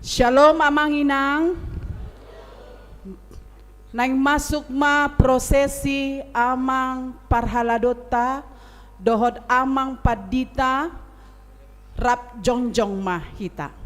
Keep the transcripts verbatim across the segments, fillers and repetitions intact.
Syalom, Amang Inang. Naeng masuk ma prosesi amang parhaladonta dohot amang pandita, rap jongjong ma hita.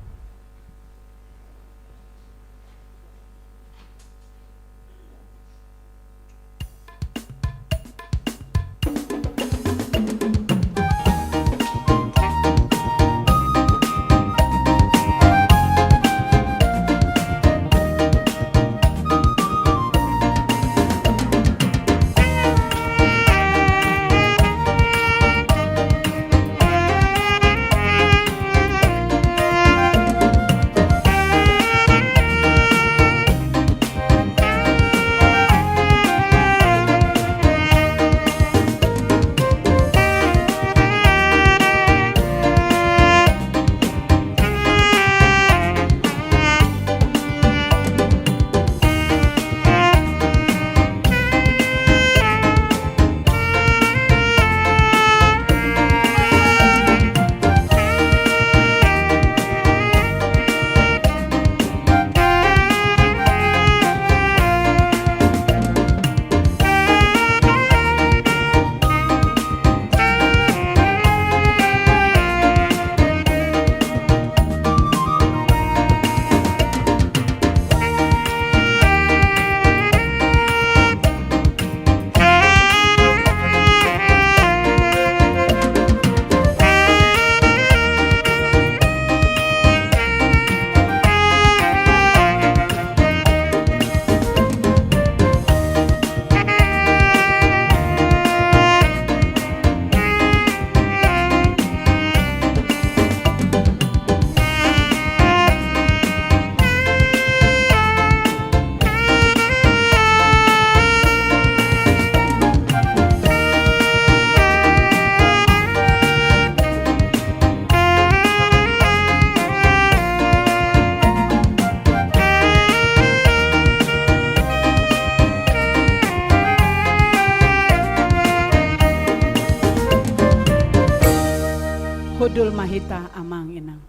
Hundul ma hita, Amang Inang.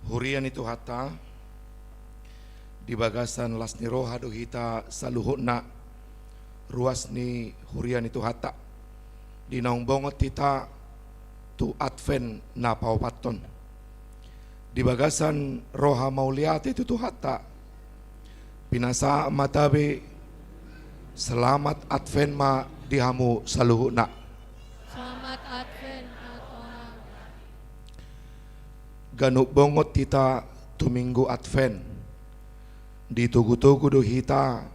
Huria ni Tuhanta, di bagasan las ni roha do hita saluhutna, ruas ni huria ni Tuhanta, di naung bongot hita tu Advent na paopathon. Di bagasan roha mauliate tu Tuhanta, pinasahat ma tabe, selamat Advent ma di hamu saluhutna. Selamat Advent, Amang. Ganup bongot hita tu Minggu Advent. Ditogu-togu do hita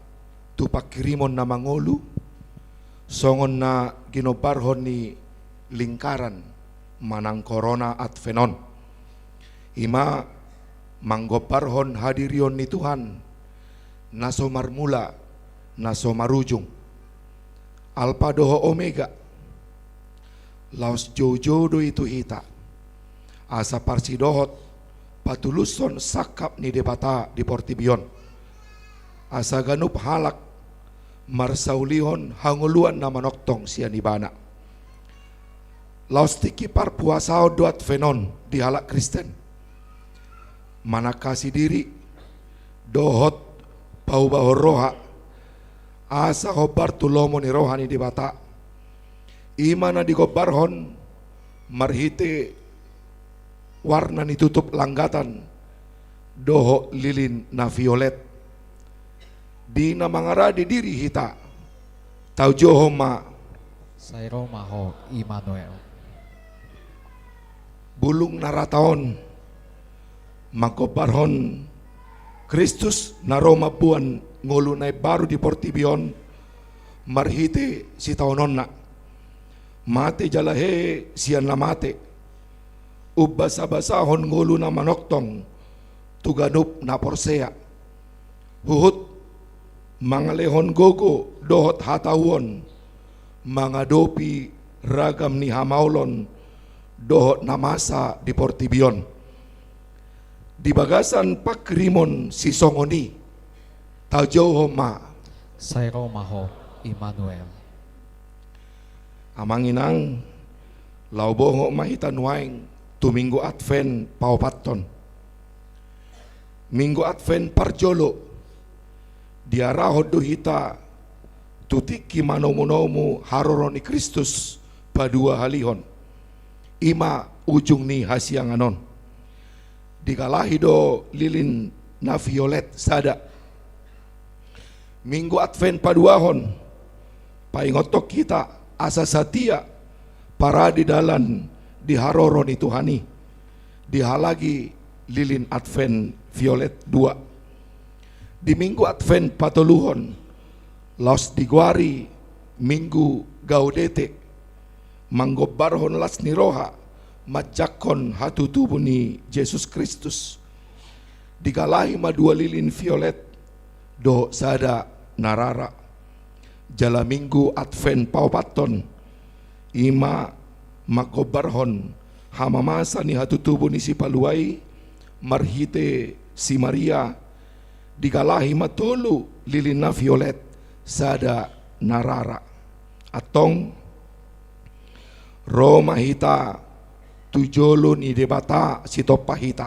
tu panghirimon na mangolu, songon na ginombarhon ni lingkaran manang korona Advent on. I ma manggombarhon hadirion ni Tuhan, na so marmula, na so marujung. Alpa dohot Omega. Laos joujou do i tu hita, asa parsidohot patulushon sangkap ni Debata di portibi on, asa ganup halak marsaulihon hangoluan na manongtong sian Ibana. Laos tingki parpuasaon do Advent on di halak Kristen. Manangkasi diri dohot paubahon roha, asa hombar tu lomo ni roha ni Debata. I ma na digombarhon marhite warna ni tutup langgatan dohot lilin na violet. Di na mangarade diri hita, taujouhon ma. Sai ro ma Ho, Immanuel. Bulung na rata on manggombarhon Kristus na ro mamboan ngolu na imbaru di portibi on marhite sitaononna. Mate jala hehe sian na mate, umbasabasahon ngolu na manongtong tu ganup na porsea. Huhut mangalehon gogo dohot hatauon mangadopi ragam ni hamaolon dohot na masa di portibi on. Di bagasan panghirimon sisongon i, taujouhon ma. Sai ro ma Ho, Immanuel. Amang inang, laho bongot ma hita nuaeng tu Minggu Advent paopathon. Minggu Advent parjolo diarahon do hita tu tingki manomunomu haroro ni Kristus paduahalihon. I ma ujung ni hasiangan on. Digalahi do lilin na violet sada. Minggu Advent paduahon paingothon hita asa satia parade dalan di haroro ni Tuhan i, dihalaki lilin Advent violet dua. Di Minggu Advent patoluhon, laos digoari Minggu Gaudete, manggombarhon las ni roha manjangkon hatutubu ni Jesus Kristus. Digalahi ma dua lilin violet dohot sada na rara. Jala Minggu Advent paopathon, i ma manggombarhon hamamasa ni hatutubu ni Sipalua i marhite si Maria, digalahi ma tolu lilin na violet sada na rara. Antong, ro ma hita tu jolo ni Debata sitompa hita.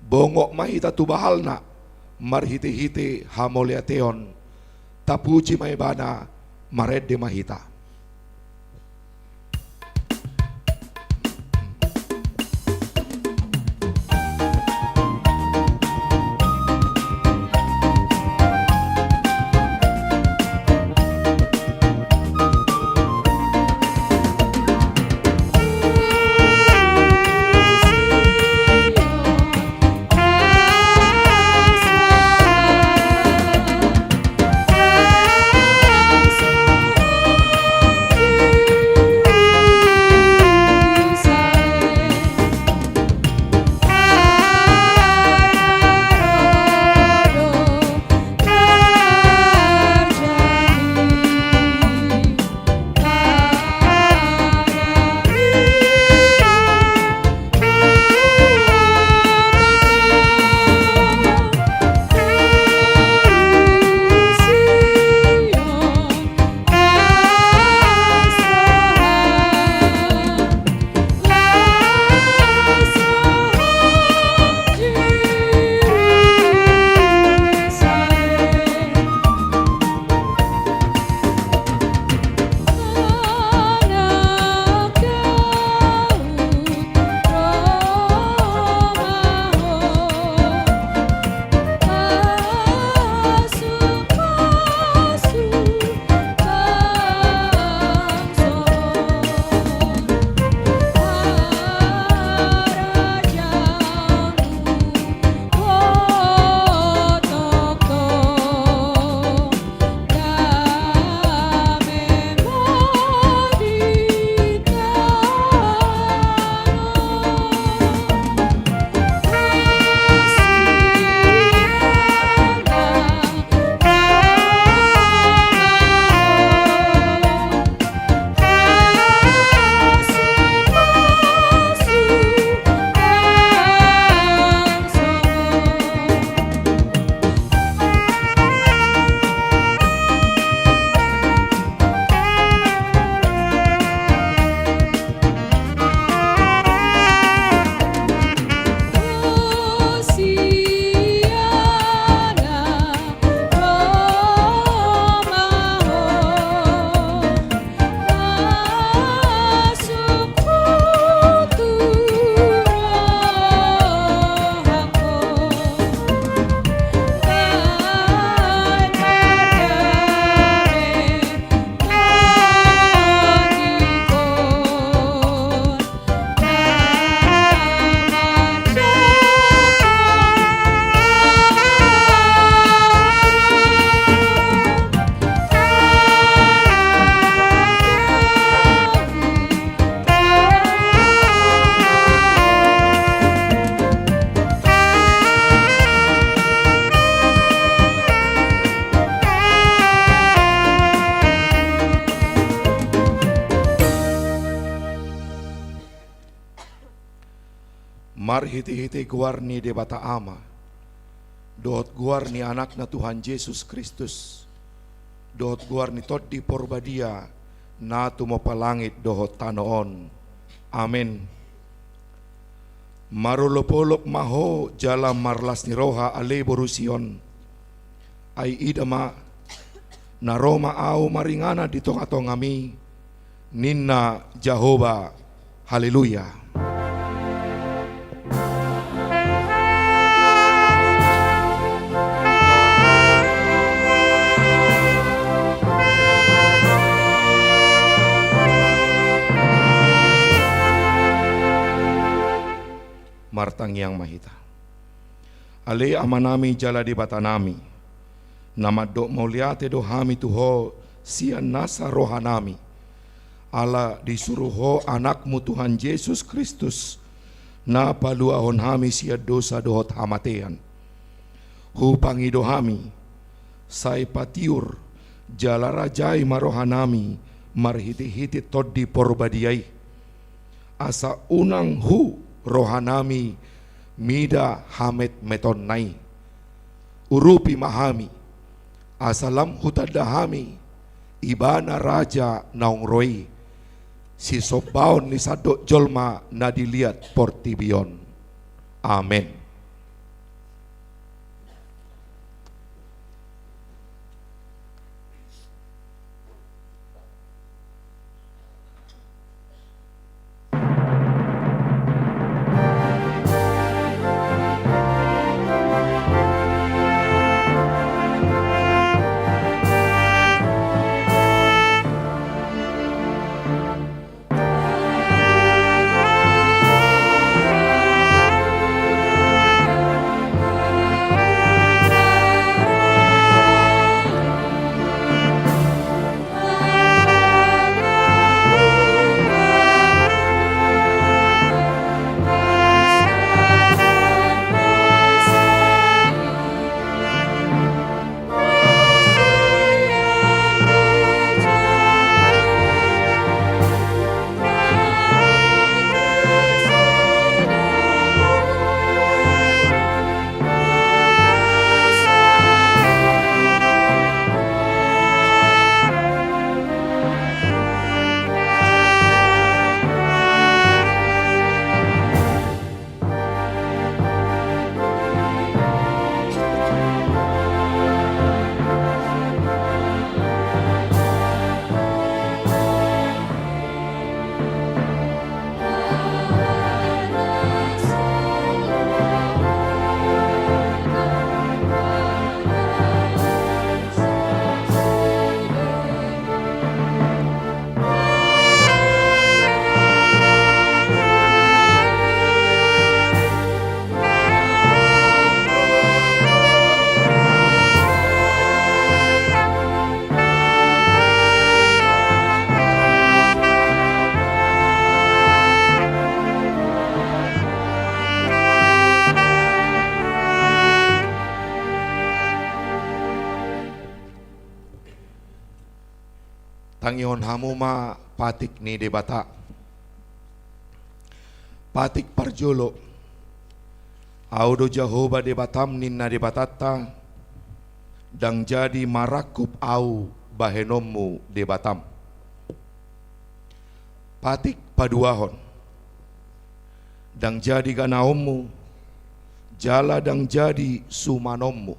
Bongot ma hita tu bahalna marhitehite hamauliateon. Tapuji ma Ibana, marende ma hita. Marhitehite goar ni Debata Ama, dohot goar ni Anakna Tuhan Jesus Kristus, dohot goar ni Tondi Porbadia, na tumompa langit dohot tano on. Amen. Marolopolop ma ho jala marlas ni roha, ale boru Sion. Ai ida ma, na ro ma ahu maringanan di tongatongami, ninna Jahowa. Haleluya. Martangiang ma hita. Ale Amanami jala Debatanami, na mandok mauliate do hami tu Ho sian nasa rohanami, ala disuru Ho Anakmu Tuhan Jesus Kristus, na paluahon hami sian dosa dohot hamatean. Hupangido hami, sai patiur jala rajai ma rohanami marhitehite Tondi Porbadia i, asa unang hu rohanami mida hametmetonna i. Urupi ma hami, asa lam hutanda hami Ibana Raja naung ro i, sisombaon ni sandok jolma na di liat portibi on. Amen. Tangihon hamu ma patik ni Debata. Patik parjolo. Ahu do Jahowa Debatam, ninna Debatanta, ndang jadi marangkup Ahu bahenonmu Debatam. Patik paduahon. Ndang jadi ganaonmu, jala ndang jadi sumanonmu,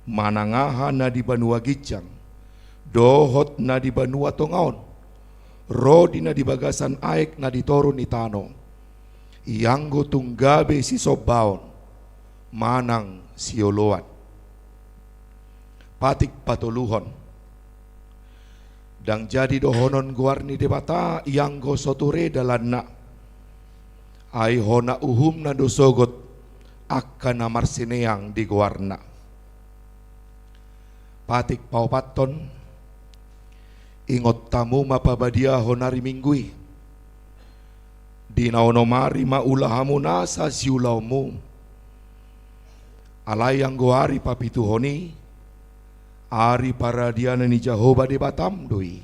manang aha na di banua ginjang dohot na di banua tonga on, ro di na di bagasan aek na di toru ni tano, ianggo tung gabe sisombaon manang sioloan. Patik patoluhon. Ndang jadi dohonon goar ni Debata ianggo so ture dalanna. Ai hona uhumna do sogot angka na marsineang di goarna. Patik paopathon. Ingot hamu ma pabadiahon ari Minggu i. Di na onom ari ma ula hamu nasa siulaonmu. Alai anggo ari papituhon i, ari paradianan ni Jahowa Debatam do i.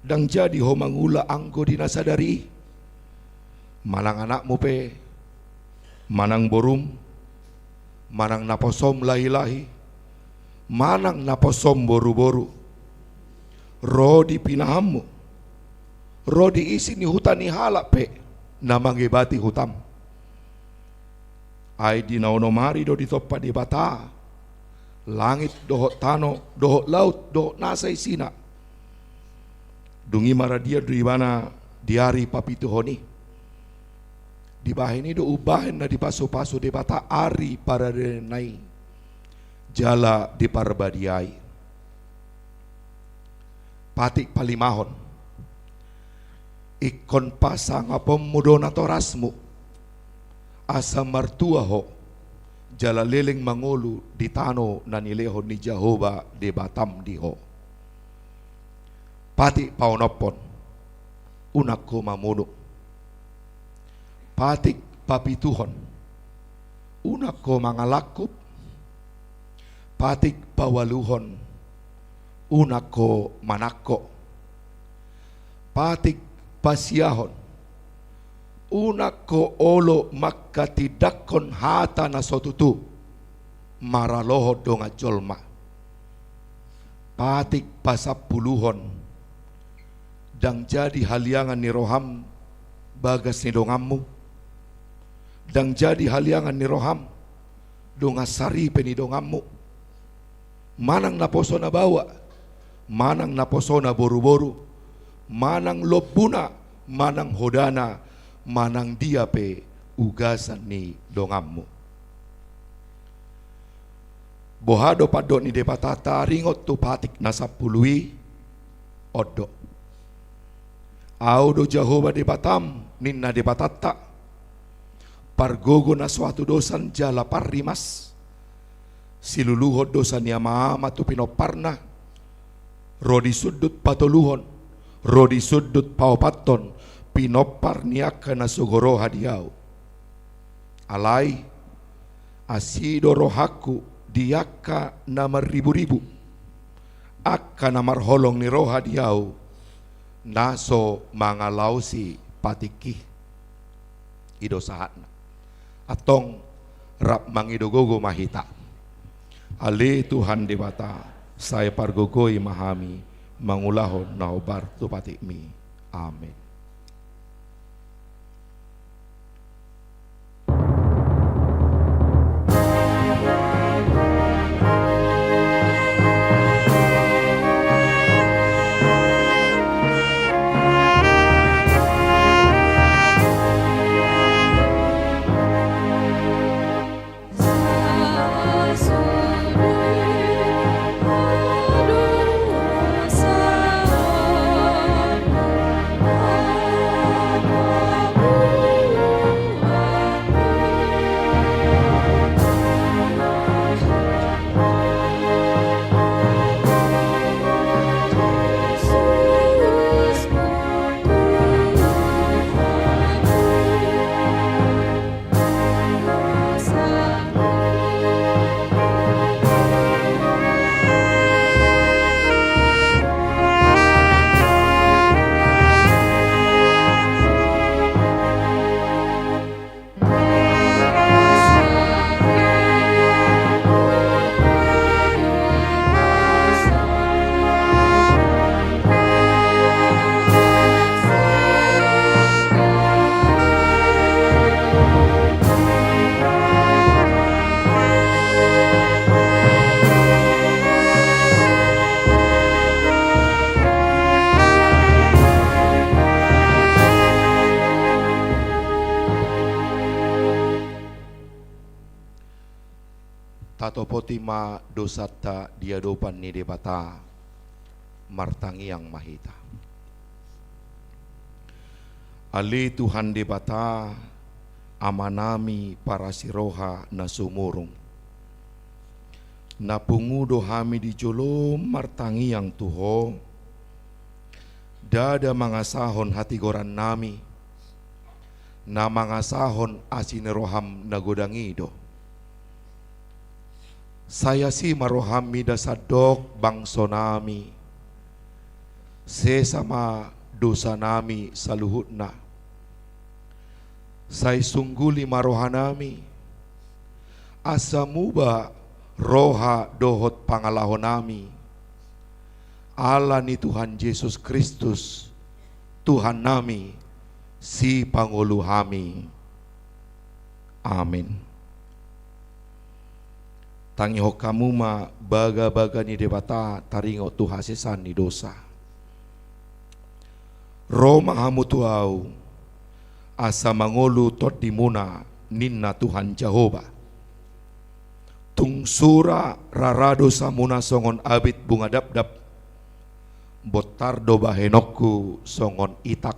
Ndang jadi ho mangula anggo di na sadari i. Manang anakmu pe, manang borum, manang naposom lahi-lahi, manang naposom boru-boru, ro di pinahanmu, ro di isi ni huta ni halak pe na mangebati hutam. Ai di na onom ari do ditompa Debata langit dohot tano, dohot laut, dohot nasa isina. Dung i maradian do ibana di ari papituhon i. Dibahen i do umbahen na dipasu-pasu Debata ari paradianna i jala diparbadiai. Patik palimahon. Ingkon pasangaponmu do natorasmu, asa martua ho, jala leleng mangolu di tano na nilehon ni Jahowa Debatam di ho. Patik paonomhon, unang ho mamunu. Patik papituhon, unang ho mangalangkup. Patik paualuhon, unang ho manangko. Patik pasiahon, unang ho olo manghatindanghon hata na so tutu maralohon dongan jolma. Patik pasampuluhon, ndang jadi haliangan ni roham bagas ni donganmu, ndang jadi haliangan ni roham dongan saripe ni donganmu, manang naposona baoa, manang naposona boru-boru, manang lombuna, manang hodana, manang dia pe ugasan ni donganmu. Boha do pandok ni Debata taringot tu patik na sampulu i? On do. Ahu do Jahowa Debatam, ninna Debatanta, pargogo na so hatudosan jala parrimas, siluluhon dosa ni ama-ama tu pinomparna, ro di sundut patoluhon, ro di sundut paopathon pinompar ni angka na sogo roha di ahu. Alai asi do rohangku di angka na marribu-ribu, angka na marholong ni roha di ahu, na so mangalaosi patikki. I do sahatna. Antong rap mangido gogo ma hita. Ale Tuhan Debata, sai pargogoi ma hami mangulahon na hombar tu patikmi. Amen. Tatopoti ma dosanta di adopan ni Debata, martangiang ma hita. Ale Tuhan Debata, Amanami parasi roha na sumurung, na pungu do hami di jolom martangiang tu Ho, ndada mangasahon hatigorannami, na mangasahon asi ni roham na godang i do. Sai asi ma roham mida sandok bangsonami, sesa ma dosanami saluhutna. Sai sungguli ma rohanami, asa muba roha dohot pangalahonami, ala ni Tuhan Jesus Kristus, Tuhannami, Sipangolu hami. Amin. Tangihon hamu ma bagabaga ni Debata taringot tu hasesaan ni dosa. Ro ma hamu tu Ahu, asa mangolu tondimuna, ninna Tuhan Jahowa. Tung sura rara dosamuna songon abit bunga dapdap, bontar do bahenonku songon itak.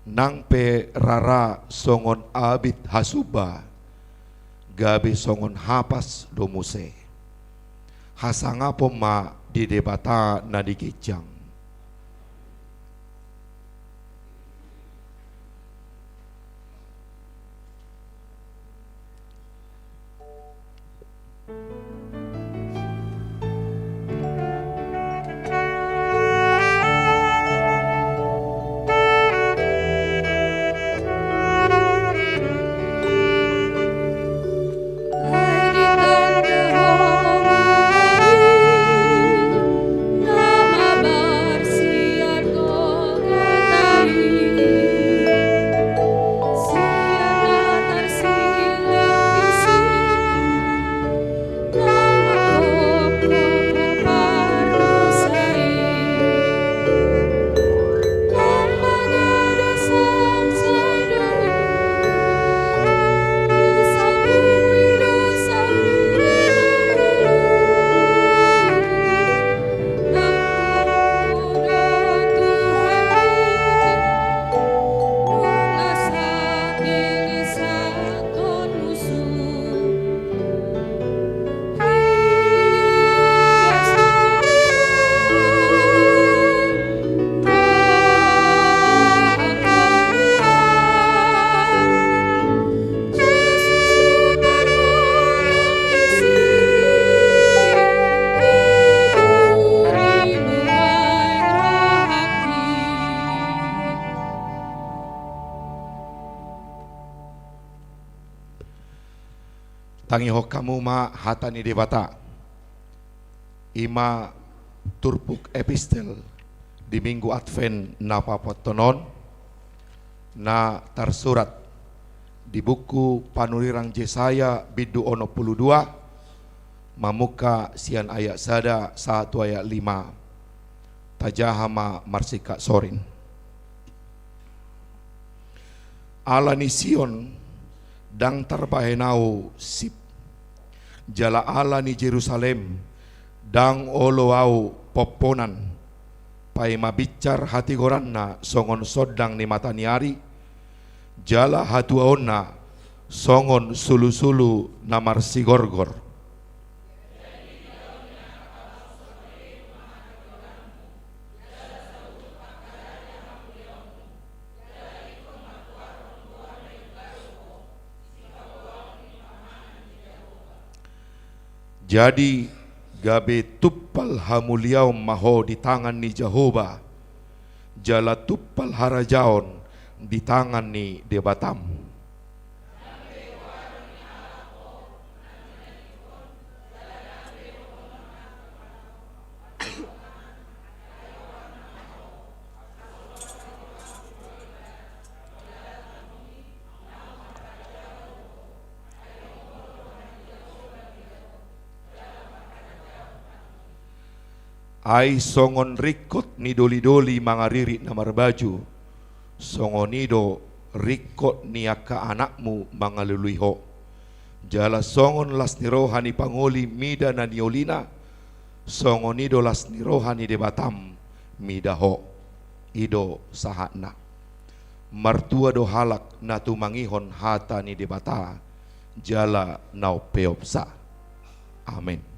Nang pe rara songon abit hasumba, gabe songon hapas do muse. Hasangapon ma di Debata na di ginjang. Tangihon hamu ma hata ni Debata. I ma turpuk epistel di Minggu Advent na paopathon on, na tarsurat di buku panurirang Jesaya bindu onom pulu dua, mamungka sian ayat sada sahat tu ayat lima. Tajaha ma marsingkat sorin. Ala ni Sion ndang tarbahen Ahu sip, jala ala ni Jerusalem ndang olo Ahu pomponan, paima binsar hatigoranna songon sondang ni mata ni ari, jala hatuaonna songon sulusulu na marsigorgor. Jadi, gabe tumpal hamuliaon ma ho di tangan ni Jahowa, jala tumpal harajaon di tangan ni Debatam. Ai songon ringkot ni dolidoli mangaririt na marbaju, songon i do ringkot ni angka anakmu mangalului ho. Jala songon las ni roha ni pangoli mida na niolina, songon i do las ni roha ni Debatam mida ho. I do sahatna. Martua do halak na tumangihon hata ni Debata, jala na umpeopsa. Amen.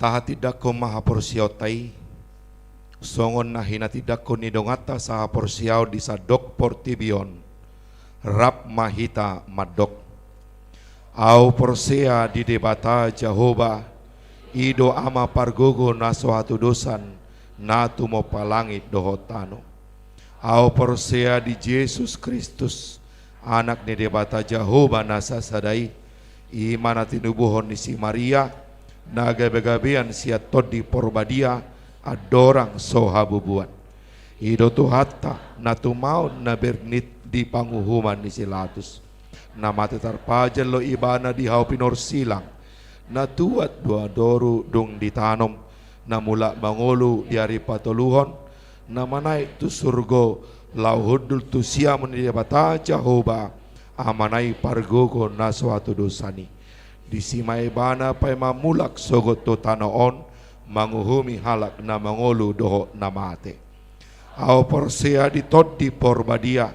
Tahatindangkon ma haporseaonta i, songon na hinatindangkon ni donganta sahaporseaon di sandok portibi on, rap ma hita mandok: Ahu porsea di Debata Jahowa, i do Ama pargogo na so hatudosan, na tumompa langit dohot tano. Ahu porsea di Jesus Kristus, Anak ni Debata Jahowa na sasada i, i ma na tinubuhon ni si Maria, na gabegabean sian Tondi Porbadia, andorang so habubuan. I do Tuhanta, na tumaon na bernit di panguhuman ni si Latus, na mate tarpajal do Ibana di hau pinorsilang, na tuat dua toru dung ditanom, na mulak mangolu di ari patoluhon, na manaek tu surgo, laho hundul tu siamun ni Debata Jahowa, Amana i pargogo na so hatudosan i. Disi ma Ibana paima mulak sogot tu tano on, manguhumi halak na mangolu dohot na mate. Ahu porsea di Tondi Porbadia,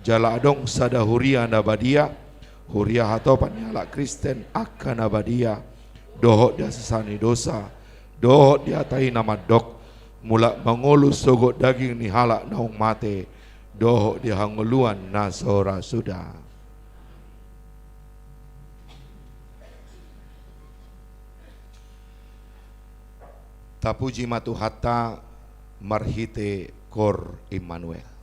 jala adong sada huria na badia, huria hatopan ni halak Kristen angka na badia, dohot di hasesaan ni dosa, dohot di hata i na mandok: Mulak mangolu sogot daging ni halak naung mate, dohot di hangoluan na so ra suda. Tapuji ma Tuhanta marhite Kor Immanuel.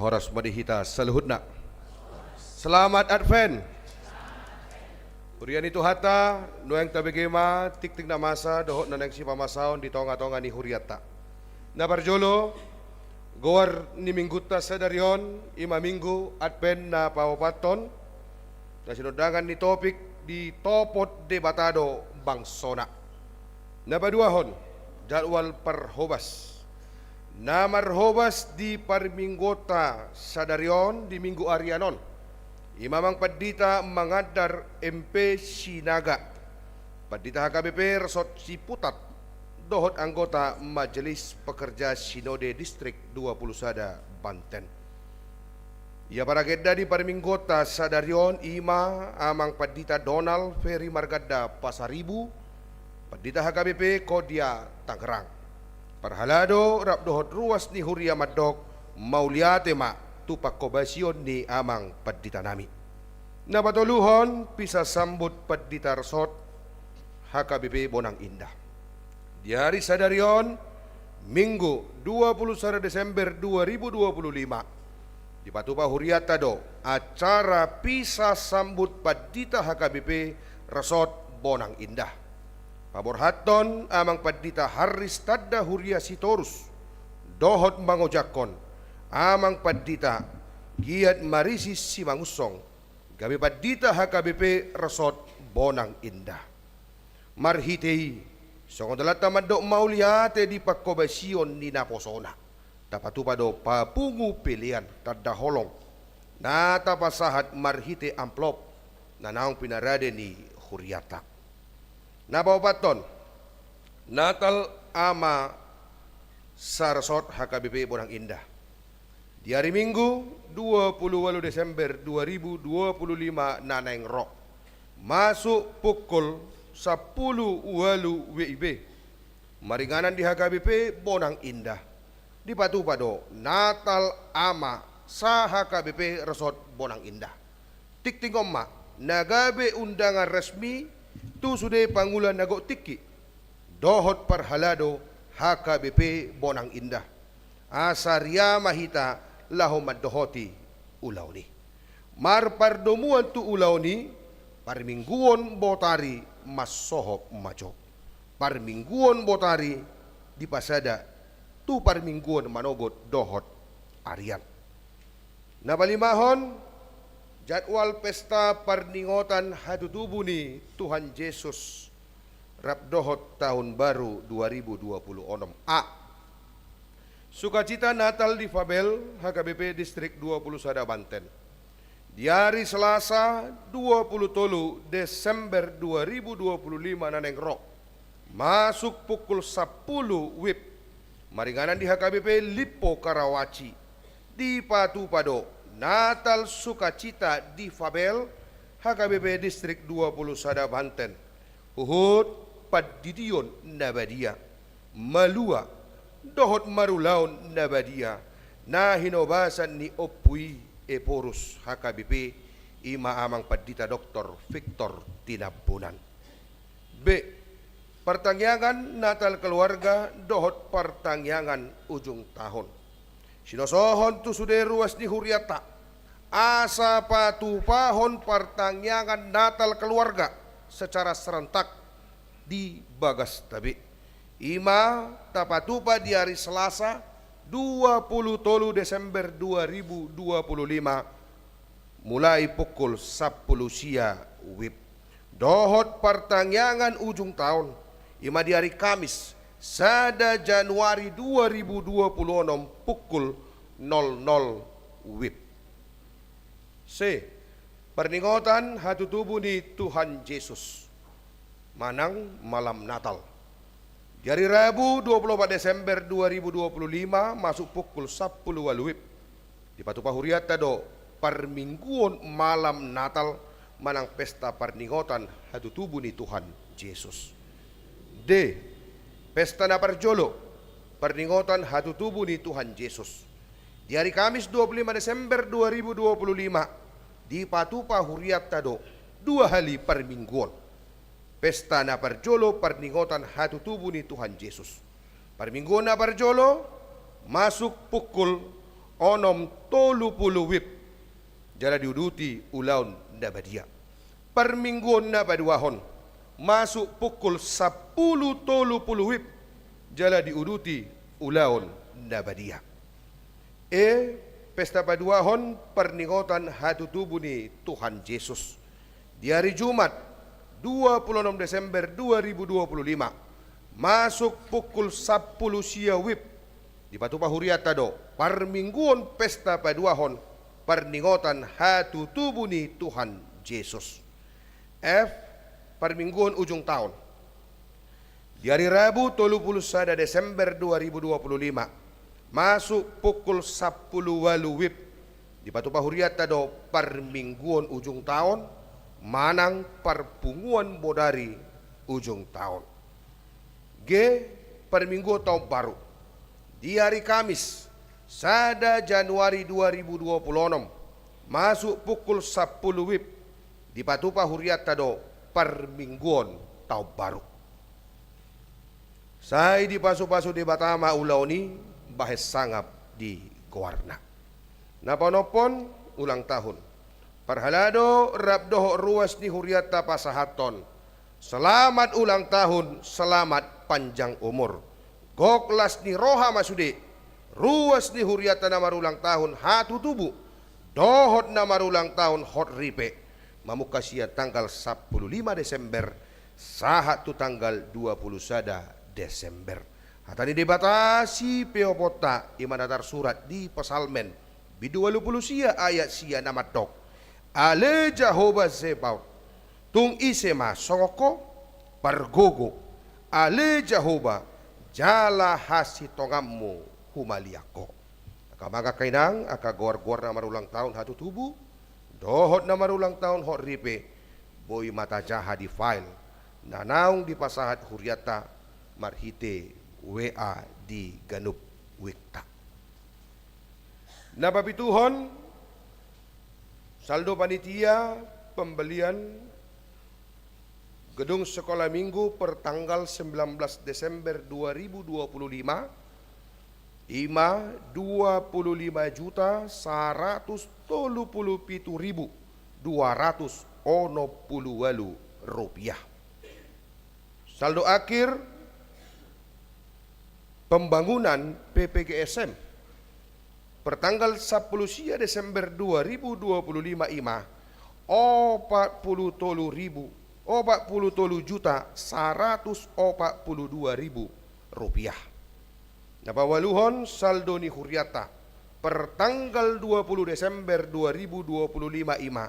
Horas ma di hita saluhutna. Selamat Advent. Huria ni Tuhanta, nuaeng tabege ma tingting na masa dohot na naeng sipamasaon di tongatonga ni hurianta. Na parjolo, goar ni minggunta sadari on, i ma minggu Advent na paopathon, na sinondangan ni topik, ditopot Debata do bangsona. Na paduahon, jadwal parhobas. Na marhobas di parmingguonta sadari on di minggu arian on, i ma amang pandita Mangandar M P Sinaga, pandita H K B P resort Ciputat, dohot anggota Majelis Pekerja Sinode Distrik dua pulu sada Banten. Ia paragenda di parmingguonta sadari on i ma amang pandita Donald Ferry Marganda Pasaribu, pandita H K B P Kodia Tangerang. Parhalado rap dohot ruas ni huria mandok, mauliate ma tu panghobasion ni amang panditanami. Na patoluhon, pisa sambut pandita resort H K B P Bonang Indah. Di ari sadari on, Minggu dua pulu sada Desember dua ribu dua pulu lima, dipatupa hurianta do acara pisa sambut pandita H K B P resort Bonang Indah. Paborhathon amang pandita Harris tanda huria Sitorus, dohot mangojakhon amang pandita Giat Marisi Simangunsong, gabe pandita H K B P resort Bonang Indah. Marhite i, songon dalanta mandok mauliate di panghobasion ni naposona, tapatupa do papungu pelean tanda holong na tapasahat marhite amplop na naung pinarade ni hurianta. Na paopathon, Natal Ama sa-Resort H K B P Bonang Indah. Di ari Minggu dua pulu ualu Desember dua ribu dua pulu lima na naeng ro, masuk pukul sampulu ualu W I B, maringanan di H K B P Bonang Indah, dipatupa do Natal Ama sa-H K B P Resort Bonang Indah. Tingting on ma na gabe undangan resmi tu sude pangula na gok tingki dohot parhalado H K B P Bonang Indah. Asa ria ma hita laho mandohoti ulaon i. Marpardomuan tu ulaon i, parmingguon botari mansohop ma jo. Parmingguon botari dipasada tu parmingguon manogot dohot arian. Na palimahon, jadwal pesta parningotan hatutubu ni Tuhan Jesus rap dohot tahun baru dua ribu dua pulu onom. A. Sukacita Natal di Fabel, H K B P Distrik dua pulu sada Banten. Di ari Selasa dua pulu tolu Desember dua ribu dua pulu lima na naeng ro, masuk pukul sampulu W I B, maringanan di H K B P Limpo Karawaci, dipatupa do Natal Sukacita di Fabel, H K B P Distrik dua pulu sada Banten, huhut pandidion na badia, malua dohot marulaon na badia na hinobasan ni Ompu i Ephorus H K B P, i ma amang pandita Doktor Victor Tinambunan. B. Partangiangan Natal keluarga dohot partangiangan ujung tahun. Sinosohon tu sude ruas ni hurianta, asa patupahon partangiangan Natal keluarga secara serentak di bagasta be. I ma tapatupa di ari Selasa dua puluh tolu Desember dua ribu dua puluh lima, mulai pukul sampulu sia W I B. Dohot partangiangan ujung taon, i ma di ari Kamis, sada Januari dua ribu dua puluh onom, pukul nol nol W I B. C. Parningotan hatutubu ni Tuhan Jesus manang malam Natal. Di ari Rabu dua puluh opat Desember dua ribu dua puluh lima, masuk pukul sampulu ualu W I B, dipatupa hurianta do parmingguon malam Natal manang pesta parningotan hatutubu ni Tuhan Jesus. D. Pesta na parjolo, parningotan hatutubu ni Tuhan Jesus. Di ari Kamis dua puluh lima Desember dua ribu dua puluh lima, dipatupa hurianta do dua hali parmingguon. Pesta na parjolo parningotan hatutubu ni Tuhan Jesus. Parmingguon na parjolo, masuk pukul onom tolu pulu wib, jala diuduti ulaon na badia. Parmingguon na paduahon, masuk pukul sampulu tolu pulu wib, jala diuduti ulaon na badia. E, pesta paduahon parningotan hatutubu ni Tuhan Jesus. Di ari Jumat, dua pulu onom Desember dua ribu dua pulu lima, masuk pukul sampulu sia wib, dipatupa hurianta do parmingguon pesta paduahon parningotan hatutubu ni Tuhan Jesus. F, parmingguon ujung taon. Di ari Rabu tolu pulu sada Desember dua ribu dua pulu lima, masuk pukul sampulu ualu wib, dipatupa hurianta do parmingguon ujung taon manang parpunguan bodari ujung taon. G, parmingguon taon baru. Di ari Kamis, sada Januari dua ribu dua pulu onom, masuk pukul sampulu wib, dipatupa hurianta do parmingguon taon baru. Sai dipasupasu Debata ma ulaon i bahen sangap di goarna. Na panophon ulang tahun. Parhalado rap dohot ruas ni hurianta pasahathon selamat ulang tahun, selamat panjang umur. Gok las ni roha ma sude ruas ni hurianta na marulang tahun hatutubu dohot na marulang tahun hot ripe, mamungka sian tanggal sampulu lima Desember sahat tu tanggal dua pulu sada Desember. Hata ni Debata sipeoponta i ma na tarsurat di Psalmen bindu ualu pulu sia ayat sia na mandok: Ale Jahowa Zebaot, tung ise ma songon Ho? Pargogo, ale Jahowa, jala hasintonganmu humaliang Ho. Angka amang, angka inang, angka goar-goar na marulang tahun hatutubu dohot na marulang tahun hot ripe, boi ma tajaha di file na naung dipasahat hurianta marhite W A di ganup wikta. Na papituhon, saldo panitia pembelian gedung sekolah minggu per tanggal sembilan belas Desember dua ribu dua puluh lima, i ma dua puluh lima juta saratus tolu puluh pitu ribu dua ratus onom puluh ualu rupiah. Saldo akhir pembangunan P P G S M per tanggal sampulu sia Desember dua ribu dua puluh lima i ma opat puluh tolu ribu, opat puluh tolu juta saratus opat puluh dua ribu rupiah. Na paualuhon, saldo ni hurianta per tanggal dua puluh Desember dua ribu dua puluh lima i ma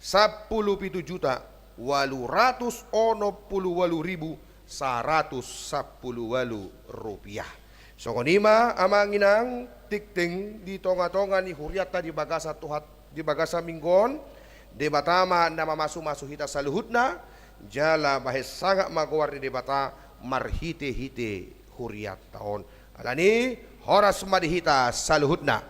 sampulu pitu juta ualu ratus onom puluh ualu ribu saratus sampulu ualu rupiah. Songon i ma amang inang tingting di tonga-tonga ni hurianta di bagasan Tuhan, di bagasan minggu on. Debata ma na mamasu-masu hita saluhutna, jala bahen sangap ma goar ni Debata marhite-hite hurianta on. Alani, horas ma di hita saluhutna.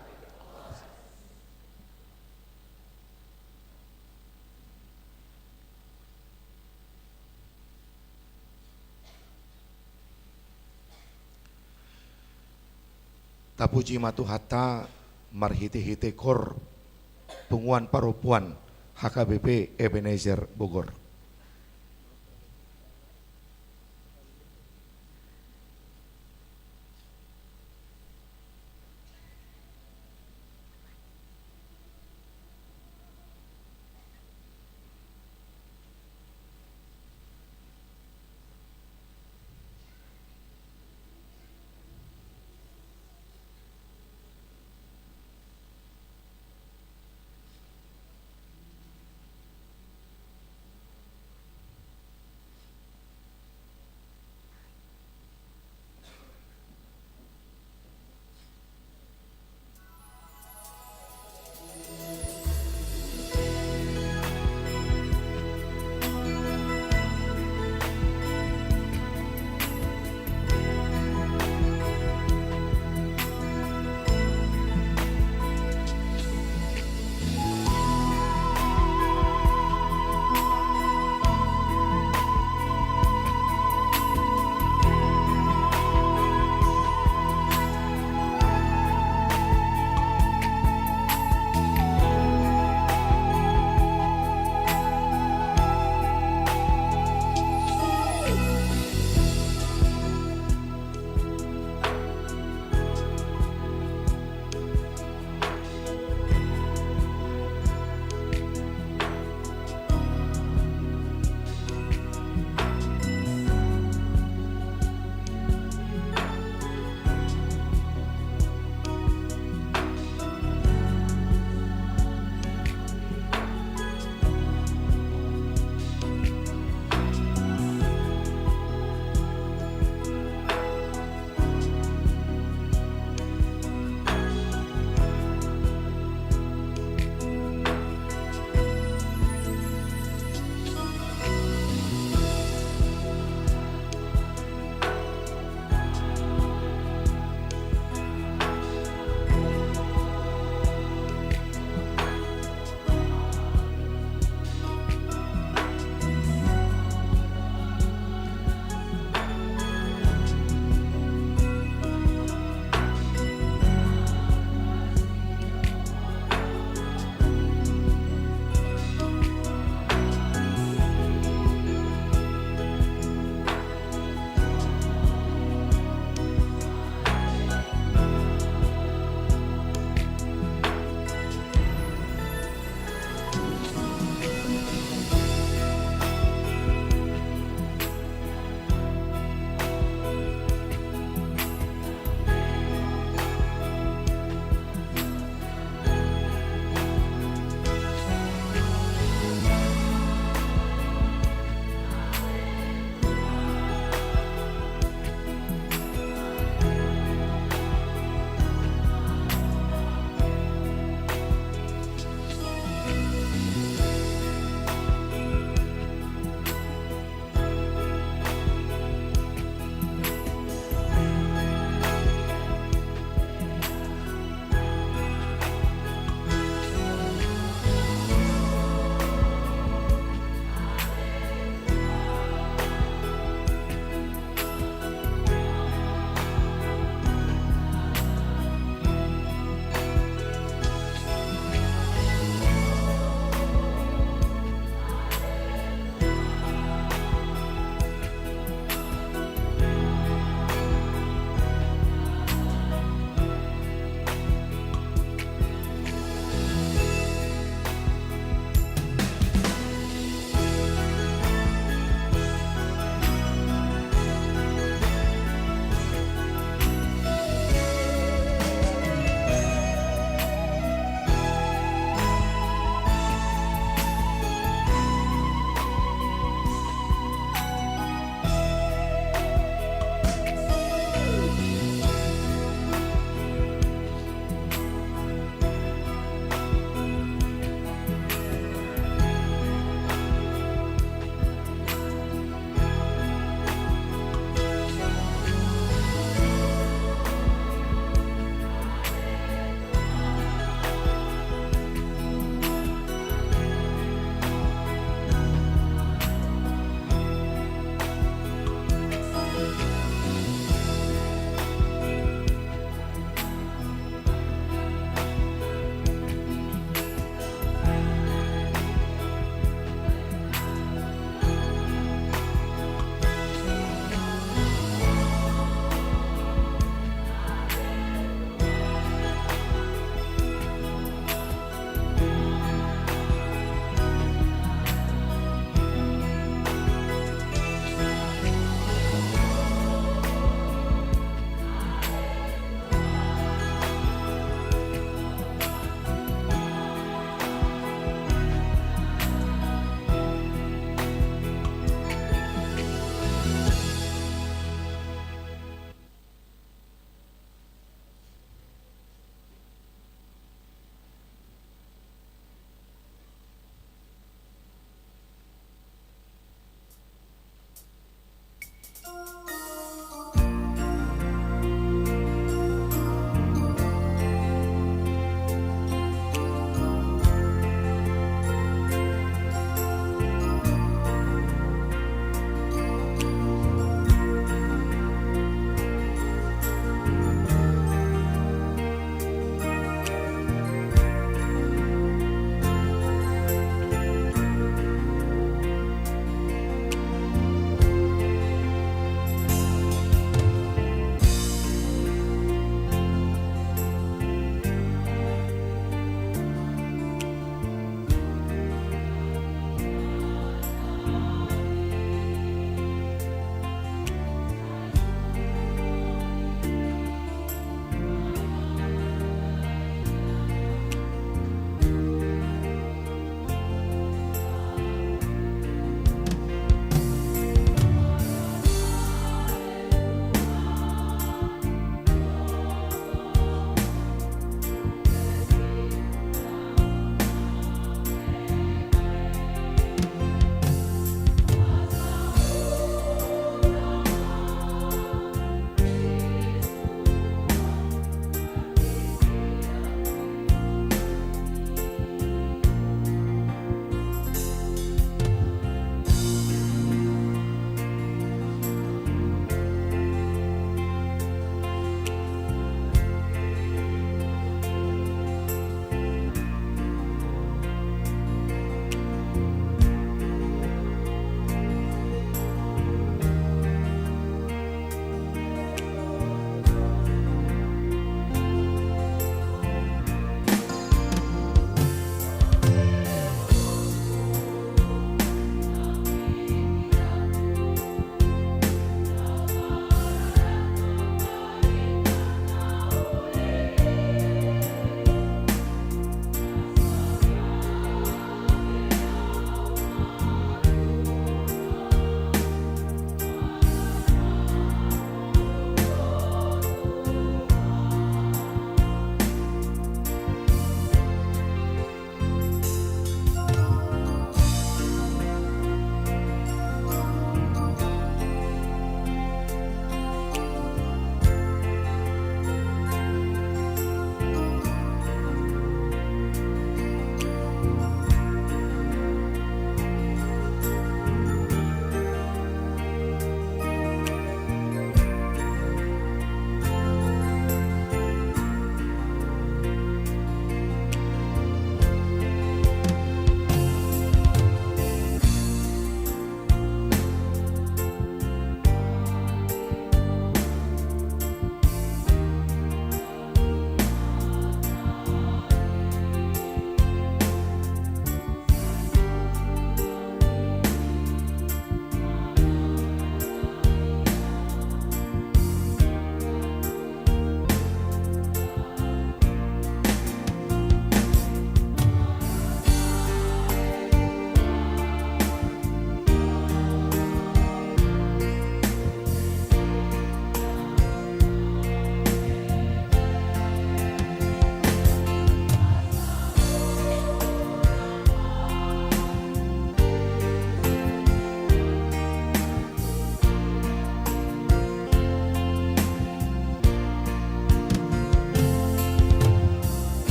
Tapuji ma Tuhanta marhite-hite kor punguan parompuan H K B P Ebenezer Bogor.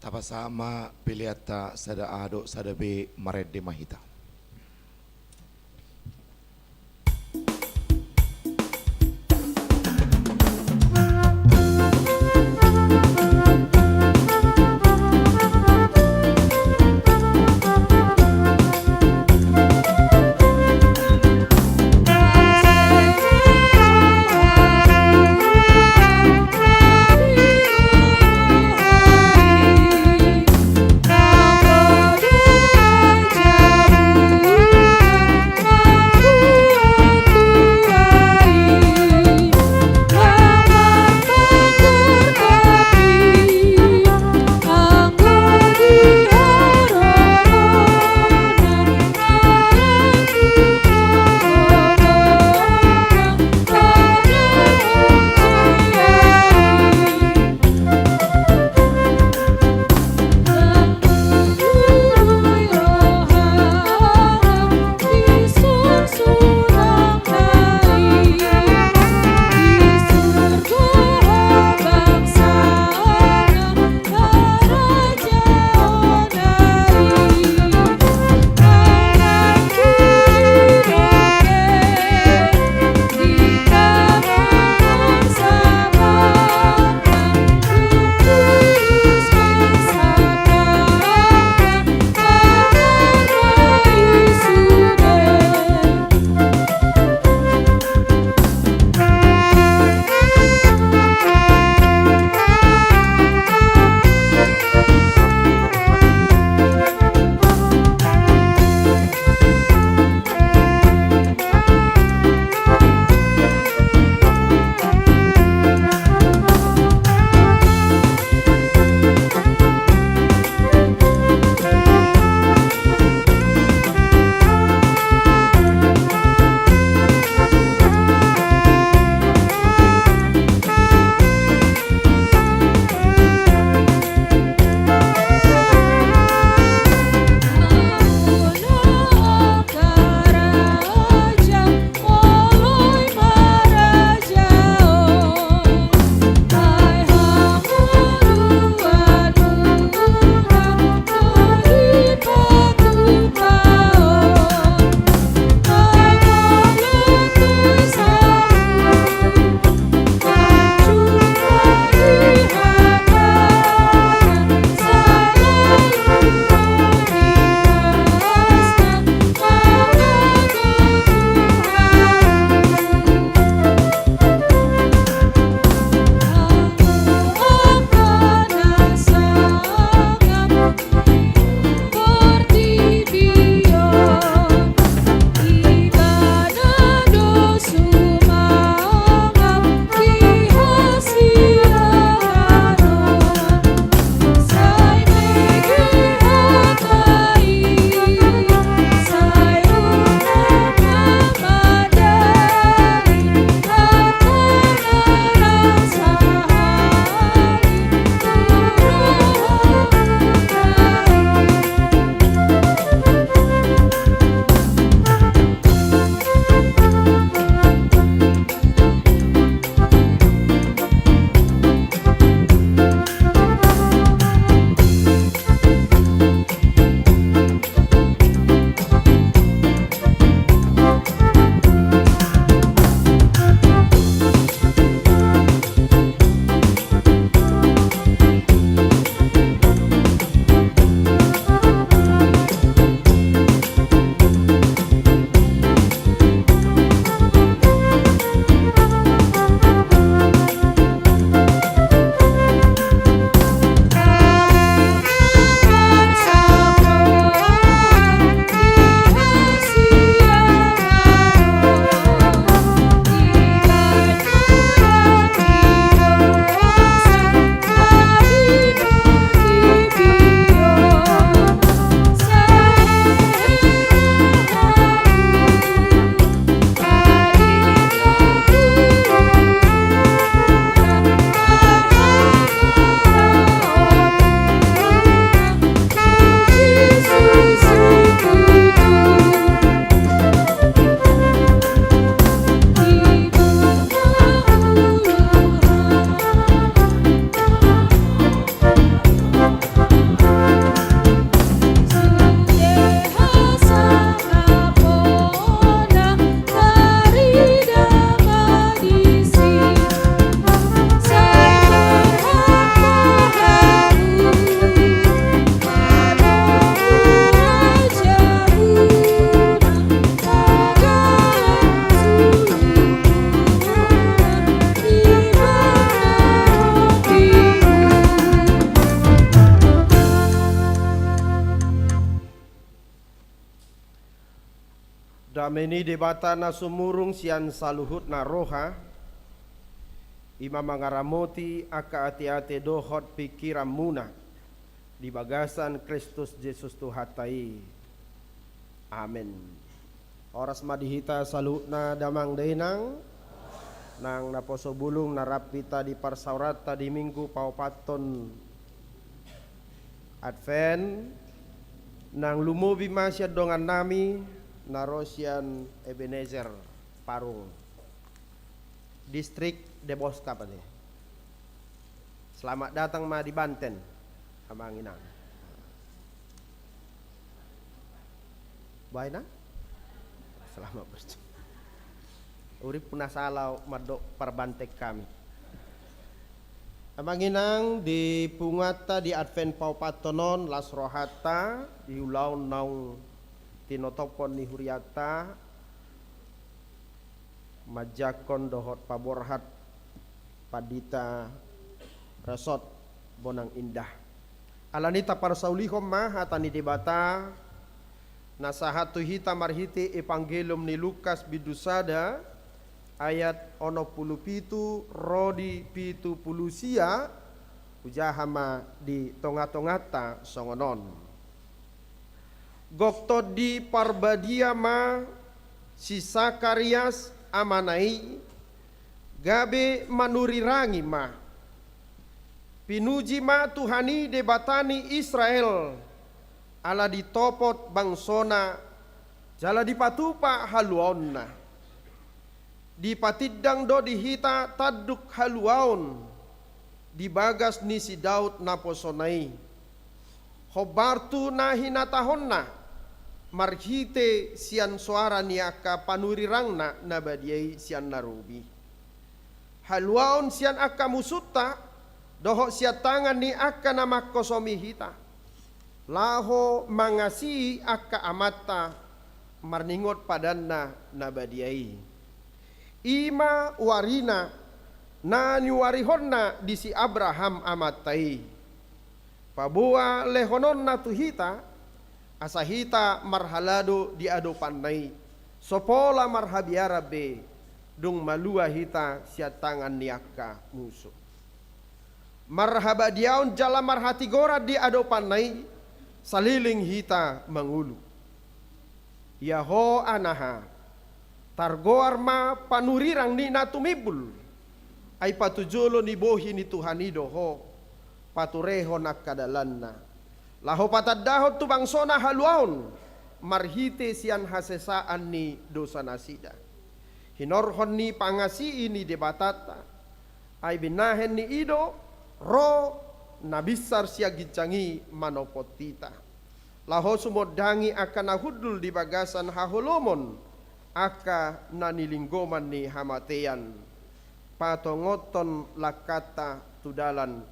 Tapasahat ma peleanta sada A dohot sada B, marende ma hita. Dame ni Debata na sumurung sian saluhutna roha, i ma mangaramoti angka ateate dohot pingkiranmuna di bagasan Kristus Jesus Tuhanta i. Amen. Horas ma di hita saluhutna damang dainang, nang naposo bulung na rap hita di parsaoranta di Minggu paopathon Advent, nang lumobi ma sian dongannami na ro sian Ebenezer Parung, distrik Debosca pade. Selamat datang ma di Banten, Amang Inang. Baik, Nang? Selamat berjumpa. Urip puna salah mandok parbanten hami. Amang Inang, di punguanta di Advent paopathon on, las rohanta di ulaon naung tinotophon ni hurianta, manjangkon dohot paborhat Pandita Resort Bonang Indah. Alani i taparsaulihon ma hata ni Debata na sahat tu hita marhite Evangelium ni Lukas bindu sada ayat onom pulu pitu ro di pitu pulu sia, hujaha ma di tongatonganta songon on. Gok tondi parbadia ma si Sakarias amana i, gabe manurirangi ma. Pinuji ma Tuhan i Debata ni Israel, ala ditopot bangsona, jala dipatupa haluaonna. Dipatindang do di hita tanduk haluaon di bagas ni si Daud naposona i. Hombar tu na hinatahonna marhite sian soara ni angka panurirangna na badia i sian na robi. Haluaon sian angka musunta, dohot sian tangan ni angka na mangkosomi hita. Laho mangasii angka amanta marningot padanna na badia i. I ma warina na niwarihonna di si Abraham amanta i. Paboa lehononna tu hita, asa hita marhalado di adopanna i, so pola marhabiaran be, dung malua hita sian tangan ni angka musu. Marhabadiaon jala marhatigoran di adopanna i, saleleng hita mangolu. Ia ho anaha, targoar ma panurirang ni na tumimbul, ai patujolo ni bohi ni Tuhan i do ho, paturehon angka dalanna. Laho patandahon tu bangsona haluaon, marhite sian hasesaan ni dosanasida. Hinorhon ni pangasii ni Debatanta, ai binahen ni i do, ro na binsar sian ginjang i manopot hita. Laho sumondangi angka na hundul di bagasan haholomon, angka na nilinggoman ni hamatean. Patongothon langkanta tu dalan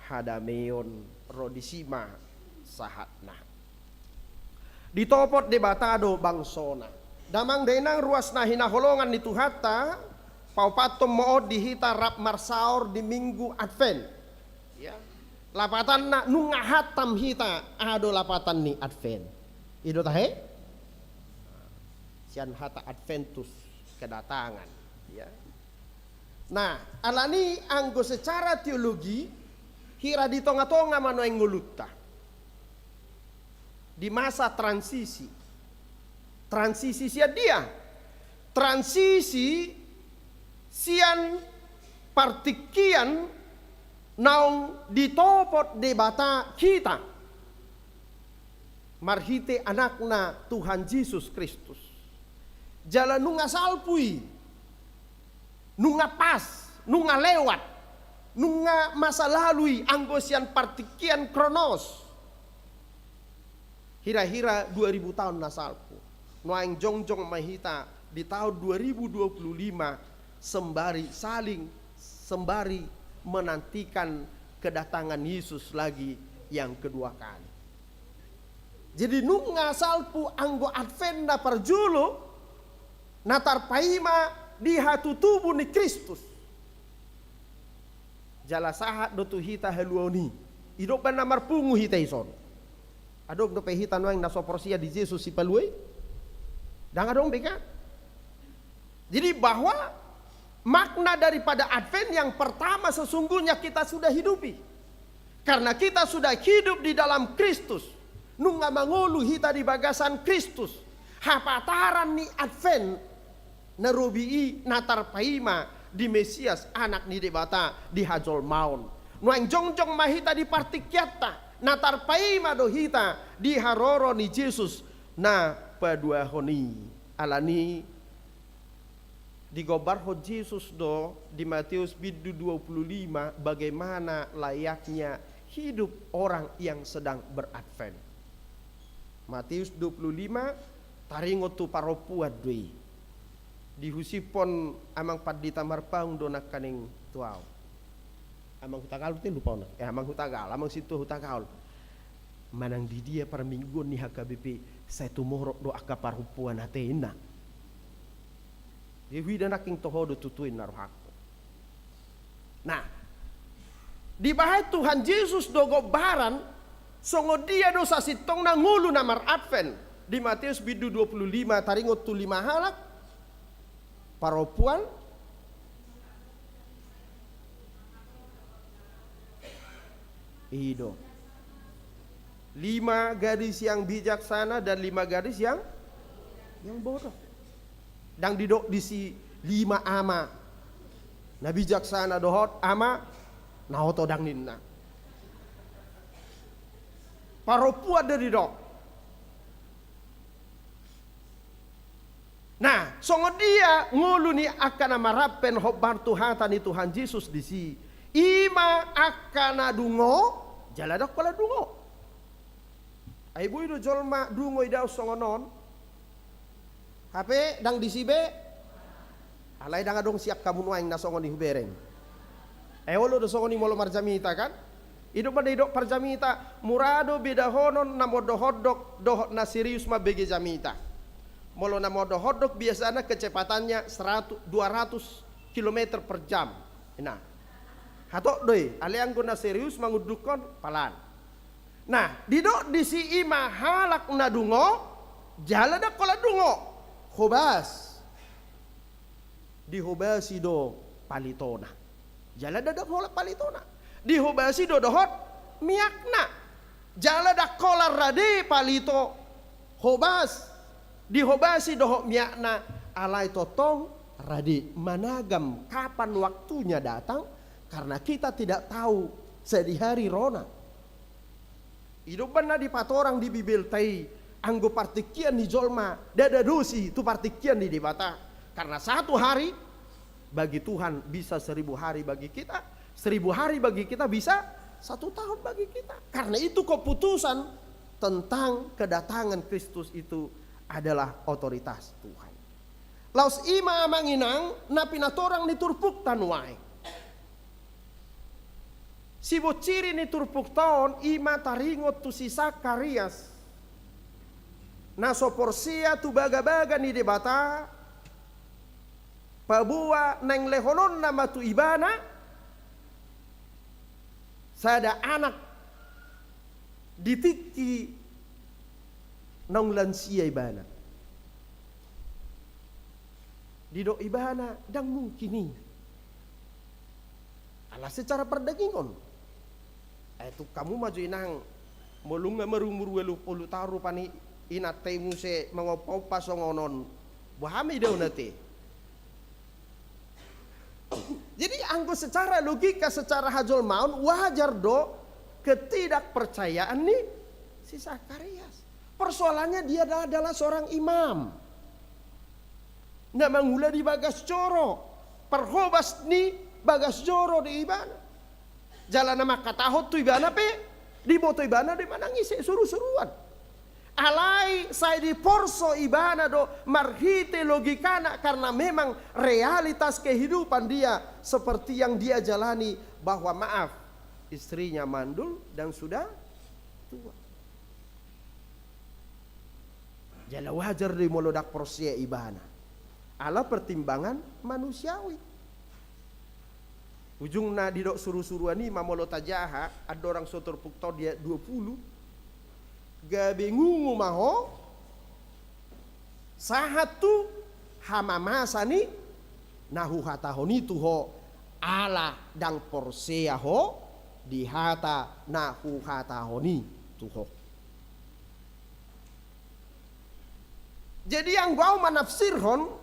hadameon, ro disi ma sahatna. Ditopot Debata do bangsona. Damang dainang ruas na hinaholongan ni Tuhanta, paopathon ma on di hita rap marsaor di Minggu Advent. Ya. Lapatanna nunga hantam hita aha do lapatan ni Advent. I do tahe? Sian hata Adventus, kedatangan. Ya. Nah, alani anggo secara teologi, hira di tongatonga ma nuaeng ngolunta. Di masa transisi. Transisi sian dia? Transisi sian partingkian naung ditopot Debata hita marhite Anakna Tuhan Jesus Kristus. Jala nunga salpu i, nunga pas, nunga lewat, nunga masa lalu i anggo sian partingkian kronos. Hira-hira dua ribu taon na salpu. Nuaeng jongjong ma hita di taon dua ribu dua puluh lima sembari saling, sembari menantikan kedatangan Yesus lagi yang kedua kali. Jadi nunga salpu anggo Advent na parjolo na tarpaima di hatutubu ni Kristus. Jala sahat do tu hita haluaon i. Idok ba na marpungu hita ison. Adong dope hita nuaeng na so porsea di Jesus Sipalua i? Ndang adong be kan? Jadi bahwa makna daripada Advent yang pertama sesungguhnya kita sudah hidupi. Karena kita sudah hidup di dalam Kristus. Nunga mangolu hita di bagasan Kristus. Hapataran ni Advent na robi i na tarpaima di Mesias, Anak ni Debata, di hajolmaon. Nuaeng jongjong ma hita di partingkianta, na tarpaima do hita di haroro ni Jesus na paduahon i. Alani digombarhon Jesus do di Matius bindu dua puluh lima bagaimana layaknya hidup orang yang sedang beradvent. Matius dua puluh lima, taringot tu parompuan do i. Dihusipon amang pandita Marpaung do nangkaning tu ahu. Amang Hutagalol te lupa ona. Eh, amang Hutagalol, amang sintua Hutagalol. Manang di dia parmingguon ni H K B P, sai tumorop do angka parompuan atena. Dia huida nangking toho do tutu inna rohangku. Nah, dibahen Tuhan Jesus do gombaran, songon dia do sasintongna ngolu na maradvent. Di Matius bindu dua puluh lima, taringot tu lima halak parompuan. I do. Lima gadis yang bijaksana dan lima gadis yang, yang bodoh. Ndang didok disi lima ama na bijaksana dohot ama na oto, ndang ninna. Parompuan do didok. Nah, songon dia ngolu ni angka na maradvent hombar tu hata ni Tuhan Jesus disi. I ma angka na dungo, jala ndang holan dungo. Ai boi do jolma dungo idaon songon on. Hape ndang disi be. Alai ndang adong sian hamu nuaeng na songon i hubereng. Eh, olo do songon i molo marjamita kan? I do ma na didok parjamita, mura do bedahonon na mondok-ondok dohot na serius mambege jamita. Molo na mondok-ondok biasana kecepatannya seratus, dua ratus kilometer per jam. Nah, hatop do i, alai anggo na serius mangundukhon palan. Nah, didok disi i ma halak na dungo, jala ndang holan dungo. Hobas. Dihobasi do palitona. Jala ndang holan palitona. Dihobasi do dohot miakna. Jala ndang holan rade palito. Hobas. Dihobasi dohot miakna, alai tongtong rade managam kapan waktunya datang, karena kita tidak tahu sedi hari rona. I do umbahen na dipatorang di Bibelta i, anggo partingkian ni jolma, ndada dosi tu partingkian ni Debata. Karena satu hari bagi Tuhan bisa seribu hari bagi kita, seribu hari bagi kita bisa satu tahun bagi kita. Karena itu keputusan tentang kedatangan Kristus itu adalah otoritas Tuhan. Laos i ma amang inang na pinatorang ni turpukta nuaeng. Sibonciri ni turpukta on i ma taringot tu si Sakarias, na so porsea tu bagabaga ni Debata, paboa naeng lehononna ma tu ibana sada anak di tingki naung lansia ibana. Didok ibana, ndang mungkin i. Ala secara pardagingon. Ai tung hamu ma jo inang, molo nunga marumur ualu pulu taon rupani inanta i muse mangompa-ompa songon on. Boha ma idaon ate. Jadi anggo secara logika, secara hajolmaon, wajar do ketidakpercayaan ni si Sakarias. Persoalannya dia adalah, adalah seorang imam. Na mangula di bagas joro, parhobas ni bagas joro do ibana. Jala na mangkatahon tu ibana pe, diboto ibana do i manang ise, suru-suruan. Alai sai diporso ibana do marhite logikana, karena memang realitas kehidupan dia seperti yang dia jalani, bahwa maaf, istrinya mandul dan sudah tua. Jala wajar do i molo ndang porsea ibana. Ala pertimbangan manusiawi. Ujungna didok suru-suruan i ma molo tajaha, andorang so turpukta on di ayat dua puluh. Gabe ngungu ma ho, Sahat tu hamamasa ni na huhatahon i tu ho, ala ndang porsea ho di hata na huhatahon i tu ho. Jadi, anggo ahu manafsirhon,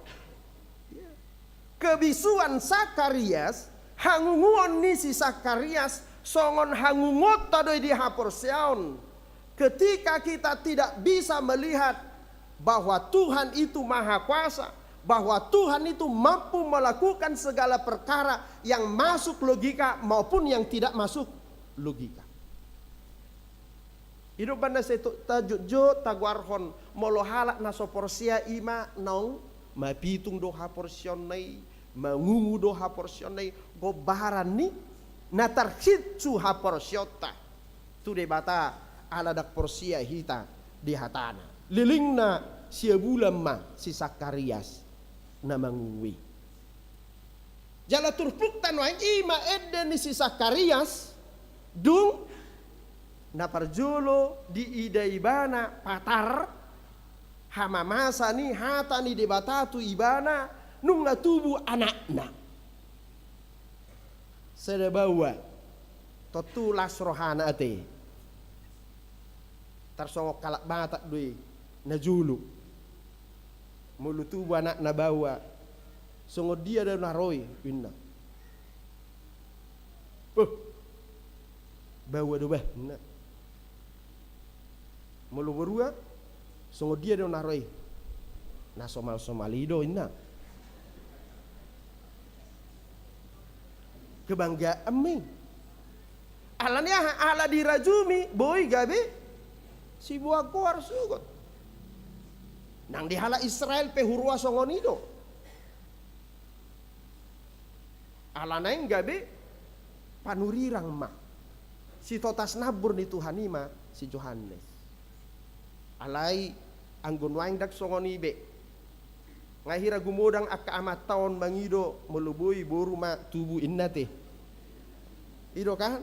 kebisuan Sakarias, hangunguon ni si Sakarias, songon hangunguonta do i di haporseaon. Ketika kita tidak bisa melihat bahwa Tuhan itu maha kuasa, bahwa Tuhan itu mampu melakukan segala perkara yang masuk logika maupun yang tidak masuk logika. I do umbahen na sai tu-, tajotjot tagoarhon, molo halak na so porsea i ma naung mapitung do haporseaonna i, mangungu do haporseaonna i, gombaran ni na tarhinsu haporseaonta tu Debata, ala ndang porsea hita di hatana. Lelengna sia bulan ma si Sakarias na mangungu i. Jala turpukta nuaeng i ma ende ni si Sakarias, dung na parjolo diida ibana patar hamamasa ni hata ni Debata tu ibana, nunga tubu anakna. Sada baoa, tontu las rohana ate. Tarsongon halak Batak do i, na jolo. Molo tubu anakna baoa, songon dia do na ro i, ninna. Puh. Baoa do bah, ninna. Molo borua, songon dia do na ro i? Na somalsomal i do, ninna. Kebanggaan ma i. Ala ni aha? Ala dirajumi, boi gabe siboan goar sogot. Nang di halak Israel pe huroha songon i do. Ala naeng gabe panurirang ma. Sitotas nambur ni Tuhan i ma si Johannes. Alai anggo nuaeng ndang songon i be. Nga hira gumodang angka amanta on mangido, molo boi boru ma tubu, ninna te. I do kan?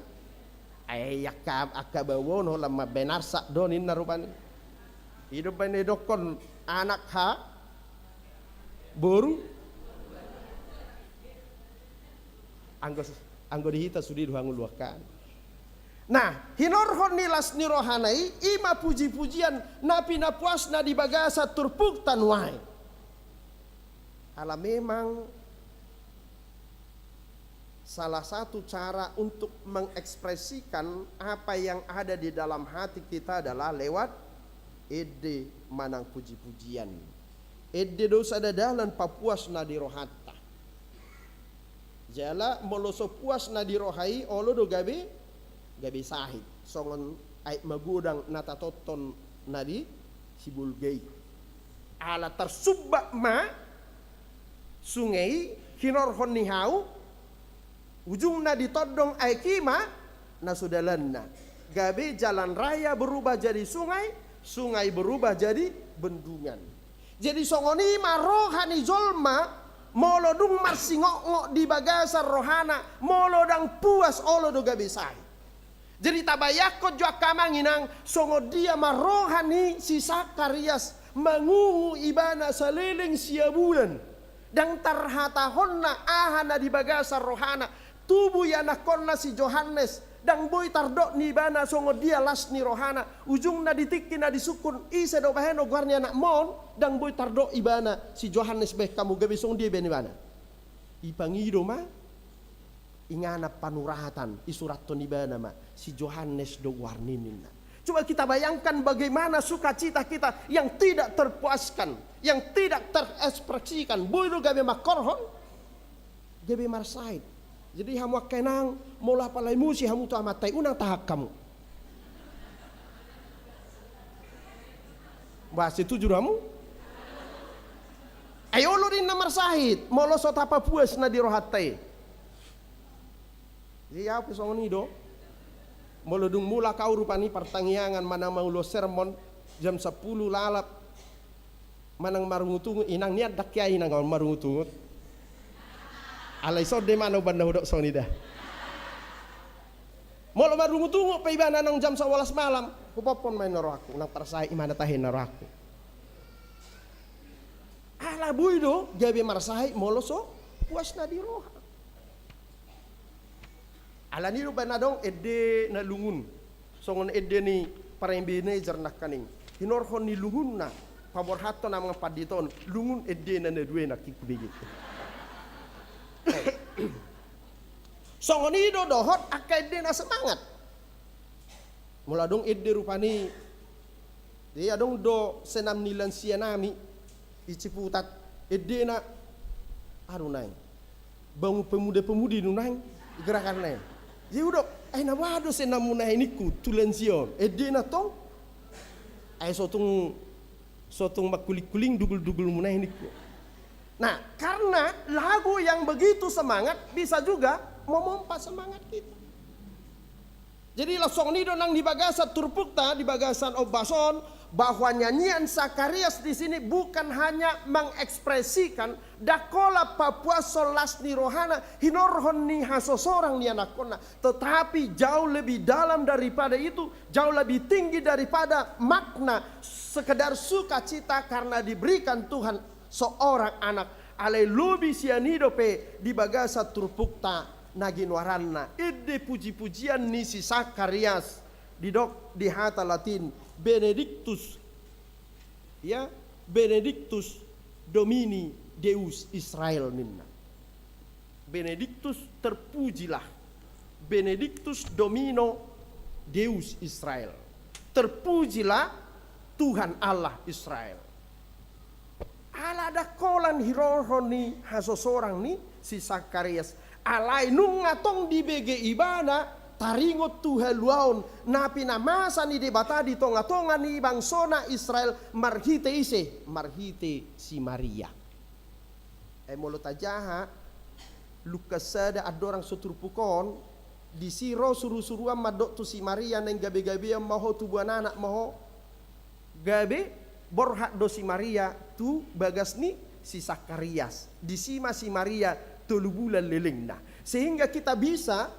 Ai angka, angka baoa on holan mambaen arsak do ninna rupani. I do umbahen na didokkon anak ha boru. Anggo, anggo di hita sude do hangoluan kan. Nah, hinorhon ni las ni rohana i, i ma pujipujian na pinapuasna di bagasan turpukta nuaeng. Ala memang salah satu cara untuk mengekspresikan apa yang ada di dalam hati kita adalah lewat ende manang pujipujian. Ende do sada dalan papuas na di rohanta. Jala molo so puas na di roha i, olo do gabe, gabe sahit. Songon aek magodang na tatonton na di sibolga i. Ala tarsumbat ma sunge i hinorhon ni hau, ujungna ditondong aek i ma na so dalanna. Gabe jalan raya berubah jadi sungai, sungai berubah jadi bendungan. Jadi songon i ma roha ni jolma, molo dung marsingotngot di bagasan rohana, molo ndang puas, olo do gabe sahit. Jadi tabayangkon jo angka amang inang, songon dia ma roha ni si Sakarias, mangungu ibana saleleng sia bulan. Ndang tarhatahonna aha na di bagasan rohana. Tubu ianakhonna si Johannes, ndang boi tardok ni ibana songon dia las ni rohana. Ujungna di tingki na disungkun, ise do bahenon goar ni anakmon, ndang boi tardok ibana si Johannes, bahen hamu gabe songon dia bahen ibana. Ipangido ma inganan panuratan, isurathon ibana ma, si Johannes do goarna, ninna. Coba kita bayangkan bagaimana sukacita kita yang tidak terpuaskan, yang tidak terekspresikan. Boi do gabe mangkorhon, gabe marsahit. Jadi hamu angka inang, molo apala emosi hamu tu amanta i, unang tahak hamu. Bah, setuju do hamu? Ai olo do ninna marsahit, molo so tapapuas na di rohanta i. Jadi ahu pe songon i do. Molo dung mulak ahu rupani partangiangan manang mangulahon sermon jam sampulu lalap manang marungutungut, inang, nian dang hea inang on marungutungut. Alai songon dia ma na umbahen na hudok songon i da. Molo marungutungut pe ibana naung jam sabolas malam, hupophop ma i na rohangku, unang parsahit, i ma na tahe na rohangku. Ala boi do gabe marsahit molo so puas na di roha. Alani do baen adong ende na lungun, songon ende ni parembe Ebenezer nangkaning. Hinorhon ni lungunna paborhathon amang pandita on, lungun endena na dua nangkin hubege. Songon i do dohot angka ende na semangat. Molo adong ende rupani, jadi adong do senam ni lansia nami i Ciputat, endena, aduh naeng, bangun pemuda-pemudi do naeng gerakan naeng. Jadi hudok, ai na boha do senammu naeng ningku tu lansia on, endena tong, ai so tung, so tung mangkuling-kuling dugul-dugulmu naeng ningku. Nah, karena lagu yang begitu semangat bisa juga memompa semangat kita. Jadi laos songon i do nang di bagasan turpukta, di bagasan ombas on, bahwa nyanyian Sakarias di sini bukan hanya mengekspresikan, ndang holan papuashon las ni rohana hinorhon ni hasosorang ni anakkonna, tetapi jauh lebih dalam daripada itu, jauh lebih tinggi daripada makna sekedar sukacita karena diberikan Tuhan seorang anak. Alai lobi sian i dope di bagasan turpukta na ginoaranna ende puji-pujian ni si Sakarias, didok di hata Latin, Benedictus, ya, Benedictus Domini Deus Israel ninna. Benedictus, terpujilah, Benedictus Domino Deus Israel, terpujilah Tuhan Allah Israel. Ala ndang holan hinorhon ni hasosorang ni si Sakarias, alai nunga tong dibege ibana taringot tu haluaon na pinamasa ni Debata di tonga-tonga ni bangsona Israel marhite ise? Marhite si Maria. Ai molo tajaha Lukas sada andorang so turpuk on, disi ro suru-suruan mandok tu si Maria, naeng gabe-gabean ma ho, tubuan anak ma ho. Gabe borhat do si Maria tu bagas ni si Sakarias. Disi ma si Maria tolu bulan lelengna. Sehingga kita bisa,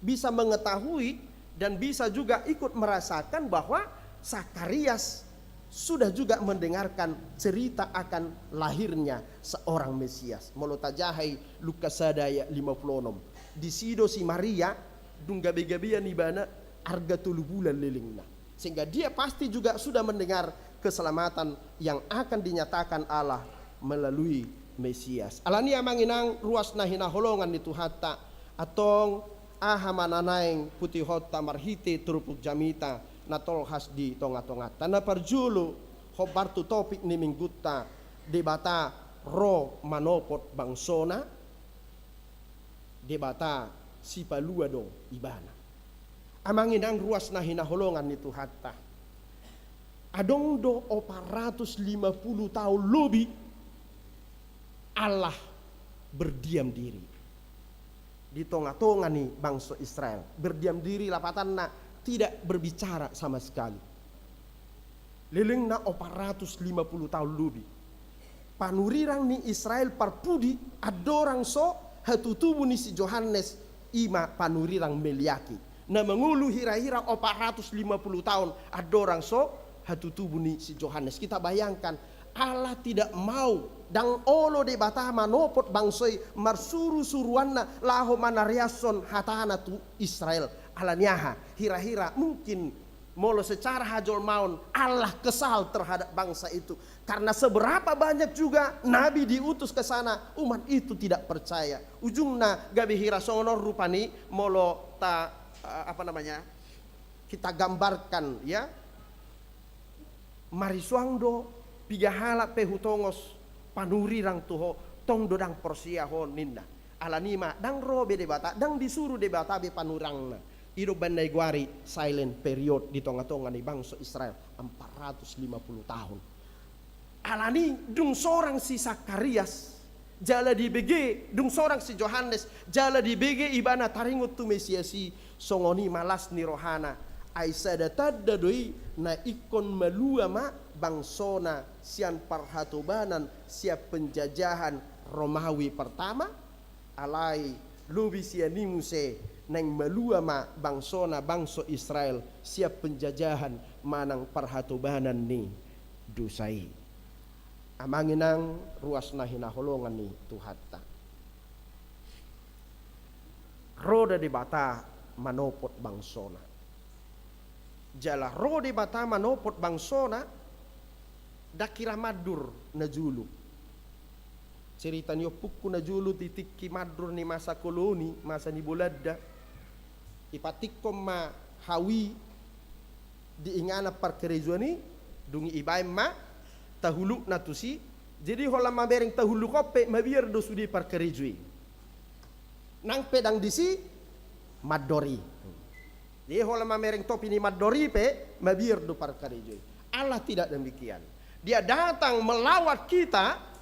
bisa mengetahui dan bisa juga ikut merasakan bahwa Sakarias sudah juga mendengarkan cerita akan lahirnya seorang Mesias. Molo tajaha i Lukas sada ayat lima puluh enam. Disi do si Maria, dung gabe-gabean ibana, arga tolu bulan lelengna. Sehingga dia pasti juga sudah mendengar keselamatan yang akan dinyatakan Allah melalui Mesias. Alani i amang inang ruas na hinaholongan ni Tuhanta, antong aha ma na naeng putihonta marhite turpuk jamita na tolhas di tonga-tonganta? Na parjolo, hombar tu topik ni minggunta, Debata ro manopot bangsona, Debata sipalua do ibana. Amang inang ruas na hinaholongan ni Tuhanta, adong do opat ratus lima puluh tahun lobi Allah berdiam diri di tonga-tonga ni bangso Israel. Berdiam diri lapatanna tidak berbicara sama sekali. Lelengna opat ratus lima puluh tahun lobi. Panurirang ni Israel parpudi andorang so hatutubu ni si Johannes, i ma panurirang Meliaki. Na mangolu hira-hira opat ratus lima puluh tahun andorang so hatutubu ni si Johannes. Kita bayangkan, Allah tidak mau, ndang olo Debata manopot bangso i marsuru-suruanna laho manareashon hatana tu Israel. Alani aha? Hira-hira mungkin molo secara hajolmaon Allah kesal terhadap bangsa itu. Karena seberapa banyak juga nabi diutus ke sana, umat itu tidak percaya. Ujungna gabe hira songon on rupani molo ta, eh, apa namanya, kita gambarkan, ya. Marisuang do, piga halak pe hutongos panurirang tu ho, tong do ndang porsea ho ninna. Alani i ma, ndang ro be Debata, ndang disuru Debata be panurirangna. I do umbaen na digoari silent period di tonga-tonga ni bangso Israel, empat ratus lima puluh tahun. Alani i dung sorang si Sakarias, jala dibege, dung sorang si Johannes, jala dibege ibana taringot tu Mesias i, songon i ma las ni rohana. Ai sada tanda do i na ingkon malua ma bangsona sian parhatobanan, sian penjajahan Romawi pertama, alai lobi sian i muse naeng malua ma bangsona bangso Israel sian penjajahan manang parhatobanan ni dosa i. Amang inang ruas na hinaholongan ni Tuhanta. Ro do Debata manopot bangsona. Jala ro Debata manopot bangsona, ndang hira mandur na jolo. Cerita ni ompungku na jolo di tingki mandur ni masa koloni, masa ni Bolanda. Ipatingkon ma hau i di inganan parkarejoan i, dung i ibaen ma tahulukna tusi. Jadi holan mamereng tahuluk on pe mabiar do sude parkarejo i. Nang pe ndang disi mandor i. Jadi holan mamereng topi ni mandor i pe mabiar do parkarejo i. Allah tidak demikian. Dia datang melawat kita.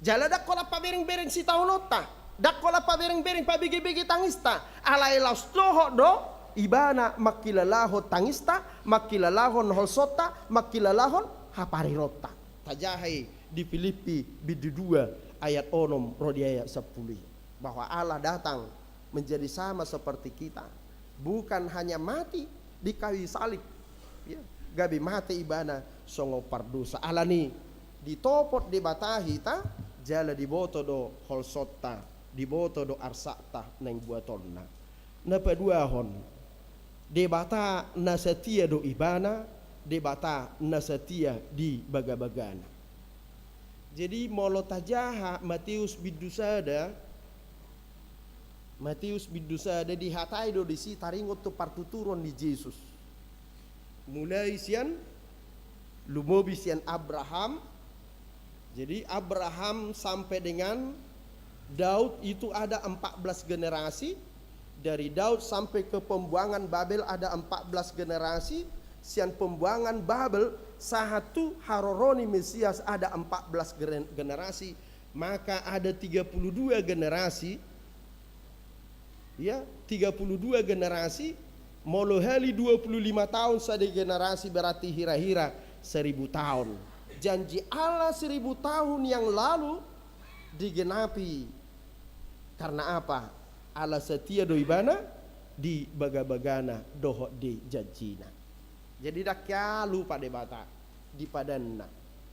Jala ndang holan pabereng-bereng sitaononta, ndang holan pabereng-bereng pabege-bege tangista, alai laos dohot do Ibana mangkilalahon tangista, mangkilalahon holsonta, mangkilalahon haparironta. Tajaha i di Pilippi bindu dua ayat onom ro di ayat sampulu i, bahwa Allah datang menjadi sama seperti kita. Bukan hanya mati di kayu salib, ya, gabe mate Ibana songon pardosa. Alani i ditopot Debata hita, jala diboto do holsonta, diboto do arsakta naeng buatonna. Na paduahon, Debata na satia do Ibana, Debata na satia di bagabagana. Jadi molo tajaha Mateus bindu sada, Mateus bindu sada, dihatai do disi taringot tu partuturon ni Jesus. Mulai sian, lumobi sian Abraham. Jadi Abraham sampai dengan Daud itu ada empat belas generasi. Dari Daud sampai ke pembuangan Babel ada empat belas generasi. Sian pembuangan Babel sahat tu haroro ni Mesias ada empat belas geren-, generasi. Maka ada tiga puluh dua generasi, ya, tiga puluh dua generasi, molo hali dua puluh lima tahun sada generasi, berarti hira-hira seribu tahun. Janji Allah seribu tahun yang lalu digenapi. Karena apa? Allah setia do Ibana di bagabagana dohot di janjina. Jadi ndang hea lupa Debata di padanna.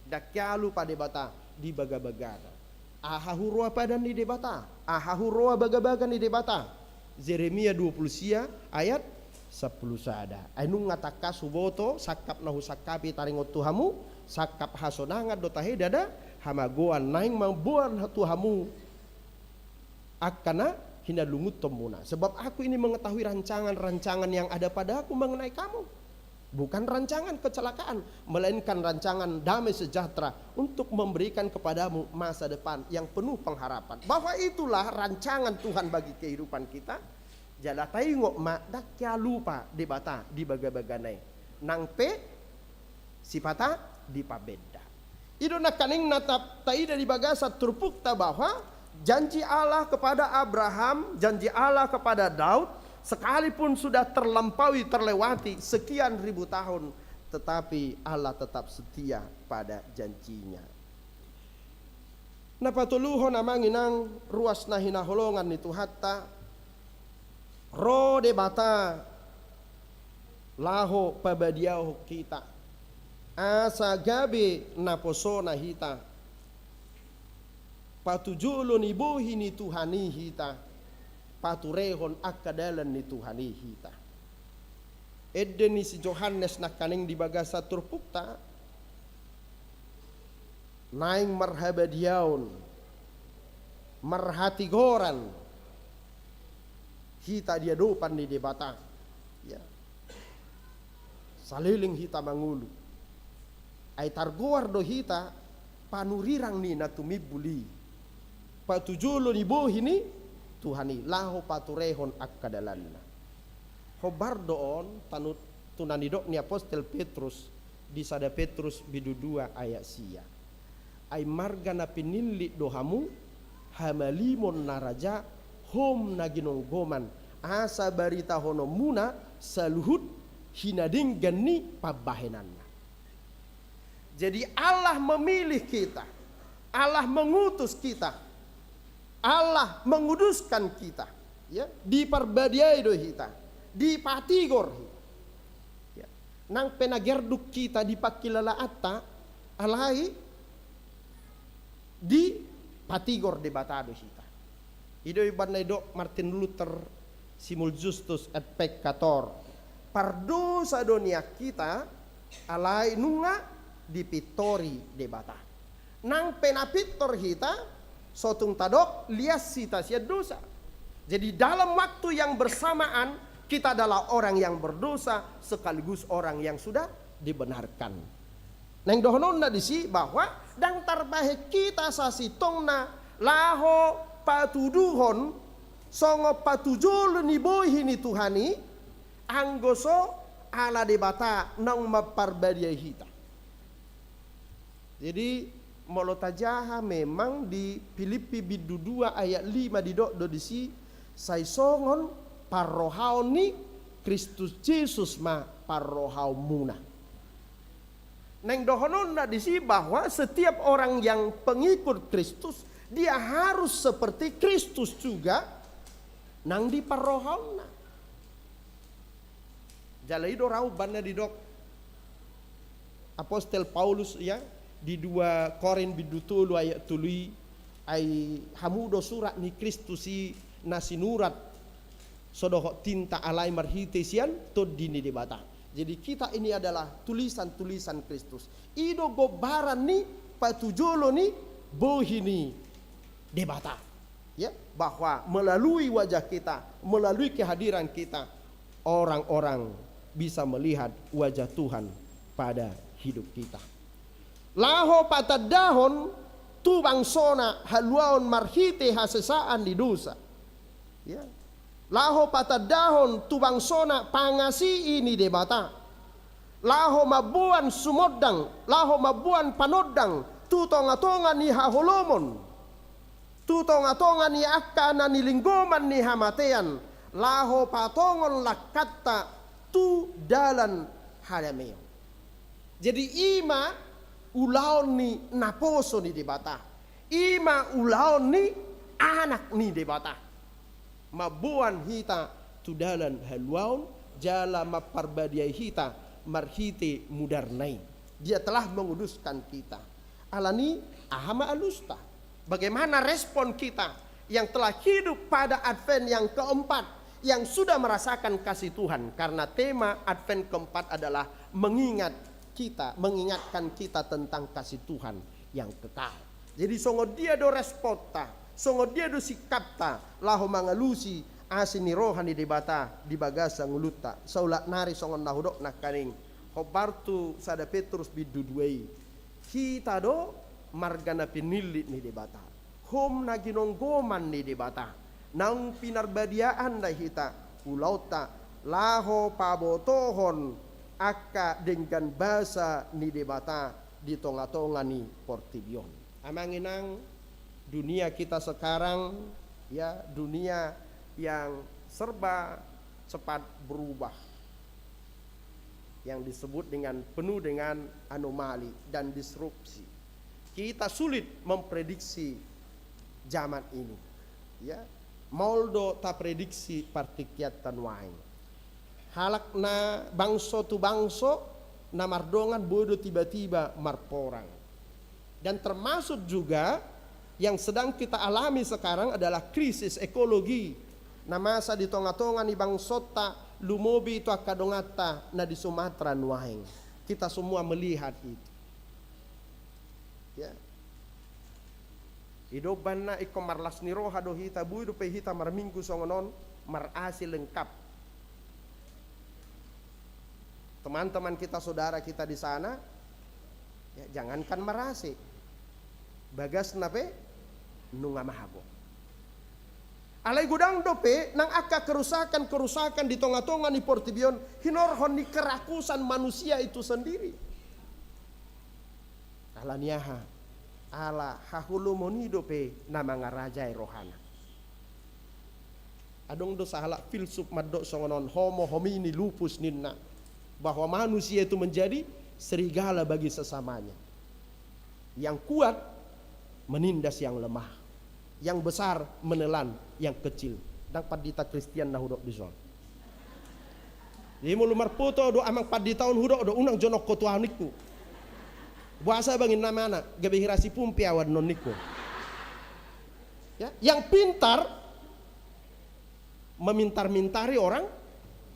Ndang hea lupa Debata di bagabagana. Aha huroha padan ni Debata? Aha huroha bagabaga ni Debata? Jeremia dua puluh sia ayat sampulu sada. Ai nunga tangkas huboto sangkap na husangkapi taringot tu hamu, sangkap hasonangan do tahe, ndada hamagoan, naeng mamboan tu hamu angka na hinalungunhonmuna. Sebab Aku ini mengetahui rancangan-rancangan yang ada pada-Ku mengenai kamu. Bukan rancangan kecelakaan, melainkan rancangan damai sejahtera untuk memberikan kepadamu masa depan yang penuh pengharapan. Bahwa itulah rancangan Tuhan bagi kehidupan kita. Jala taingot ma, ndang hea lupa Debata di bagabagana i. Nang pe sipata dipabenda. I do nangkaning na ta-, taida di bagasan turpukta bahwa janji Allah kepada Abraham, janji Allah kepada Daud, sekalipun sudah terlampaui, terlewati sekian ribu tahun, tetapi Allah tetap setia pada janji-Nya. Na patoluhon, amang inang ruas na hinaholongan ni Tuhanta, ro Debata laho pabadiahon hita, asa gabe naposona hita, patujolo ni bohi ni Tuhan i hita, paturehon angka dalan ni Tuhan i hita. Ende ni si Johannes nangkaning di bagasan turpukta, naeng marhabadiaon, marhatigoran hita di adopan ni Debata. Ya. Saleleng hita mangolu. Ai targoar do hita panurirang ni na tumimbul i, patujolo ni bohi ni Tuhan i, laho paturehon angka dalanna. Hombar do on tanu-, tu na nidok ni apostel Petrus di sada Petrus bindu dua ayat sia. Ai marga na pinillit do hamu, hamalimon na raja, hom na ginonggoman, asa baritahononmuna saluhut hinadenggan ni pambahenanna. Jadi Allah memilih kita, Allah mengutus kita, Allah menguduskan kita, ya, diparbadiai do hita, dipatigor hita. Ya. Nang pe na gerduk hita di pangkilalaanta, alai Dipatigor Debata do hita. I do umbahen na didok Martin Luther, Simul Justus et Peccator. Pardosa do nian hita, alai nunga dipintori Debata. Nang pe na pintor hita, so tung tadok, lias hita sian dosa. Jadi dalam waktu yang bersamaan, kita adalah orang yang berdosa sekaligus orang yang sudah dibenarkan. Naeng dohononna disi bahwa ndang tarbahen hita sasintongna laho patuduhon songon patujolo ni bohi ni Tuhan i, anggo so ala Debata naung mamparbadiai hita. Jadi, molo tajaha memang di Pilippi bindu dua ayat lima didok do disi, sai songon parrohaon ni Kristus Jesus ma parrohaonmuna. Naeng dohononna disi bahwa setiap orang yang pengikut Kristus, dia harus seperti Kristus juga nang di parrohaonna. Jala i do ra umbahen na didok Apostel Paulus, ya, di dua Korint bindu tolu ayat tolu i, ai hamu do surat ni Kristus i na sinurat so dohot tinta, alai marhite sian Tondi ni Debata. Jadi kita ini adalah tulisan-tulisan Kristus. I do gombaran ni patujolo ni bohi ni Debata. Ya, bahwa melalui wajah kita, melalui kehadiran kita, orang-orang bisa melihat wajah Tuhan pada hidup kita. Laho patandahon tu bangsona haluaon marhite hasesaan ni dosa. Ya. Laho patandahon tu bangsona pangasii ni Debata. Laho mamboan sumondang, laho mamboan panondang tu tonga-tonga ni haholomon, tu tonga-tonga ni angka na nilinggoman ni hamatean, laho patongon langkanta tu dalan hadameon. Jadi i ma ulaon ni naposo ni Debata, i ma ulaon ni anak ni Debata. Mamboan hita tu dalan haluaon, jala mamparbadiai hita marhite mudarna i. Dia telah menguduskan kita. Alani aha ma alusta? Bagaimana respon kita yang telah hidup pada Advent yang keempat, yang sudah merasakan kasih Tuhan? Karena tema Advent keempat adalah mengingat kita, mengingatkan kita tentang kasih Tuhan yang kekal. Jadi songon dia do responta, songon dia do sikapta laho mangalusi asi ni roha ni Debata di bagasan ngolunta. Saulak nari songon na hudok nangkaning, hombar tu sada Petrus bindu dua i. Hita do marga na pinillit ni Debata, hom na ginonggoman ni Debata, naung pinarbadiaanna hita ulaonta laho pabotohon angka denggan basa ni Debata di tonga-tonga ni portibi on. Amang inang, dunia kita sekarang, ya, dunia yang serba cepat berubah, yang disebut dengan penuh dengan anomali dan disrupsi. Kita sulit memprediksi zaman ini. Ya, maol do taprediksi partingkianta nuaeng. Halak na bangso tu bangso na mardongan boi do tiba-tiba marporang. Dan termasuk juga yang sedang kita alami sekarang adalah krisis ekologi. Na masa di tonga-tonga ni bangsonta, lumobi tu angka donganta na di Sumatera nuaeng. Kita semua melihat itu. Ya. I do umbahen na ingkon marlas ni roha do hita, boi dope hita marminggu songon on, mar-A C lengkap. Teman-teman kita, saudara kita di sana, ya, jangankan mar-A C, bagasna pe nunga mago. Alai godang dope nang angka kerusakan-kerusakan di tonga-tonga ni portibi on, hinorhon ni kerakusan manusia itu sendiri. Ala ni aha? Ala haholomon i dope na mangarajai rohana. Adong do sahalak filsuf mandok songon on, homo homini lupus ninna, bahwa manusia itu menjadi serigala bagi sesamanya. Yang kuat menindas yang lemah, yang besar menelan yang kecil. Ndang pandita Kristian na hudok dison. Jadi molo marfoto do amang pandita on, hudok do, unang jonok ho tu ahu ningku. Boasa bangin namana, gabe hira si Pumpe au annon ningku. Ya, yang pintar memintar-mintari orang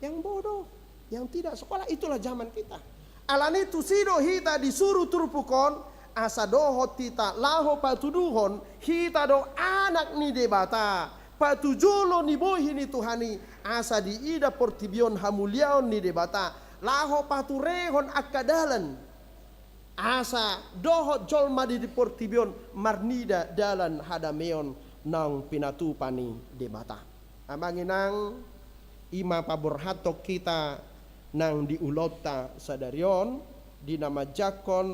yang bodoh, yang tidak sekolah. Itulah zaman kita. Alani tusi do hita disuru turpuk on, asa dohot hita laho patuduhon hita do anak ni Debata, patujolo ni bohi ni Tuhan i, asa diida portibi on hamuliaon ni Debata, laho paturehon angka dalan. Asa dohot jolma di portibi on marnida dalan hadameon naung pinatupa ni Debata. Amang inang, i ma paborhathon hita nang di ulaonta sadari on, di na manjangkon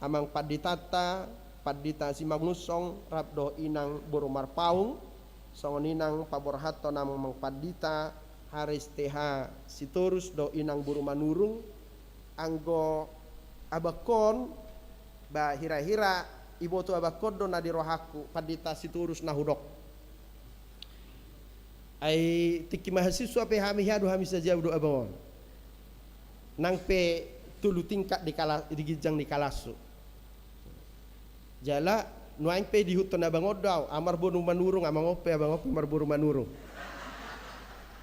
amang panditanta, Pandita Simangunsong, rap dohot inang boru Marpaung, songon i nang paborhathon amang pandita Haris T H Sitorus dohot inang boru Manurung, anggo abangkon, ba hira-hira iboto abangkon do na di rohangku, Pandita Sitorus na hudok. Ai tingki mahasiswa pe hami, hea do hami sajau do abang on. Nang pe tolu tingkat di kala-, di ginjang ni kalashu. Jala nuaeng pe diihuthon abang on do au, au marboru Manurung, amang on pe, abang on pe marboru Manurung.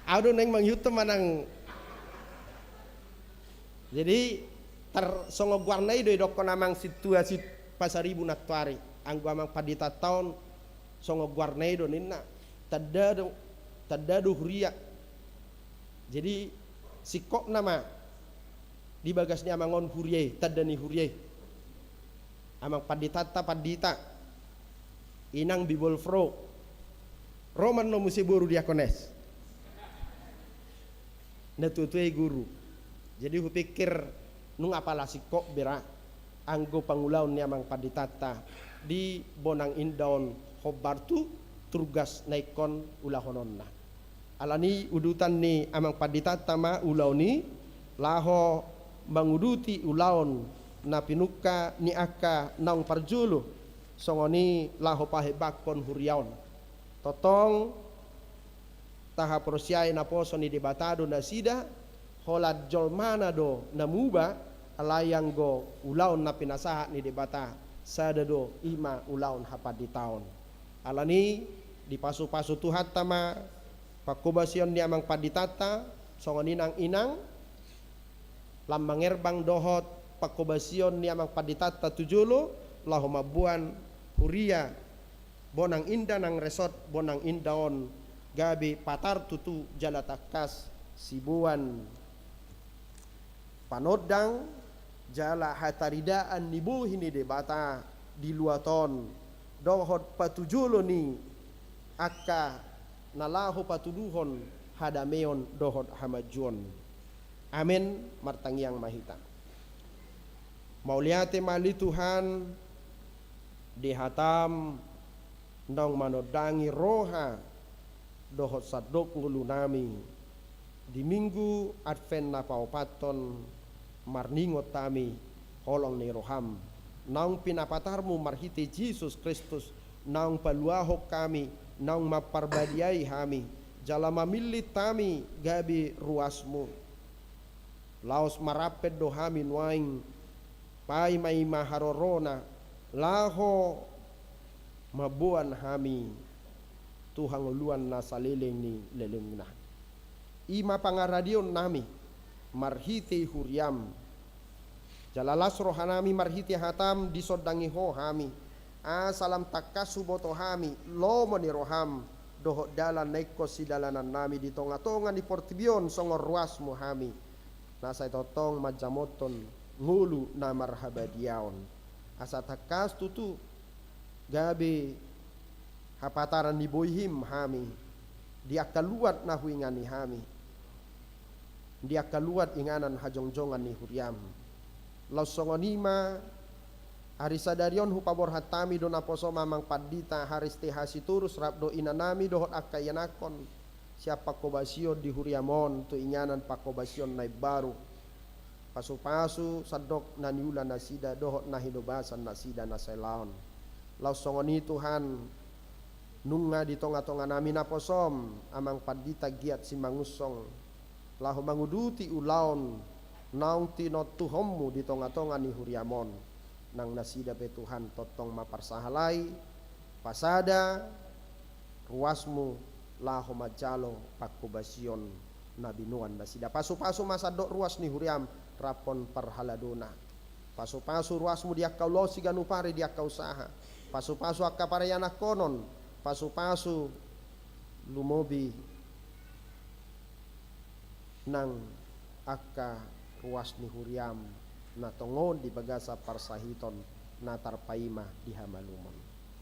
Au do naeng mangihuthon manang. Jadi, tar songon goarna i do idokkon amang sintua si Pasaribu nantoari. Anggo amang panditanta on songon goarna i do ninna. Tanda do, tanda do huria. Jadi, singkopna ma di bagas ni amang on huria i, tanda ni huria i. Amang panditanta pandita, inang bibol fro. Ro ma annon muse boru diakones. Na tua-tua i guru. Jadi hupikir nunga pala singkop be ra anggo pangulaon ni amang panditanta di Bonang Indah on hombar tu turgas na ingkon ulahononna. Alani udutan ni amang panditanta ma ulaon i laho manguduti ulaon na pinungka ni angka naung parjolo, songon i laho pahembangkon huria on. Tongtong tahaporseai naposo ni Debata do nasida, holan jolmana do na muba, alai anggo ulaon na pinasahat ni Debata, sada do, i ma ulaon hapanditaon. Alani dipasu-pasu Tuhanta ma panghobasion ni amang panditanta, songon i nang inang, lam mangerbang dohot panghobasion ni amang panditanta tu jolo, laho mamboan huria Bonang Indah nang resort Bonang Indah on gabe patar tutu jala tangkas siboan panondang jala hataridaan ni bohi ni Debata di luat on dohot patujolo ni angka na laho patuduhon hadameon dohot hamajuon. Amen. Martangiang ma hita. Mauliate ma ale Tuhan, di hataM naung manondangi roha dohot sandok ngolunami di Minggu Advent na paopathon, marningot hami holong ni rohaM naung pinapatarMu marhite Jesus Kristus, naung paluahon hami, naung mamparbadiai hami, jala mamillit hami gabe ruasMu. Laos marampet do hami nuaeng, paima-ima harorona, laho mamboan hami tu hangoluan na saleleng ni lelengna. I ma pangaradeonnami marhite huriaM. Jala las rohanami marhite hataM disondangi Ho hami, asa lam tangkas huboto hami lomo ni rohaM dohot dalan na ingkon sidalanannami di tonga-tonga ni portibi on songon ruasMu hami, na sai tongtong manjamothon ngolu na marhabadiaon. Asa tangkas tutu gabe hapataran ni bohiM hami di angka luat na huingani hami, di angka luat inganan hajongjongan ni huriaM. Laos songon i ma, ari sadari on hupaborhat hami do naposoM amang pandita Haris T H Sitorus rap dohot inanami dohot angka ianakhon, sian panghobasion di huriaM on tu inganan panghobasion na imbaru. Pasu-pasu sandok na niula nasida dohot na hinobasan nasida na sai laon. Laos songon i Tuhan, nunga di tonga-tonganami naposoM amang pandita Giat Simangunsong, laho manguduti ulaon naung tinontuhonMu di tonga-tonga ni huriaM on. nang nasida pe Tuhan tongtong ma parsahalai, pasada ruasmu laho manjalo pangkobasion na binoan nasida. Pasupasu ma sandok ruas ni huriam rap dohot parhaladona. Pasupasu ruasmu di angka ulaon siganup ari, di angka usaha. Pasupasu angka parianakhonon, pasupasu lumobi nang angka ruas ni huriam na tongon di bagasan parsahiton na tarpaima di hamalumon.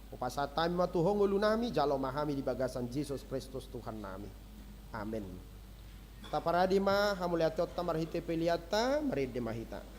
Hupasahat hami ma tu Ho ngolunami, jalo ma hami di bagasan Jesus Kristus Tuhannami. Amen. Taparade ma hamuliateonta marhite peleanta, marende ma hita.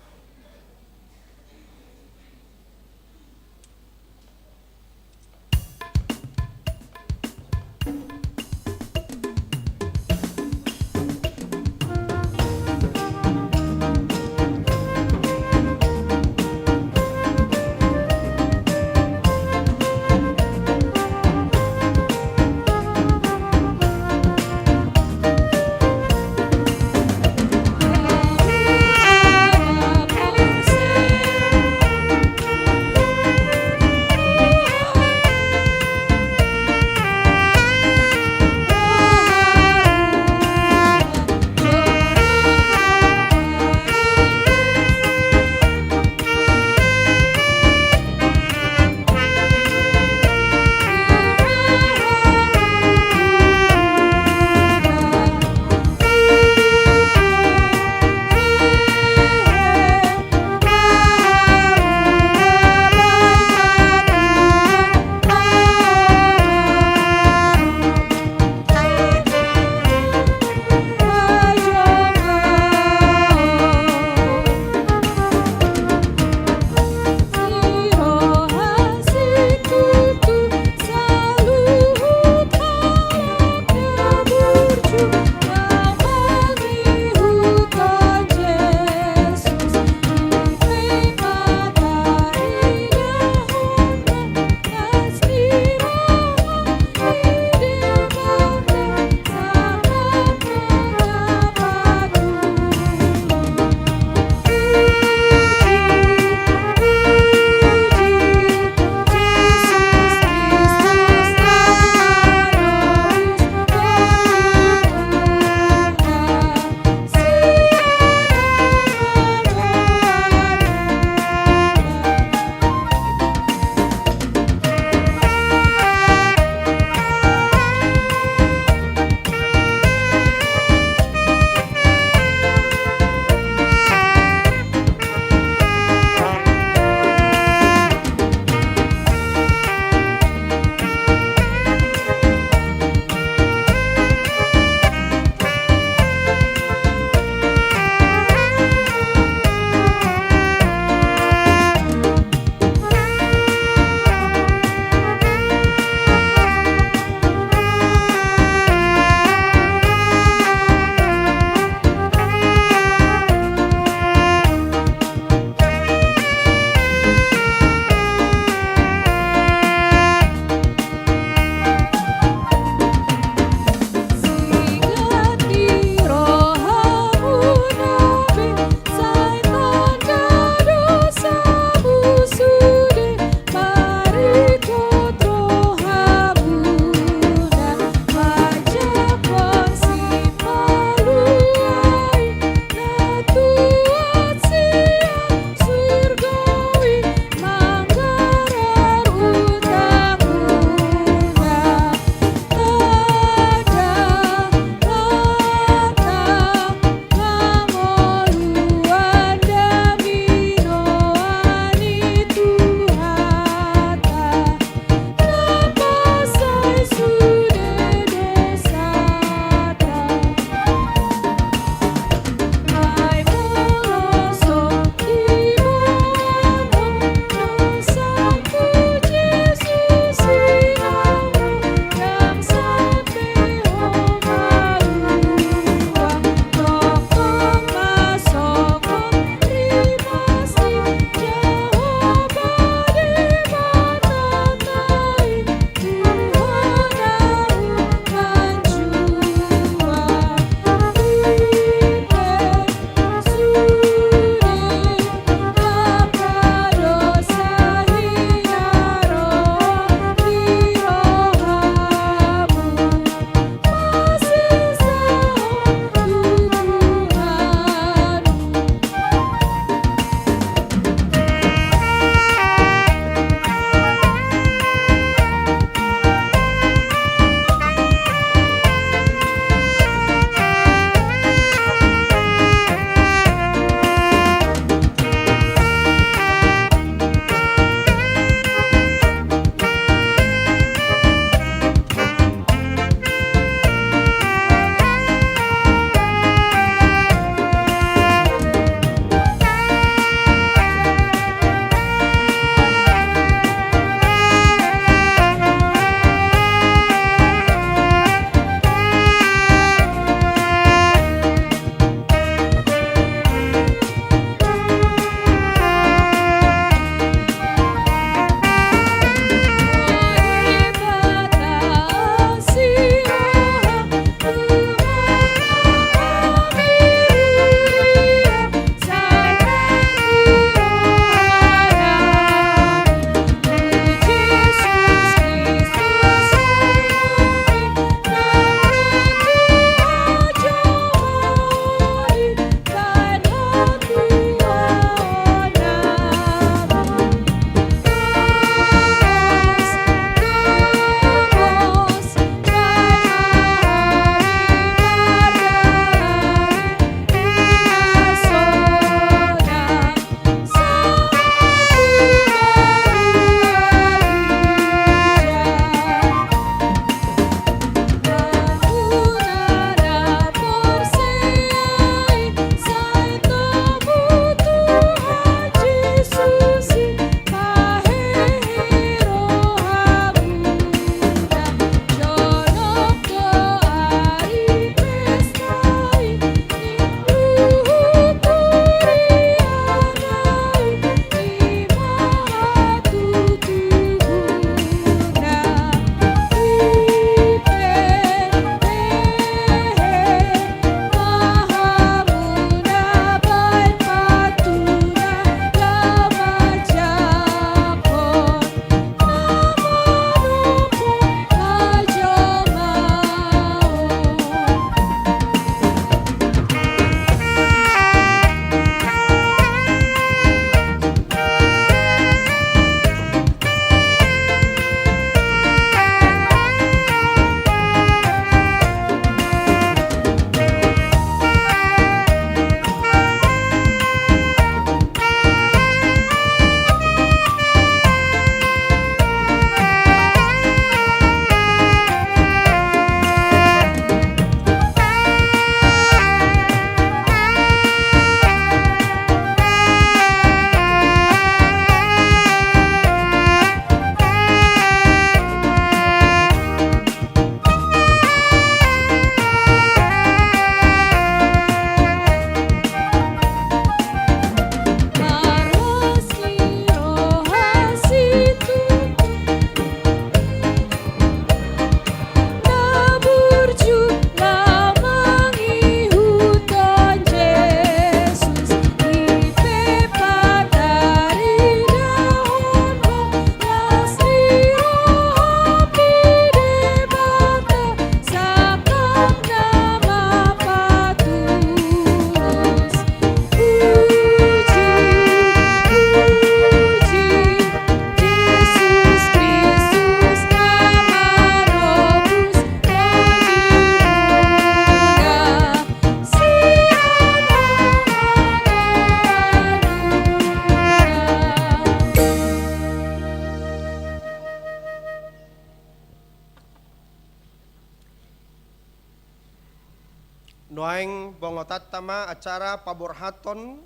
Nuaeng bongotanta ma acara paborhathon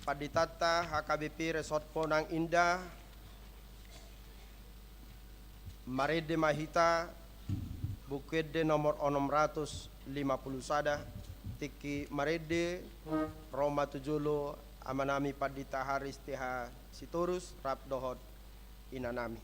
panditanta H K B P Resort Bonang Indah, marende ma hita, Buku Ende nomor onom ratus lima puluh sada, tingki marende, ro ma tu jolo amanami Pandita Haris T H Sitorus, rap dohot inanami.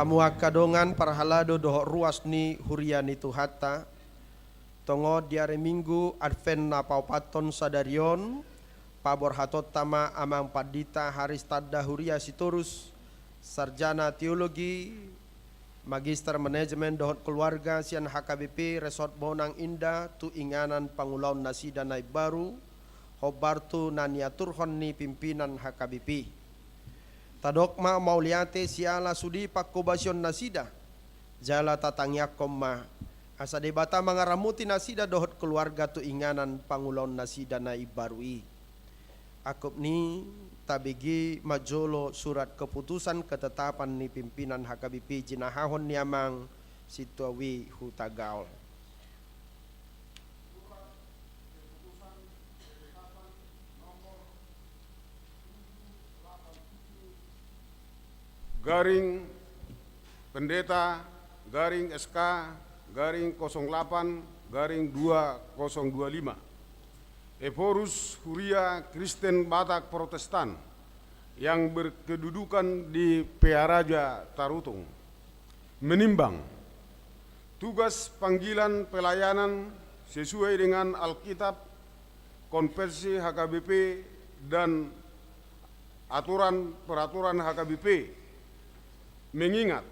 Hamu angka dongan parhalado dohot ruas ni huria ni Tuhanta, tongon di ari Minggu Advent na paopathon sadari on, paborhatonta ma Amang Pandita Haris Tanda Huria Sitorus, Sarjana Teologi, Magister Manajemen dohot Keluarga sian H K B P Resort Bonang Indah tu inganan pangulaon nasida na imbaru, hombar tu na niaturhon ni pimpinan H K B P. Tadok ma mauliate siala sude panghobasion nasida, jala tatangiangkon ma asa Debata mangaramoti nasida dohot keluarga tu inganan pangulaon nasida na imbaru i. Angkup ni i, tabege ma jolo surat keputusan ketetapan ni pimpinan H K B P jinahahon ni Amang Sintua W Hutagaol. Garing Pendeta, garing S K, garing kosong delapan, garing dua kosong dua lima. Ephorus Huria Kristen Batak Protestan yang berkedudukan di Pearaja Tarutung. Menimbang tugas panggilan pelayanan sesuai dengan Alkitab, Konvensi H K B P, dan aturan peraturan H K B P. Mengingat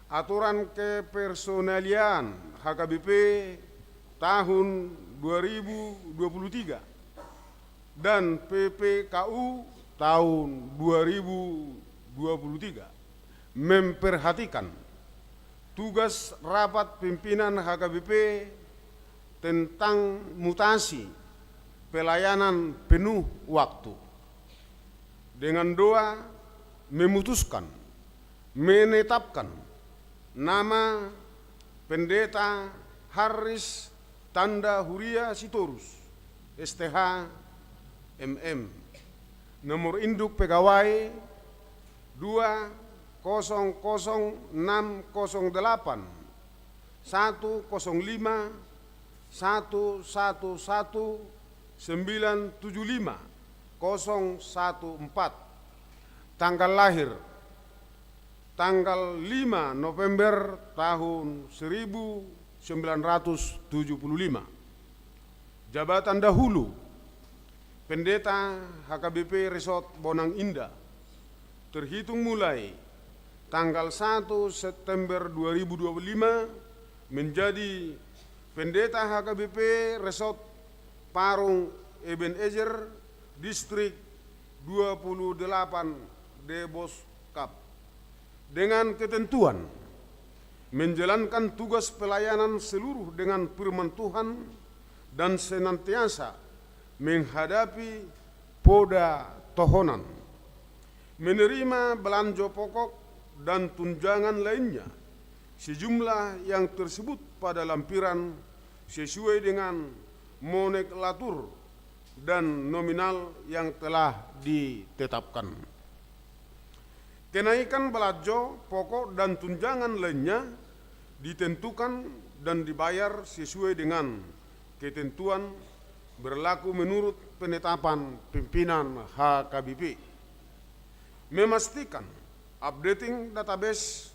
aturan kepersonalian H K B P tahun dua ribu dua puluh tiga dan P P K U tahun dua ribu dua puluh tiga memperhatikan tugas rapat pimpinan H K B P tentang mutasi pelayanan penuh waktu. Dengan doa memutuskan, menetapkan nama Pendeta Haris Tanda Huria Sitorus, S T H, M M. Nomor induk pegawai dua kosong kosong enam kosong delapan, satu kosong lima, satu satu satu, sembilan tujuh lima, kosong satu empat. Tanggal lahir, tanggal lima November tahun seribu sembilan ratus tujuh puluh lima. Jabatan dahulu, Pendeta H K B P Resort Bonang Indah, terhitung mulai tanggal satu September dua ribu dua puluh lima, menjadi Pendeta H K B P Resort Parung Ebenezer, Distrik dua puluh delapan, Deboskap. Dengan ketentuan, menjalankan tugas pelayanan seluruh dengan firman Tuhan, dan senantiasa menghadapi poda tohonan. Menerima belanja pokok dan tunjangan lainnya sejumlah yang tersebut pada lampiran sesuai dengan nomenklatur dan nominal yang telah ditetapkan. Kenaikan belanja pokok dan tunjangan lainnya ditentukan dan dibayar sesuai dengan ketentuan berlaku menurut penetapan pimpinan H K B P. Memastikan updating database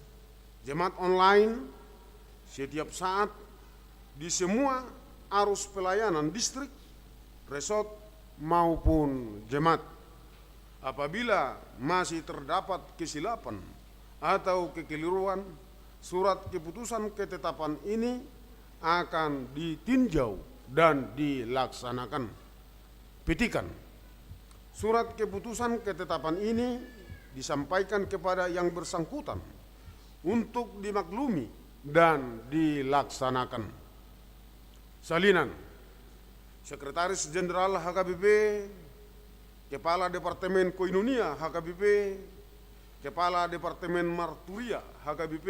jemaat online setiap saat di semua arus pelayanan distrik, resort, maupun jemaat. Apabila masih terdapat kesilapan atau kekeliruan, surat keputusan ketetapan ini akan ditinjau dan dilaksanakan. Petikan. Surat keputusan ketetapan ini disampaikan kepada yang bersangkutan untuk dimaklumi dan dilaksanakan. Salinan. Sekretaris Jenderal H K B P, Kepala Departemen Koinonia H K B P, Kepala Departemen Marturia H K B P,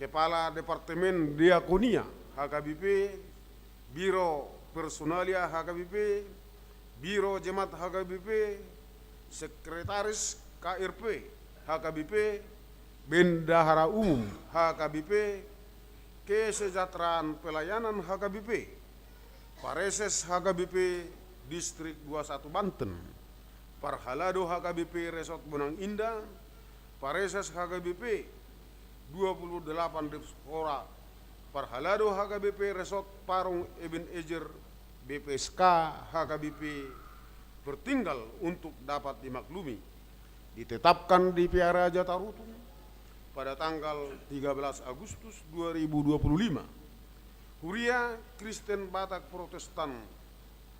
Kepala Departemen Diakonia H K B P, Biro Personalia H K B P, Biro Jemaat H K B P, Sekretaris K R P H K B P, Bendahara Umum H K B P, Kesejahteraan Pelayanan H K B P, Pareses H K B P Distrik dua satu Banten, Parhalado H K B P Resort Bonang Indah, Pareses H K B P dua puluh delapan Diaspora, Parhalado H K B P Resort Parung Ebenezer, B P S K H K B P Pertinggal untuk dapat dimaklumi. Ditetapkan di Vihara Jatarutung pada tanggal tiga belas Agustus dua ribu dua puluh lima. Huria Kristen Batak Protestan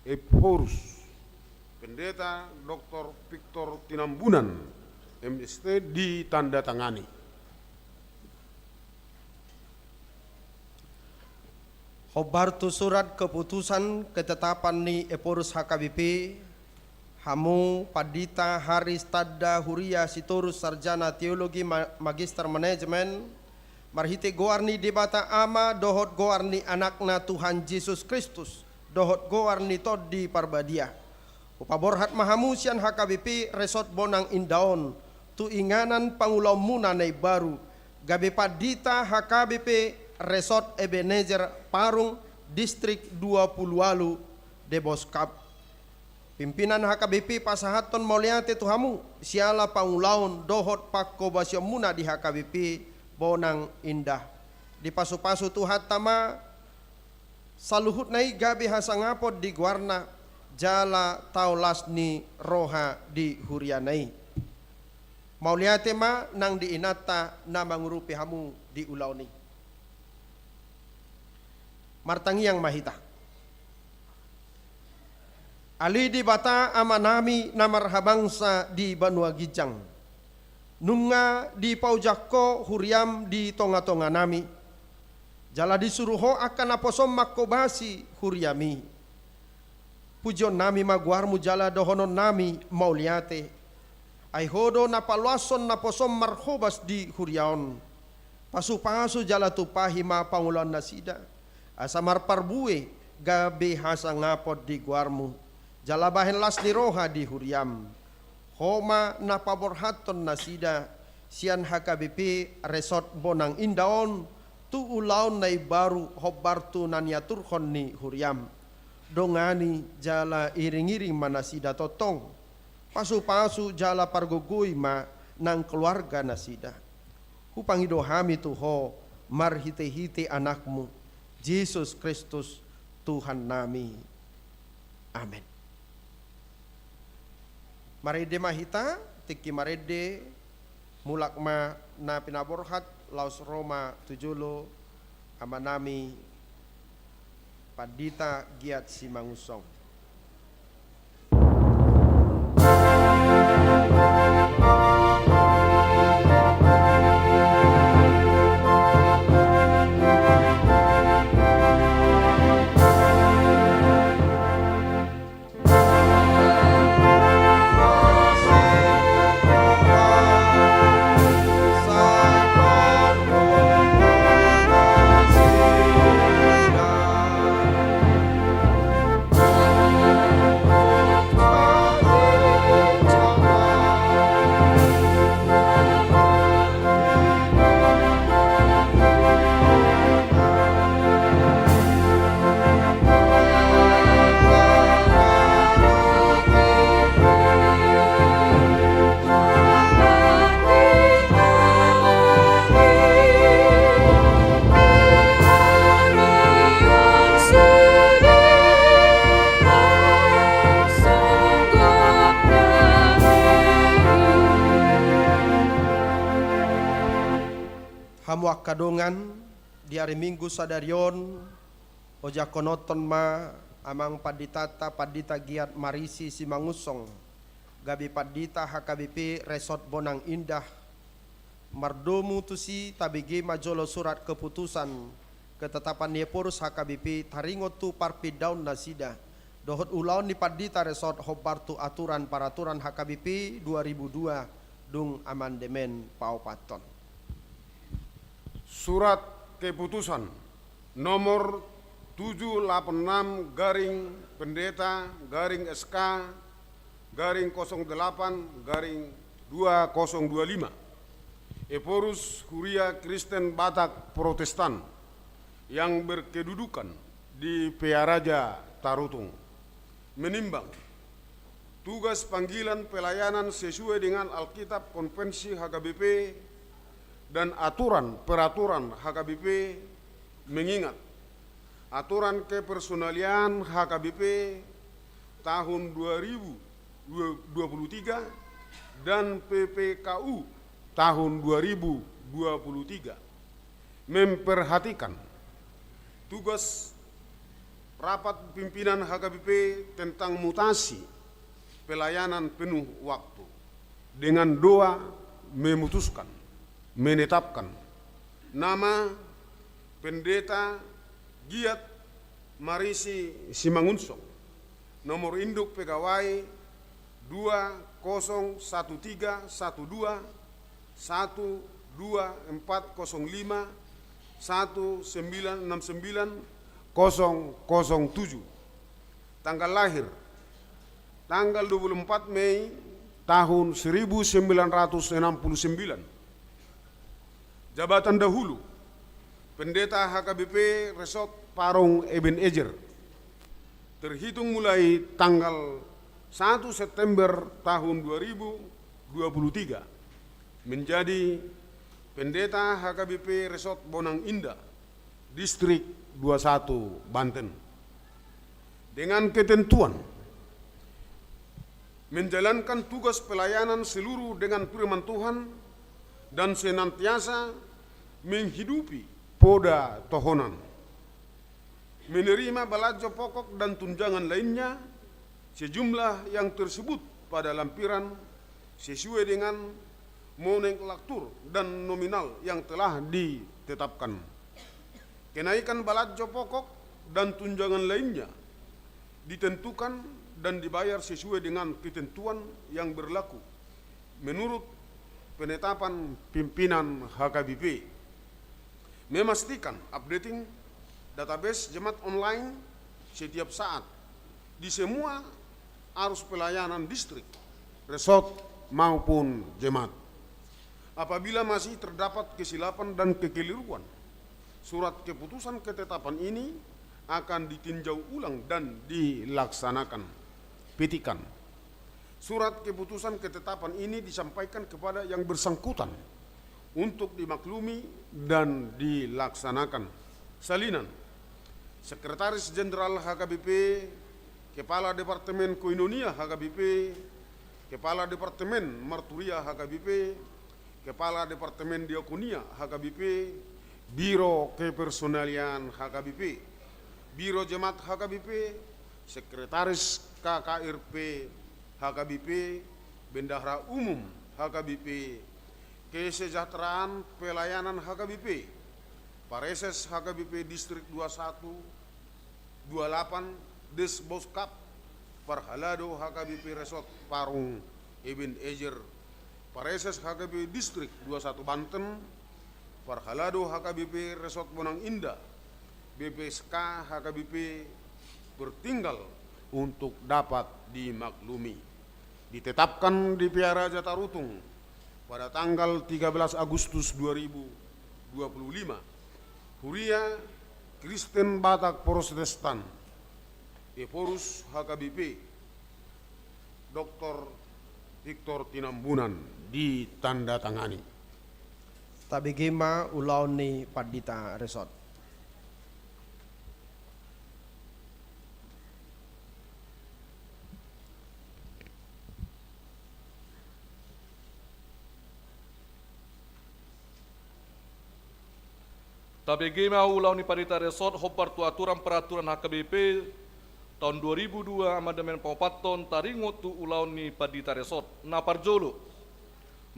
Ephorus, Pendeta Doktor Victor Tinambunan, M S T, ditandatangani. Hombar tu surat keputusan ketetapan ni Ephorus H K B P, hamu Pandita Haris Tanda Huria Sitorus, Sarjana Teologi, Ma-, Magister Manajemen, marhite goar ni Debata Ama dohot goar ni Anakna Tuhan Jesus Kristus dohot goar ni Tondi Parbadia, hupaborhat ma hamu sian H K B P Resort Bonang Indah on tu inganan pangulaonmuna na imbaru, gabe pandita H K B P Resort Ebenezer Parung, Distrik dua puluh ualu, Deboskap. Pimpinan H K B P pasahathon mauliate tu hamu siala pangulaon dohot panghobasionmuna di H K B P Bonang Indah. Dipasupasu Tuhanta ma saluhutna i gabe hasangapon di goarna jala tao las ni roha di huriana i. Mauliate ma nang di inanta na mangurupi hamu di ulaon i. Martangiang ma hita. Ale Debata Amanami na marhabangsa di banua ginjang, nunga dipaojak Ho huriam di tongatonganami, jala disuru Ho angka naposom manghobasi huriami. Pujionnami ma goarmu jala dohononnami mauliate. Ai Ho do na paloashon naposom marhobas di huria on. Pasupasu jala tumpahi ma pangulaonnasida, asa marparbue gabe hasangapon di goarmu, jala bahen las ni roha di huriam. Ho ma na paborhathon nasida sian H K B P Resort Bonang Indah on tu ulaon na imbaru hombar tu na niaturhon ni huriam. Dongani jala iringiring ma nasida tongtong. Pasupasu jala pargogoi ma nang keluarganasida. Hupangido hami tu Ho marhitehite Anakmu, Jesus Kristus, Tuhannami. Amen. Marende ma hita, tingki marende, mulak ma na pinaborhat, laos ro ma tu jolo amanami Pandita Giat Simangunsong. Angka dongan, di ari Minggu sadari on, ojakhononton ma amang panditanta, Pandita Giat Marisi Simangunsong, gabe pandita H K B P Resort Bonang Indah, mardomu tusi tabege ma jolo surat keputusan ketetapan ni Ephorus H K B P taringot tu parpindaon nasida dohot ulaon ni pandita resort hombar tu aturan paraturan H K B P dua ribu dua dung amandemen paopathon. Surat keputusan nomor tujuh lapan enam garing pendeta garing S K garing kosong delapan garing dua kosong dua lima. Ephorus Huria Kristen Batak Protestan yang berkedudukan di Pearaja Tarutung menimbang tugas panggilan pelayanan sesuai dengan Alkitab, Konvensi H K B P, dan aturan peraturan H K B P, mengingat Aturan Kepersonalian H K B P tahun dua ribu dua puluh tiga dan P P K U tahun dua ribu dua puluh tiga memperhatikan tugas rapat pimpinan H K B P tentang mutasi pelayanan penuh waktu dengan doa memutuskan, menetapkan nama Pendeta Giat Marisi Simangunsong, nomor induk pegawai dua kosong satu tiga satu dua satu dua empat kosong lima satu sembilan enam sembilan kosong kosong tujuh. Tanggal lahir, tanggal dua puluh empat Mei tahun seribu sembilan ratus enam puluh sembilan. Jabatan dahulu, Pendeta H K B P Resort Parung Eben Ezer. Terhitung mulai tanggal satu September tahun dua ribu dua puluh tiga, menjadi Pendeta H K B P Resort Bonang Indah, Distrik dua satu Banten. Dengan ketentuan, menjalankan tugas pelayanan seluruh dengan firman Tuhan dan senantiasa menghidupi poda tohonan. Menerima balanjo pokok dan tunjangan lainnya sejumlah yang tersebut pada lampiran sesuai dengan nomenklatur dan nominal yang telah ditetapkan. Kenaikan balanjo pokok dan tunjangan lainnya ditentukan dan dibayar sesuai dengan ketentuan yang berlaku menurut penetapan pimpinan H K B P. Memastikan updating database jemaat online setiap saat di semua arus pelayanan distrik, resort, maupun jemaat. Apabila masih terdapat kesilapan dan kekeliruan, surat keputusan ketetapan ini akan ditinjau ulang dan dilaksanakan. Petikan. Surat keputusan ketetapan ini disampaikan kepada yang bersangkutan untuk dimaklumi dan dilaksanakan. Salinan. Sekretaris Jenderal H K B P, Kepala Departemen Koinonia H K B P, Kepala Departemen Marturia H K B P, Kepala Departemen Diakonia H K B P, Biro Kepersonalian H K B P, Biro Jemaat H K B P, Sekretaris K K R P H K B P, Bendahara Umum H K B P, Kesejahteraan Pelayanan H K B P, Pareses H K B P Distrik dua satu, dua lapan, Desboskap, Parhalado H K B P Resort Parung Eben Ezer, Pareses H K B P Distrik dua satu Banten, Parhalado H K B P Resort Bonang Indah, B P S K H K B P bertinggal untuk dapat dimaklumi. Ditetapkan di Pearaja Tarutung pada tanggal tiga belas Agustus dua ribu dua puluh lima, Huria Kristen Batak Protestan, Ephorus H K B P, Doktor Victor Tinambunan, ditandatangani. Tabege ma ulaon ni pandita resort. Tabege ma ulaon ni pandita resort hombar tu aturan peraturan H K B P tahun dua ribu dua amandemen paopathon taringot tu ulaon ni pandita resort. Na parjolo,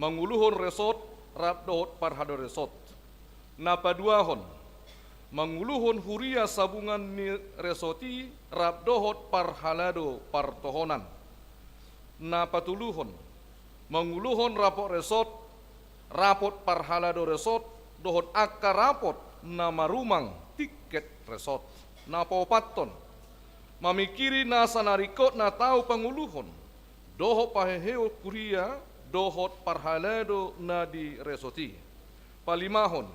manguluhon resort rap dohot parhalado resort. Na paduahon, manguluhon huria sabungan ni resort i rap dohot parhalado partohonan. Na patoluhon, manguluhon rapot resort, rapot parhalado resort, dohot angka rapot na marumang tiket resort. Na paopathon, mamingkiri nasa na ringkot na tau panguluhon dohot paheheon huria dohot parhalado na di resort i. Palimahon,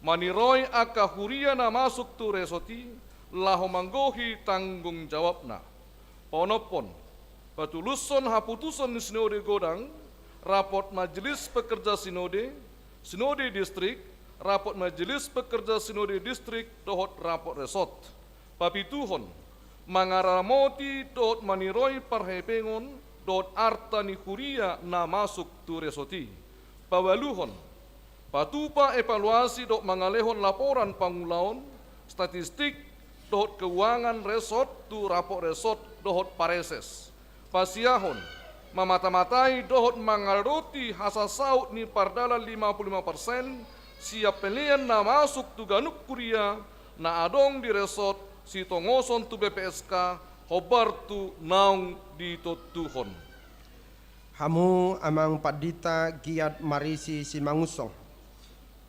maniroi angka huria na masuk tu resort i laho manggohi tanggung jawabna. Paonomhon, patulushon haputusan ni sinode godang, rapot majelis pekerja sinode, sinode distrik, rapot majelis pekerja sinode distrik dohot rapot resort. Papituhon, mangaramoti dohot maniroi parhepengon dohot arta ni huria na masuk tu resort i. Paualuhon, patupa evaluasi dohot mangalehon laporan pangulaon, statistik, dohot keuangan resort tu rapot resort dohot pareses. Pasiahon, mamata-matai dohot mangaradoti hasasaut ni pardalan lima puluh lima persen sian pelean na masuk tu ganup huria na adong di resort sitongoson tu B P S K hombar tu naung ditontuhon. Hamu amang pandita Giat Marisi Simangunsong,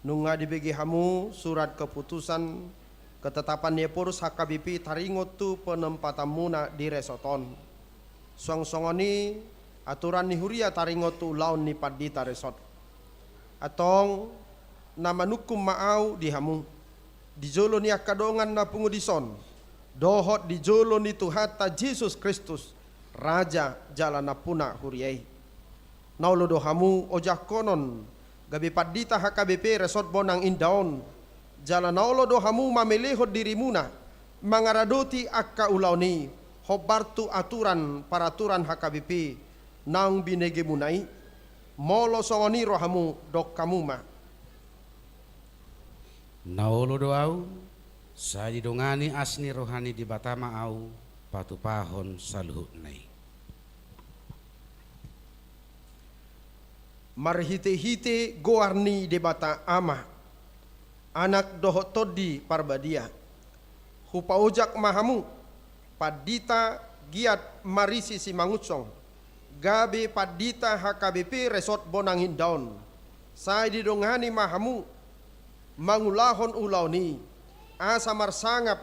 nunga dibege hamu surat keputusan ketetapan ni ephorus H K B P taringot tu penempatanmuna di resort on. Suang songon i aturan ni huria taringot tu ulaon ni pandita resort. Antong, na manungkun ma ahu di hamu, di jolo ni angka dongan na pungu dison, dohot di jolo ni Tuhanta Jesus Kristus, Raja jala Nampuna huria i. Na olo do hamu ojakkonon gabe pandita H K B P resort Bonang Indah on, jala na olo do hamu mamelehon dirimuna mangaradoti angka ulaon i hombar tu aturan paraturan H K B P naung binegemuna i? Molo songon i rohamu, dok hamu ma. Na olo do ahu, sai didongani asi ni roha ni Debata ma ahu patupahon saluhutna i. Marhite-hite goar ni Debata Ama, Anak dohot Tondi Parbadia, hupaojak ma hamu, Pandita Giat Marisi Simangunsong, gabe pandita H K B P resort Bonang Indah on, sai didongani ma hamu mangulahon ulaon i, asa marsangap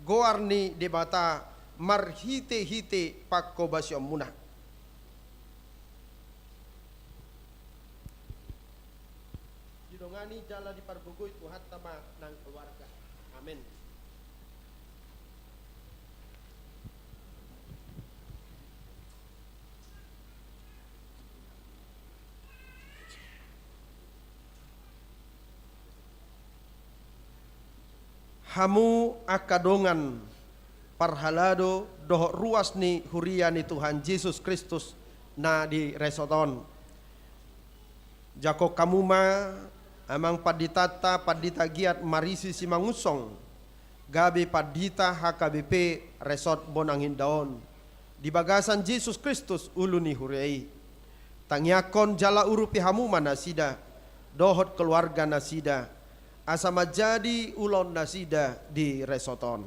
goar ni Debata marhite-hite panghobasionmuna. Didongani jala dipargogoi Tuhanta ma nang keluarga. Amen. Hamu angka dongan parhalado dohot ruas ni huria ni Tuhan Jesus Kristus na di resort on. Jangkon hamu ma amang panditanta, Pandita Giat Marisi Simangunsong, gabe pandita H K B P resort Bonang Indah on, di bagasan Jesus Kristus ulu ni huria i. Tangiangkon jala urupi hamu ma nasida dohot keluarga nasida, asa manjadi ulaon nasida di resort on.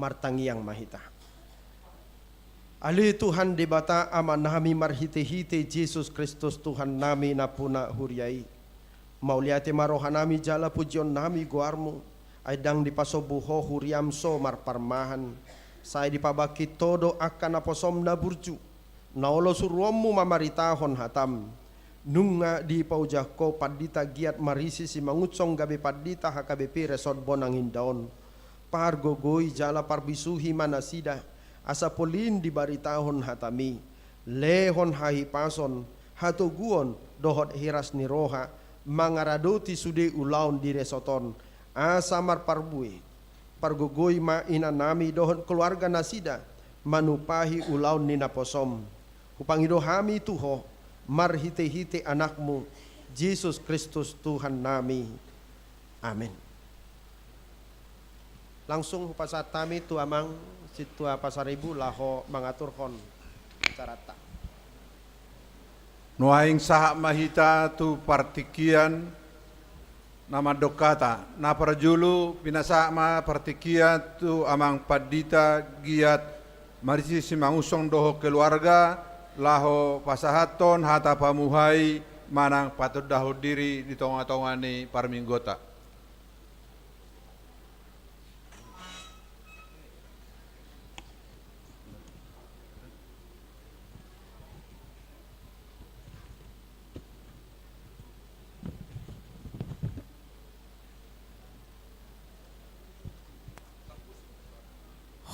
Martangiang ma hita. Ale Tuhan Debata Amanami marhite-hite Jesus Kristus Tuhannami Nampuna huria i, mauliate ma rohanami jala pujionnami goarmu, ai ndang dipasombu ho huriam so marparmahan, sai dipabangkit ho do angka naposom na burju, na olo suruonmu mamaritahon hatam. Nunga dipaojak ho Pandita Giat Marisi Simangunsong gabe pandita H K B P resort Bonang Indah on, pargogoi jala parbisuhi ma nasida, Asa polin dibaritahon hataMi, lehon hahipason, hatoguon, dohot hiras ni roha, mangaradoti sude ulaon di resort on, asa marparbue. Pargogoi ma inanami dohot keluarga nasida, manumpahi ulaon ni naposoM. Hupangido hami tu Ho, marhite-hite AnakMu, Jesus Kristus Tuhannami. Amen. Langsung hupasahat hami tu Amang Sintua Pasaribu laho mangaturhon acaranta. Nuaeng sahat ma hita tu partingkian na mandok hata. Na parjolo pinasahat ma partingkian tu Amang Pandita Giat Marisi Simangunsong dohot keluarga, laho pasahathon hata pamuhai manang patondahon diri di tonga-tonga ni parmingguonta.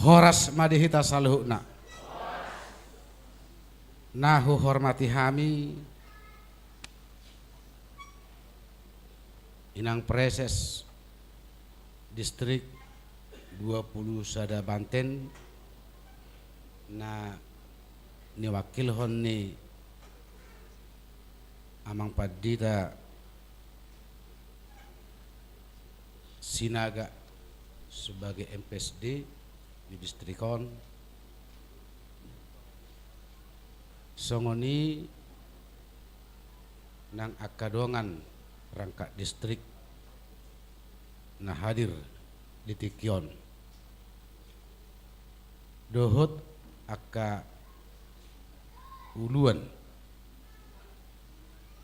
Horas ma di hita saluhutna. Na huhormati hami Inang Preses Distrik dua pulu sada Banten, na niwakilhon ni Amang Pandita Sinaga sebagai M P S D di distrik on, songon i nang angka dongan perangkat distrik na hadir di tingki on, dohot angka uluan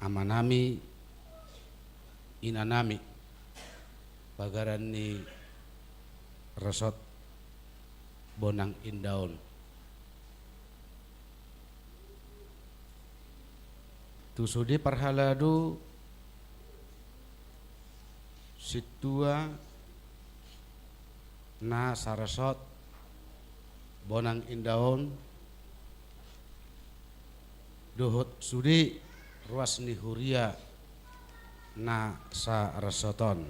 amanami, inanami, pagaran ni Resort Bonang Indah on. Tu sude parhalado, sintua na saresort Bonang Indah on, dohot sude ruas ni huria na saresort on.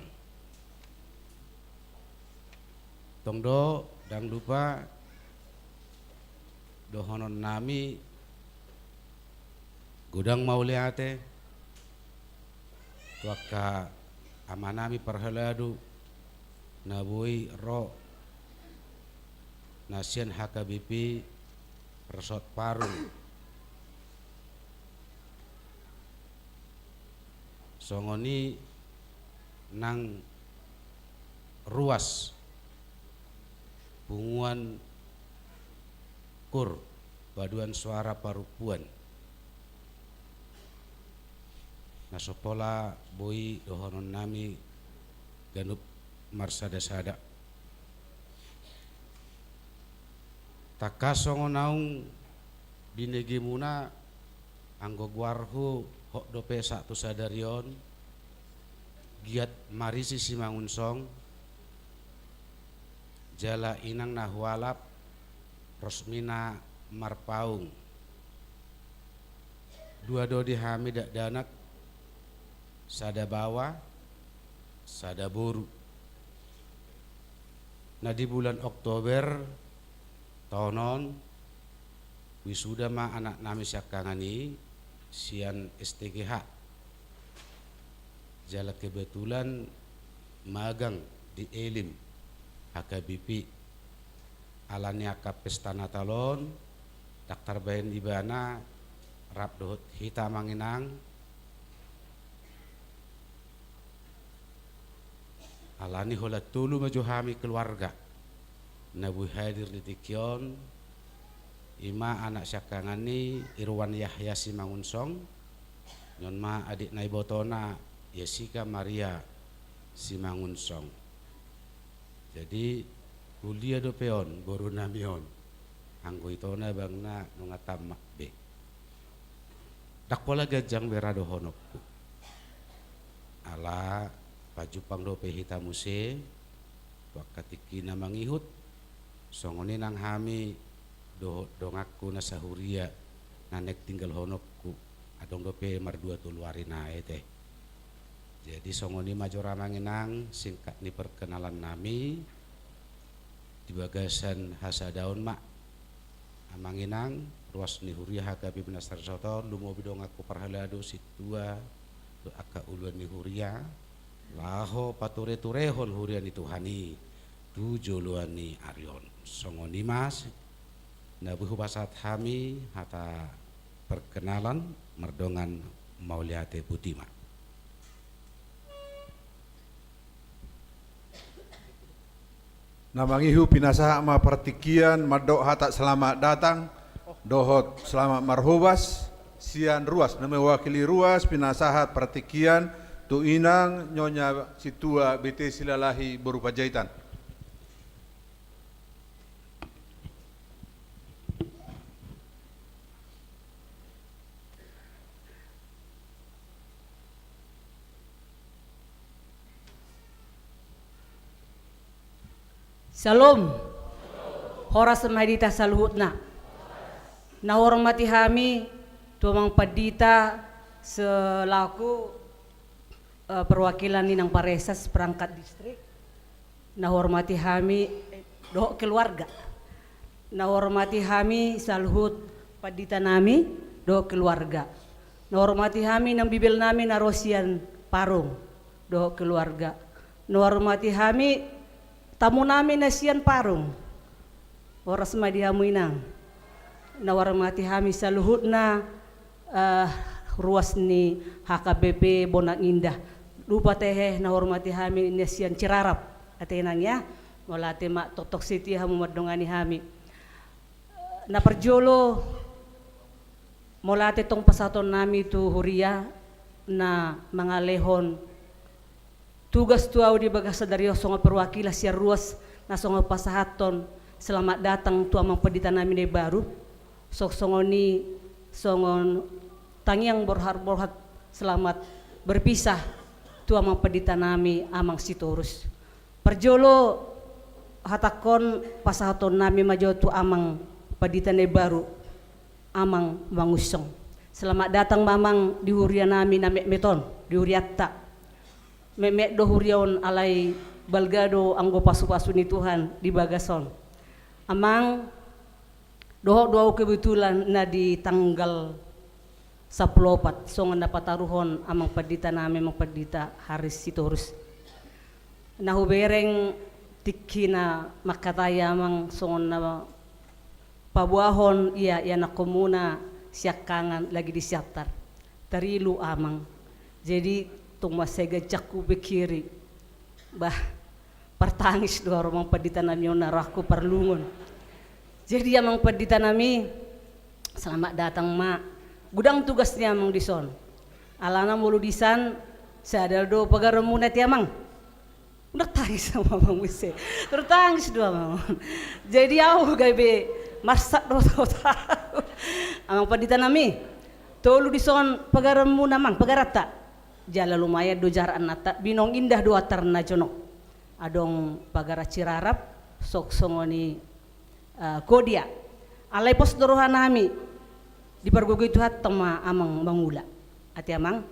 Tong do, ndang lupa dohononnami godang mauliate tu angka amanami parhalado na boi ro na sian H K B P Resort Parung. Songon i nang ruas punguan KUR, Paduan Suara Parompuan, na so pola boi dohononnami ganup marsada-sada. Tangkas songon naung binegemuna, anggo goarhu hot dope sahat tu sadari on, Giat Marisi Simangunsong, jala inang na hualap Rosmina Marpaung. Dua do di hami dakdanak, sada baoa, sada boru. Na di bulan Oktober taon on, wisuda ma anaknami siangkangan i sian S T G H. Jala kebetulan magang di Elim, H K B P. Alani angka pesta Natal on, ndang tarbahen ibana rap dohot hita Amang Inang. Alani holan tolu ma jo hami keluarga na boi hadir di tingki on, i ma anak siangkangan ni Irwan Yahya Simangunsong, nion ma adikna ibotona Yesika Maria Simangunsong. Jadi, hulia dope on borunami on, anggo itona bangna nunga tamat be. Ndang pola ganjang be ra dohononku. Ala pajumpang dope hita muse tu angka tingki na mangihut. Songon i nang hami dohot donganku na sahuria na naeng tinggalhononku, adong dope mardua tolu ari na ete. Jadi songon i ma jolo amang inang singkat ni perkenalan nami. Di bagasan hasadaon ma, amang inang, ruas ni huria H K B P na sarisoton, lumobi donganku parhalado, sintua, tu angka uluan ni huria, laho patureturehon huria ni Tuhan i tu joloan ni ari on. Songon i ma si-, na boi hupasahat hami hata perkenalan mardongan mauliate, boti ma. Na mangihut pinasahat ma partingkian mandok hata selamat datang dohot selamat marhobas sian ruas na mewakili ruas pinasahat partingkian tu inang Nyonya Sintua B T Silalahi boru Panjaitan. Syalom. Horas ma di hita saluhutna. Na huhormati hami tu amang pandita selaku, eh, perwakilan ni nang pareses perangkat distrik. Na huhormati hami, eh, dohot keluarga. Na huhormati hami saluhut pandita nami dohot keluarga. Na huhormati hami nang bibel nami na ro sian Parung dohot keluarga. Na huhormati hami tamu nami na sian Parung. Horas ma di hamu inang. Na huhormati hami saluhutna, eh, ruas ni H K B P Bonang Indah. Lupa tehe na huhormati hami na sian Cirarap. Ate inang ya. Mauliate ma tongtong setia hamu mandongani hami. Na parjolo, mauliate tong pasahaton nami tu huria na mangalehon tugas tu ahu di bagasan ari on songon perwakilan sian ruas na songon pasahathon selamat datang tu amang pandita nami na imbaru. Songon i songon tangiang borhat-borhat selamat berpisah tu amang pandita nami amang Sitorus. Parjolo hatangkon pasahaton nami ma jo tu amang pandita na imbaru, amang Mangunsong. Selamat datang ma amang di huria nami na metmet on, di hurianta. Metmet do huria on alai balga do anggo pasupasu ni Tuhan di bagas on. Amang, dohot do ahu kebetulan na di tanggal sampulu opat songon na pataruhon amang pandita nami amang pandita Haris Sitorus. Na hubereng tingki na mangkatai amang songon na paboahon ia, ianakhonmuna siangkangan lagi di Siantar. Tarilu amang. Jadi tung mansai ganjang hupikiri. Bah, partangis do ahu amang pandita nami on na rohangku parlungun. Jadi amang pandita nami, selamat datang ma. Godang tugas ni amang dison. Alana molo disan, sada do pagaranmuna ate amang. Unang tangis amang muse. Terus tangis do amang. Jadi ahu gabe marsak do tahu-tahu. Amang pandita nami, tolu dison pagaranmuna amang, pagaranta. Jala lumayan do jarak annanta, Binong Indah do antarna jonok. Adong pagaran Cirarap, sok songon i, eh, Kodia. Alai pos do roha nami, dipargogoi Tuhanta ma amang mangula. Ate amang,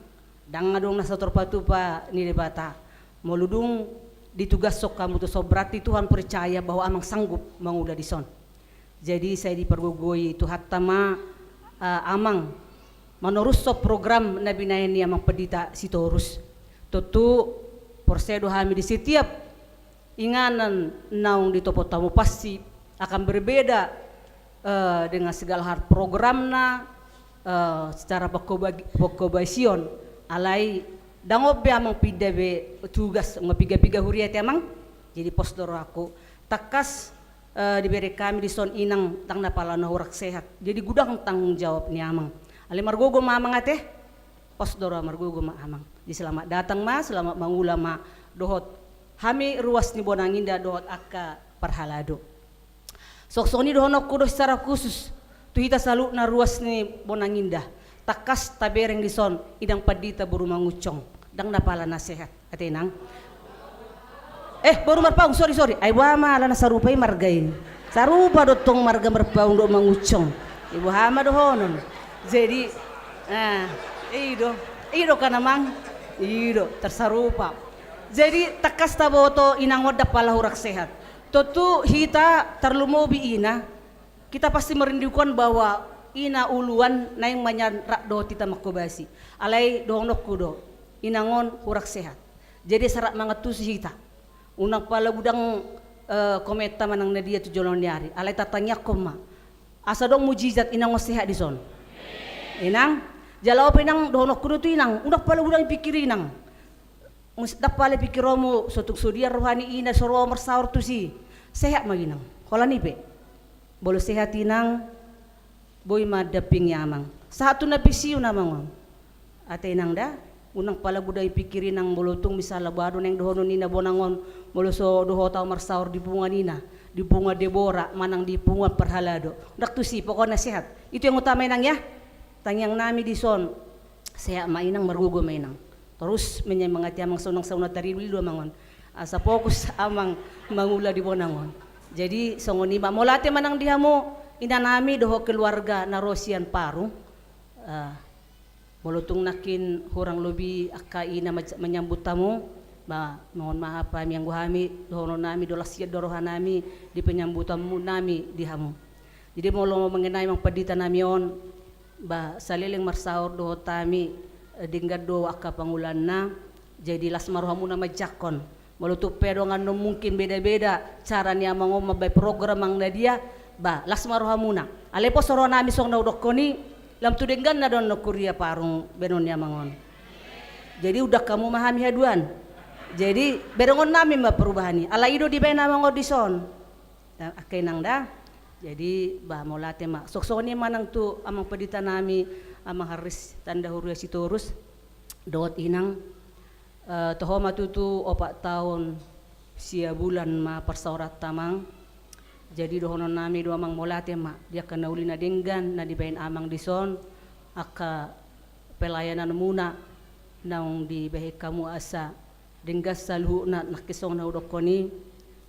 ndang adong na so tarpatupa ni Debata. Molo dung ditugashon hamu tu son, berarti Tuhan percaya bahwa amang sanggup mangula dison. Jadi sai dipargogoi Tuhanta ma, eh, amang manorushon program na binahen ni amang pandita Sitorus. Tontu porsea do hami di setiap inganan naung ditopot hamu pasti akan berbeda, eh, dengan segala hal programna, eh, secara pengkoba-, pengkobasion. Alai ndang on be amang pinda be tugas, nunga piga-piga huria ate amang. Jadi pos do rohangku. Tangkas, eh, dibereng hami dison inang ndang na pala na hurang sehat. Jadi godang tanggung jawab ni amang. Alai margogo ma amang ate. Pos do roha, margogo ma amang. Jadi selamat datang ma, selamat mangula ma dohot hami ruas ni Bonang Indah dohot angka parhalado. Songon i dohononku do secara khusus tu hita saluhutna ruas ni Bonang Indah. Tangkas tabereng dison inang pandita boru Mangunsong. Ndang na pala na sehat. Ate inang. Eh, boru Marpaung, sorry, sorry. Ai boha ma ala na sarupa i marga i. Sarupa do tong marga Marpaung dohot Mangunsong. Iboha ma dohonon. Jadi, ah, i do, i do kan amang, i do tarsarupa. Jadi tangkas taboto inang on ndang pala hurang sehat. Tontu hita tarlumobi ina, kita pasti merindukan bahwa ina uluan naeng manyarat dohot hita manghobasi. Alai dohononku do, inang on hurang sehat. Jadi sai rap mangantusi hita. Unang pala godang, eh, komenta manang na dia tu joloan ni ari. Alai tatangiangkon ma. Asa adong mujizat inang on sehat dison. Inang, jala on pe inang dohononku do tu inang. Unang pala godang dipikiri inang. Mus-, ndang pala pikironmu, so tung so dia roha ni ina so ro marsaor tusi. Sehat ma inang. Holan i pe. Molo sehat inang, boi ma mandampingi amang. Sahat tu na pensiun amang on. Ate inang da, unang pala godang dipikiri inang molo tung misalna boha do naeng dohonon ni ina bonang on, molo so dohot ahu marsaor di punguan ina, di punguan Debora, manang di punguan parhalado. Ndang tusi, pokokna sehat. Itu yang utama inang ya. Tangiang nami dison. Sehat ma inang, margogo ma inang. Torus menyemangati amang sonang sauna tarilu-ilu amang on. Asa fokus amang mangula di bonang on. Jadi songon i ma, mauliate ma nang di hamu ina nami dohot keluarga na ro sian Parung. Ah, molo tung nangkin hurang lobi angka i na maj-, manyambut hamu, ba, mohon maaf hami anggo hami, dohonon nami do las sian do roha nami di penyambutanmu nami di hamu. Jadi molo mengenai amang pandita nami on, ba, saleleng marsaor dohot hami, eh, denggan do angka pangulaanna, jadi las ma rohamuna manjangkon. Molo tung pe adong annon mungkin beda-beda cara ni amang on mambaen program manang na dia, ba, las ma rohamuna. Alai pos roha nami songon na hudokkon i, lam tu dengganna do annon huria Parung baenon ni amang on. Jadi undang hamu ma hami haduan. Jadi berengon nami ma perubahan i. Alai i do dibaen amang on dison. Dan angka inang da. Jadi, bah, mauliate ma. Songon i ma nang tu amang pandita nami, amang Harris Tanda Huria Sitorus, dohot inang, eh, toho ma tutu opat taon sia bulan ma parsaoranta amang. Jadi dohonon nami do amang mauliate ma. Di angka na uli na denggan, na dibaen amang dison, angka pelayananmuna, naung dibahen hamu asa denggan saluhutna nangkin songon na hudokkon i,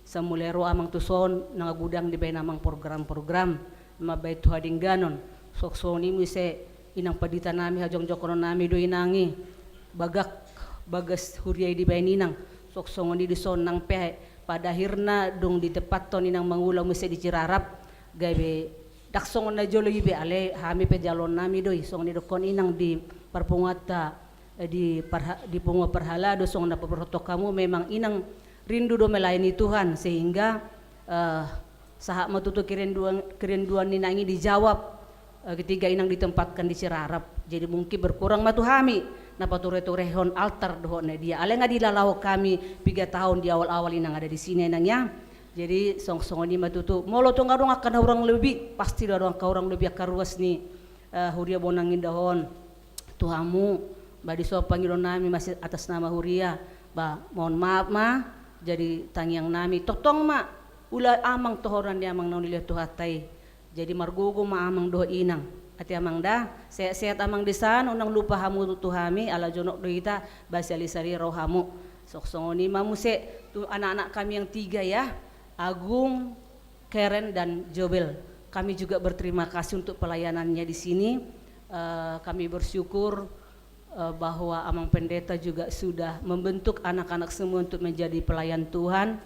sai mulai ro amang tuson, nunga godang dibaen amang program-program, mambaen tu hadengganon, songon i muse inang pandita nami, hajongjonghonon nami do inang i, bagak, bagas huria i dibaen inang, songon i dison nang pe, pada akhirna dung ditempathon inang mangula muse di Cirarap, gabe ndang songon na jolo i be, alai hami pe jaloon nami do i, songon i dohonon inang di parpunguanta, eh, di parha-, di punguan parhalado songon na paborhathon hamu, memang inang rindu do melayani Tuhan, sehingga, eh, sahat ma tutu kerinduan, kerinduan ni inang i dijawab, eh, ketika inang ditempatkan di Cirarap. Jadi mungkin berkurang ma tu hami na patureturehon altar dohot na dia. Alai nunga dilalahon hami piga taon di awal-awal inang ada di sini, inang ya. Jadi songon i ma tutu. Molo tung adong angka na hurang lobi, pasti do adong angka hurang lobi, angka ruas ni, eh, huria Bonang Indah on. Tu hamu, ba dison pangidoan nami masih atas nama huria, ba mohon maaf ma, jadi tangiang nami, tongtong ma, ula amang tohonan ni amang na nilehon Tuhanta i. Jadi margogo ma amang dohot inang. Ate amang da, sehat-sehat amang di san, unang lupa hamu tu hami, ala jonok do hita, ba sahali-sahali ro hamu. Songon i ma muse, tu anak-anak kami yang tiga ya, Agung, Karen dan Jobel. Kami juga berterima kasih untuk pelayanannya di sini. Eh, kami bersyukur, eh, bahwa Amang Pendeta juga sudah membentuk anak-anak semua untuk menjadi pelayan Tuhan.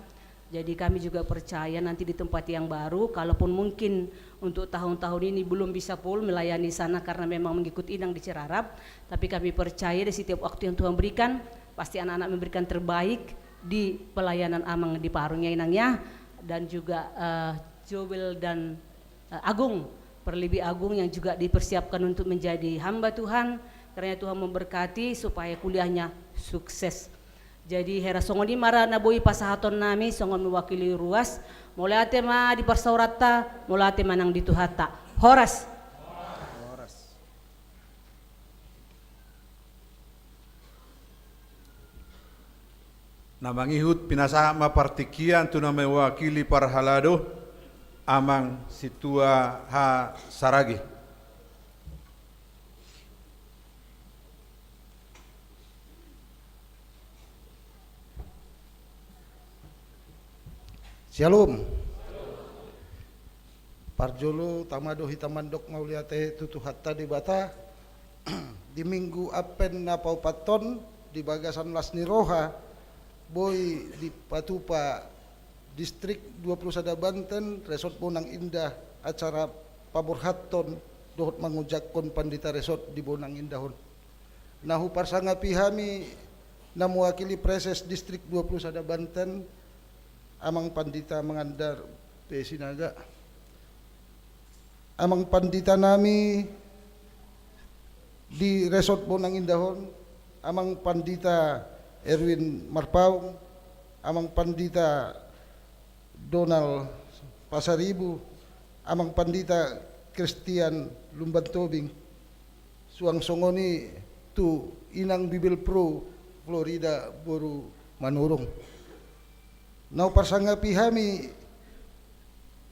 Jadi kami juga percaya nanti di tempat yang baru, kalaupun mungkin untuk tahun-tahun ini belum bisa full melayani sana karena memang mengikut inang di Cirarap, tapi kami percaya di setiap waktu yang Tuhan berikan, pasti anak-anak memberikan terbaik di pelayanan Amang di Parung ya, inang ya. Dan juga, eh, Jobel dan, eh, Agung, perlebih Agung yang juga dipersiapkan untuk menjadi hamba Tuhan, kiranya Tuhan memberkati supaya kuliahnya sukses. Jadi hera songon i ma ra na boi pasahaton nami songon mewakili ruas. Mauliate ma di parsaoranta, mauliate ma nang di Tuhanta. Horas. Na mangihut pinasahat ma partingkian tu na mewakili parhalado, Amang Sintua H. Saragih. Syalom. Parjolo tama do hita mandok mauliate tu Tuhanta Debata. Di Minggu Advent na paopathon, di bagasan las ni roha, boi dipatupa Distrik dua puluh sada Banten, Resort Bonang Indah, acara paborhathon dohot mangojakhon pandita resort di Bonang Indah on. Na huparsangapi hami na mewakili Praeses Distrik dua puluh sada Banten, Amang Pandita Mangandar P. Sinaga. Amang Pandita nami di Resort Bonang Indah on, Amang Pandita Erwin Marpaung, Amang Pandita Donald Pasaribu, Amang Pandita Christian Lumban Tobing, suang songon i tu Inang Bibelvrouw Florida boru Manurung. Na huparsangapi hami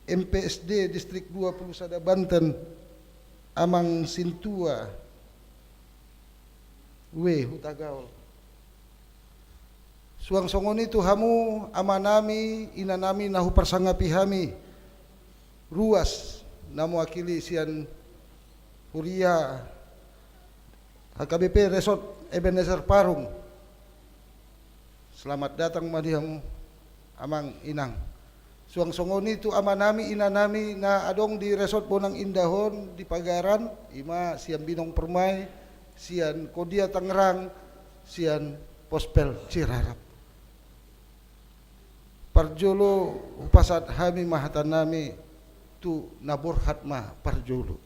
M P S D Distrik dua puluh sada Banten, Amang Sintua W. Hutagaol. Suang songon i tu hamu, amanami, inanami, na huparsangapi hami ruas na mewakili sian huria H K B P Resort Ebenezer Parung. Selamat datang ma di hamu, Amang, Inang. Suang songon i tu amanami, inanami na adong di Resort Bonang Indah on di pagaran, i ma sian Binong Permai, sian Kodia Tangerang, sian Pospel Cirarap. Parjolo hupasahat hami ma hatanami tu na borhat ma parjolo.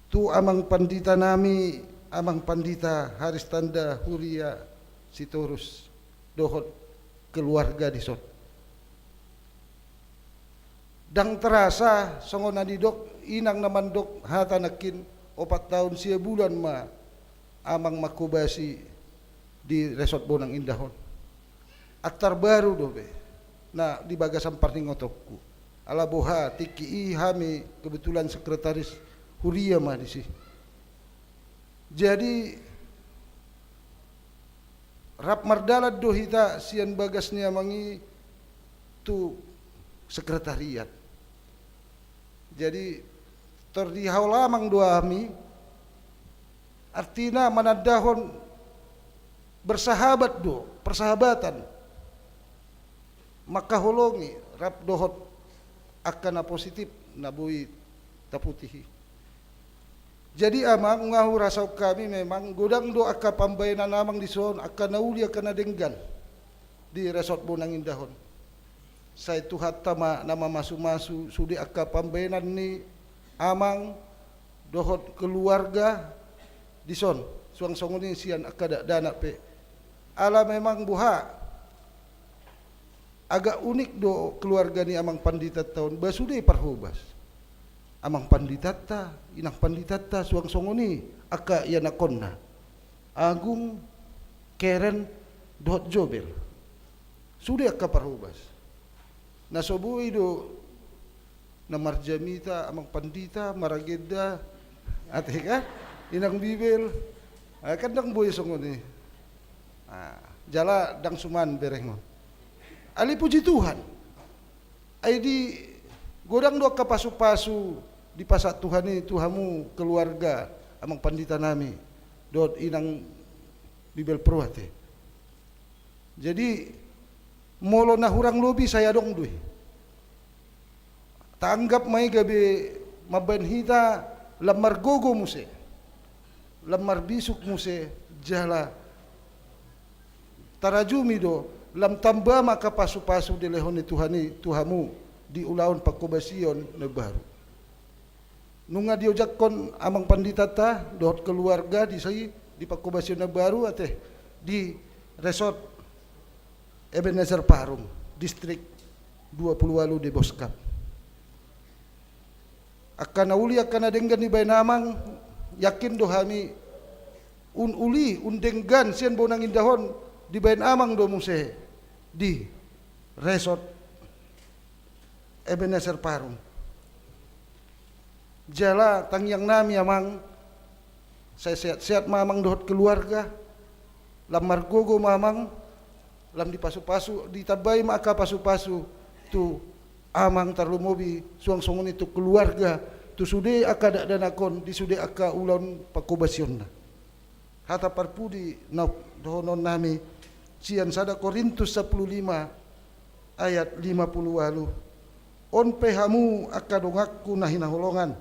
Tu Amang Pandita nami, Amang Pandita Haristanda Huria Sitorus, dohot keluarga dison. Ndang terasa, songon na nidok inang na mandok hata nangkin, opat taon sia bulan ma amang manghobasi di Resort Bonang Indah on. Antar baru dope na di bagasan parningotonku. Ala boha, tingki i hami kebetulan sekretaris huria ma disi. Jadi, rap mardalan do hita sian bagas ni amang i tu sekretariat. Jadi, tor dihaol amang do hami, artina manandahon bersahabat do, persahabatan. Mangkaholongi rap dohot angka na positif na boi taputih i. Jadi amang, nga hurasahon hami memang godang do angka pambahenan amang dison, angka na uli angka na denggan di Resort Bonang Indah on. Sai Tuhanta ma na mamasumasu sude angka pambahenan ni amang dohot keluarga dison, suang songon i sian angka dakdanak pe. Ala memang boha, agak unik do keluarga ni amang panditanta on, ba sude parhobas. Amang panditanta, inang panditanta, suang songon i angka ianakhonna, Agung, Keren, dohot Jobel. Sude angka parhobas. Na so boi do na marjamita amang pandita, maragenda, ate kan? Inang Bibel. Ah, kan ndang boi songon i. Ah, jala ndang suman berengon. Alai puji Tuhan. Ai di godang do angka pasupasu dipasahat Tuhan i tu hamu keluarga amang pandita nami dohot inang Bibelvrouw, ate. Jadi, molo na hurang lobi sai adong do i. Taanggap ma i gabe mambahen hita lam margogo muse, lam marbisuk muse, jala tarajumi do, lam tamba ma angka pasupasu dilehon ni Tuhan i tu hamu di ulaon panghobasion na baru. Nunga diojakhon amang panditanta dohot keluarga disi di panghobasion na baru, ate, di Resort Ebenezer Parung, Distrik dua puluh ualu Debos Cup. Angka na uli angka na denggan dibahen amang, yakin do hami, un uli, un denggan sian Bonang Indah on dibahen amang do muse di Resort Ebenezer Parung. Jala tangiang nami amang, sai sehat-sehat ma amang dohot keluarga, lam margogo ma amang, lam dipasupasu, ditambai ma angka pasupasu tu amang, tarlumobi suang songon i tu keluarga, tu sude angka dakdanak on di sude angka ulaon pangkobasionna. Hata parpudi na dohononnami sian sada Korintus sampulu lima ayat lima pulu ualu: On pe hamu angka donganku na hinaholongan,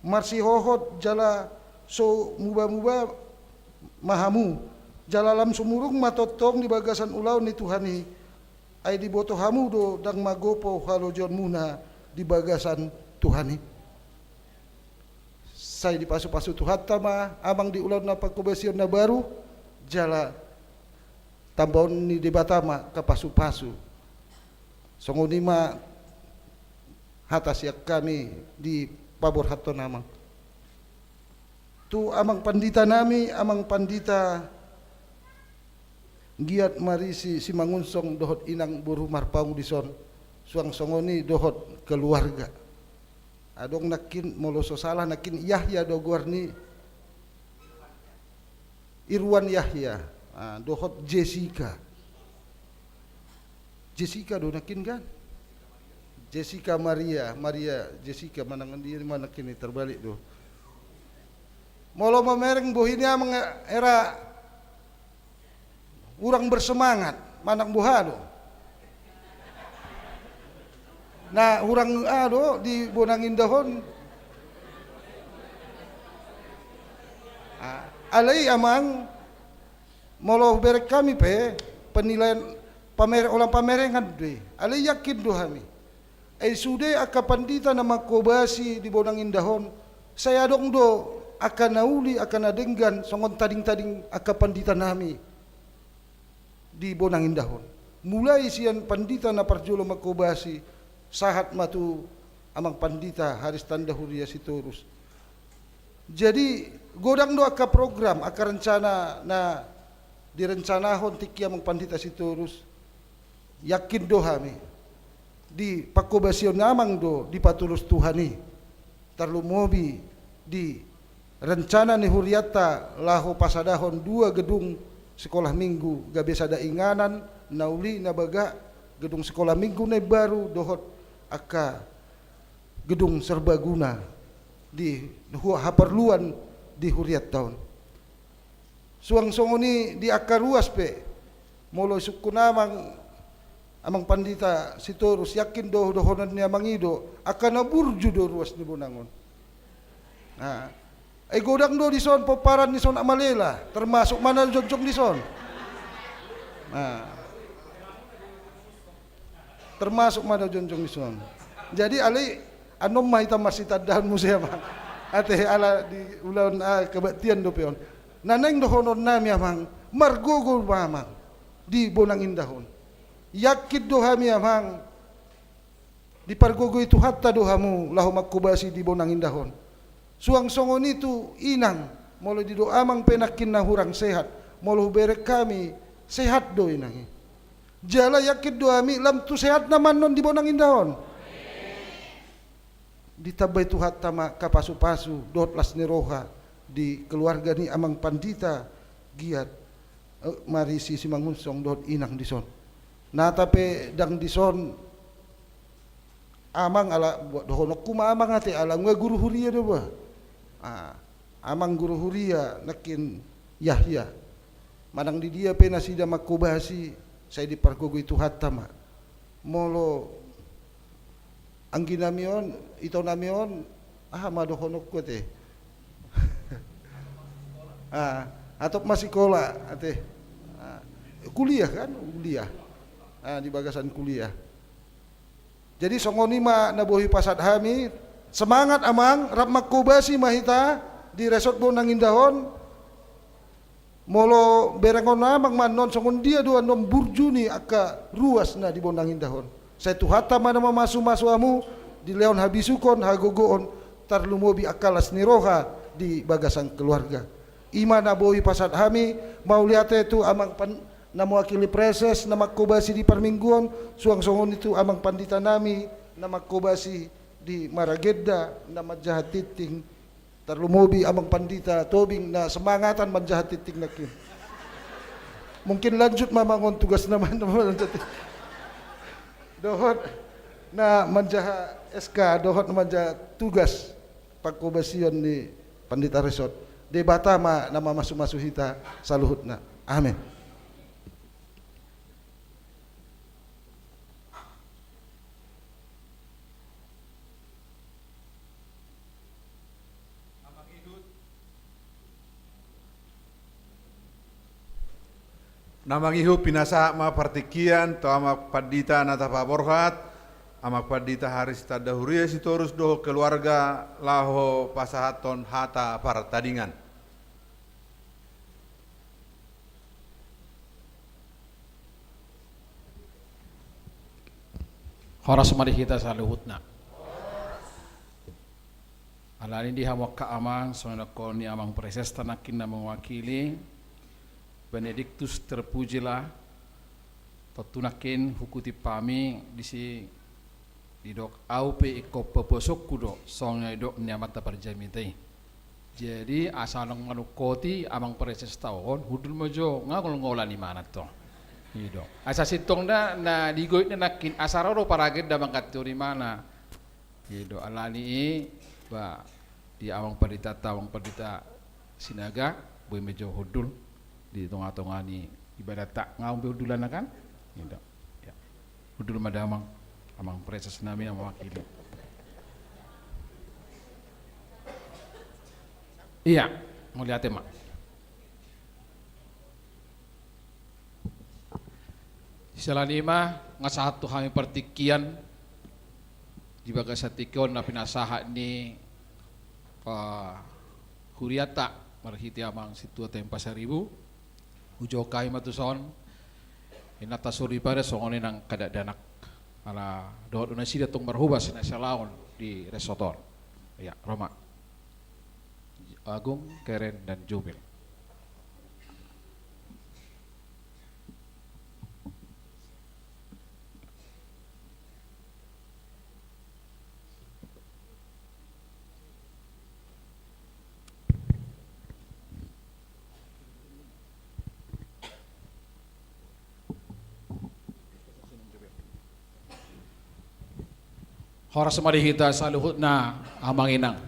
marsihohot jala so mubamuba ma hamu, jala lam sumurung ma tongtong di bagasan ulaon ni Tuhan i, ai diboto hamu do ndang magopo halojonmuna di bagasan Tuhan i. Sai dipasupasu Tuhanta ma amang di ulaon na pangkobasion na baru, jala tambaon ni Debata ma angka pasupasu. Songon i ma hata sian hami dipaborhathon amang. Tu amang panditanami, amang pandita Giat Marisi Simangunsong dohot inang boru Marpaung dison, suang songon i dohot keluarga. Adong nangkin, molo so salah nangkin, Yahya do goar ni, Irwan Yahya, ah, dohot Jessica. Jessica do nangkin kan? Jessica Maria, Maria Jessica, manang dia ma nangkin i, terbalik do. Molo mamereng bohi ni amang, era hurang bersemangat, manang boha do? Na hurang aha do di bonang indah on? Ah, alai amang, molo hubereng hami pe, penilaian pamere-, holan pamerengan do i. Alai yakin do hami. Ai sude angka pandita na mangkobasi di bonang indah on, sai adong do angka na uli, angka na denggan, songon tading-tading angka panditanami di bonang indah on. Mulai sian pandita na parjolo mangkobasi, sahat ma tu amang pandita Haristanda Huria Sitorus. Jadi, godang do angka program, angka rencana na direncanahon tingki amang pandita Sitorus. Yakin do hami, di pangkobasion amang do dipatulus Tuhan i, tarlumobi di rencana ni hurianta laho pasadahon dua gedung sekolah minggu, gabe sada inganan, na uli na bagak, gedung sekolah minggu na imbaru dohot angka gedung serbaguna di hu-, haporluan di hurianta on. Suang songon i di angka ruas pe, molo isungkun amang, amang pandita Sitorus, yakin do dohonon ni amang i do, angka na burju do ruas ni bonang on. Nah, ai godang do dison pomparan ni son Amalela, termasuk ma na jongjong dison. Nah. Termasuk ma na jongjong dison. Jadi alai annon ma hita marsitandaan muse amang. Ate ala di ulaon, ah, kebaktian dope on. Na naeng dohononnami amang, margogo ma amang di bonang indah on. Yakin do hami amang, dipargogoi Tuhanta do hamu laho mangkobasi di bonang indah on. Suang songon i tu inang, molo didok amang pe nangkin na hurang sehat, molo hubereng hami, sehat do inang i. Jala yakin do hami lam tu sehatna ma annon di bonang indah on. Ditambai Tuhanta ma angka pasupasu dohot las ni roha di keluarga ni amang pandita Giat, eh, Marisi Simangunsong dohot inang dison. Nata pe ndang dison amang, ala dohononku ma amang ate, ala nunga guru huria do ba. Ah, amang guru huria nangkin Yahya. Manang di dia pe nasida mangkobasi, sai dipargogoi Tuhanta ma. Molo angginami on, itonami on, aha ma dohononku ate. Ah, hatop masikola ate. Ah, kuliah kan, kuliah. Ah, di bagasan kuliah. Jadi songon i ma na boi hupasahat hami, semangat amang, rap mangkobasi ma hita di resort bonang indah on. Molo berengon amang ma annon songon dia do annon burju ni angka ruas na di bonang indah on. Sai Tuhanta ma na mamasumasu hamu, dilehon habisuhon, hagogoon, tarlumobi angka las ni roha di bagasan keluarga. I ma na boi pasahat hami, mauliate tu amang pan-, na mewakili preses, na mangkobasi di parmingguon, suang songon i tu amang panditanami, na mangkobasi di maragenda, na manjaha tingting, tarlumobi amang pandita Tobing, na semangatan manjaha tingting nangkin. Mungkin lanjut ma amang on tugasna ma, na manjaha tingting. Dohot, Na manjaha S K dohot na manjaha tugas pangkobasion ni pandita resort. Debata ma na mamasu-masu hita saluhutna. Amen. Na mangihut pinasahat ma partingkian tu amang pandita na tapaborhat, amang pandita Haris Tanda Huria Sitorus dohot keluarga laho pasahathon hata partadingan. Horas ma di hita saluhutna. Alani di hamu angka amang, songon nidok ni amang presesta nangkin na mewakili, Benedictus terpujilah, tontu nangkin hukutip hami disi didok au pe ingkon papuasonku do, songon na nidok ni amanta parjamita i. Jadi asa naung manungkoti amang presesta on, hundul ma jo, nga ngolngolan imana tong. I do. Asa sintongna na digoitna nangkin asa ro do paragenda mangganti on imana. I do, alani i, ba, di amang pandita, amang pandita Sinaga, boi ma jo hundul di tonga-tonga ni ibadatta, nga on be hundulanna kan? I do. Ya. Hundul ma damang, amang presesta nami na mewakili. Iya, mauliate ma. Siala ni i ma, nga sahat tu hami partingkian di bagasan tingki on na pinasahat ni, eh, hurianta marhite amang sintua Tahi Pasaribu. Hujou hami ma tuson, inanta soripada songon i nang angka dakdanak. Ala dohot do nasida tong marhobas na sialaon di resort on. Iya, ro ma. Agung, Keren, dan Jumil. Horas ma di hita saluhutna, amang inang.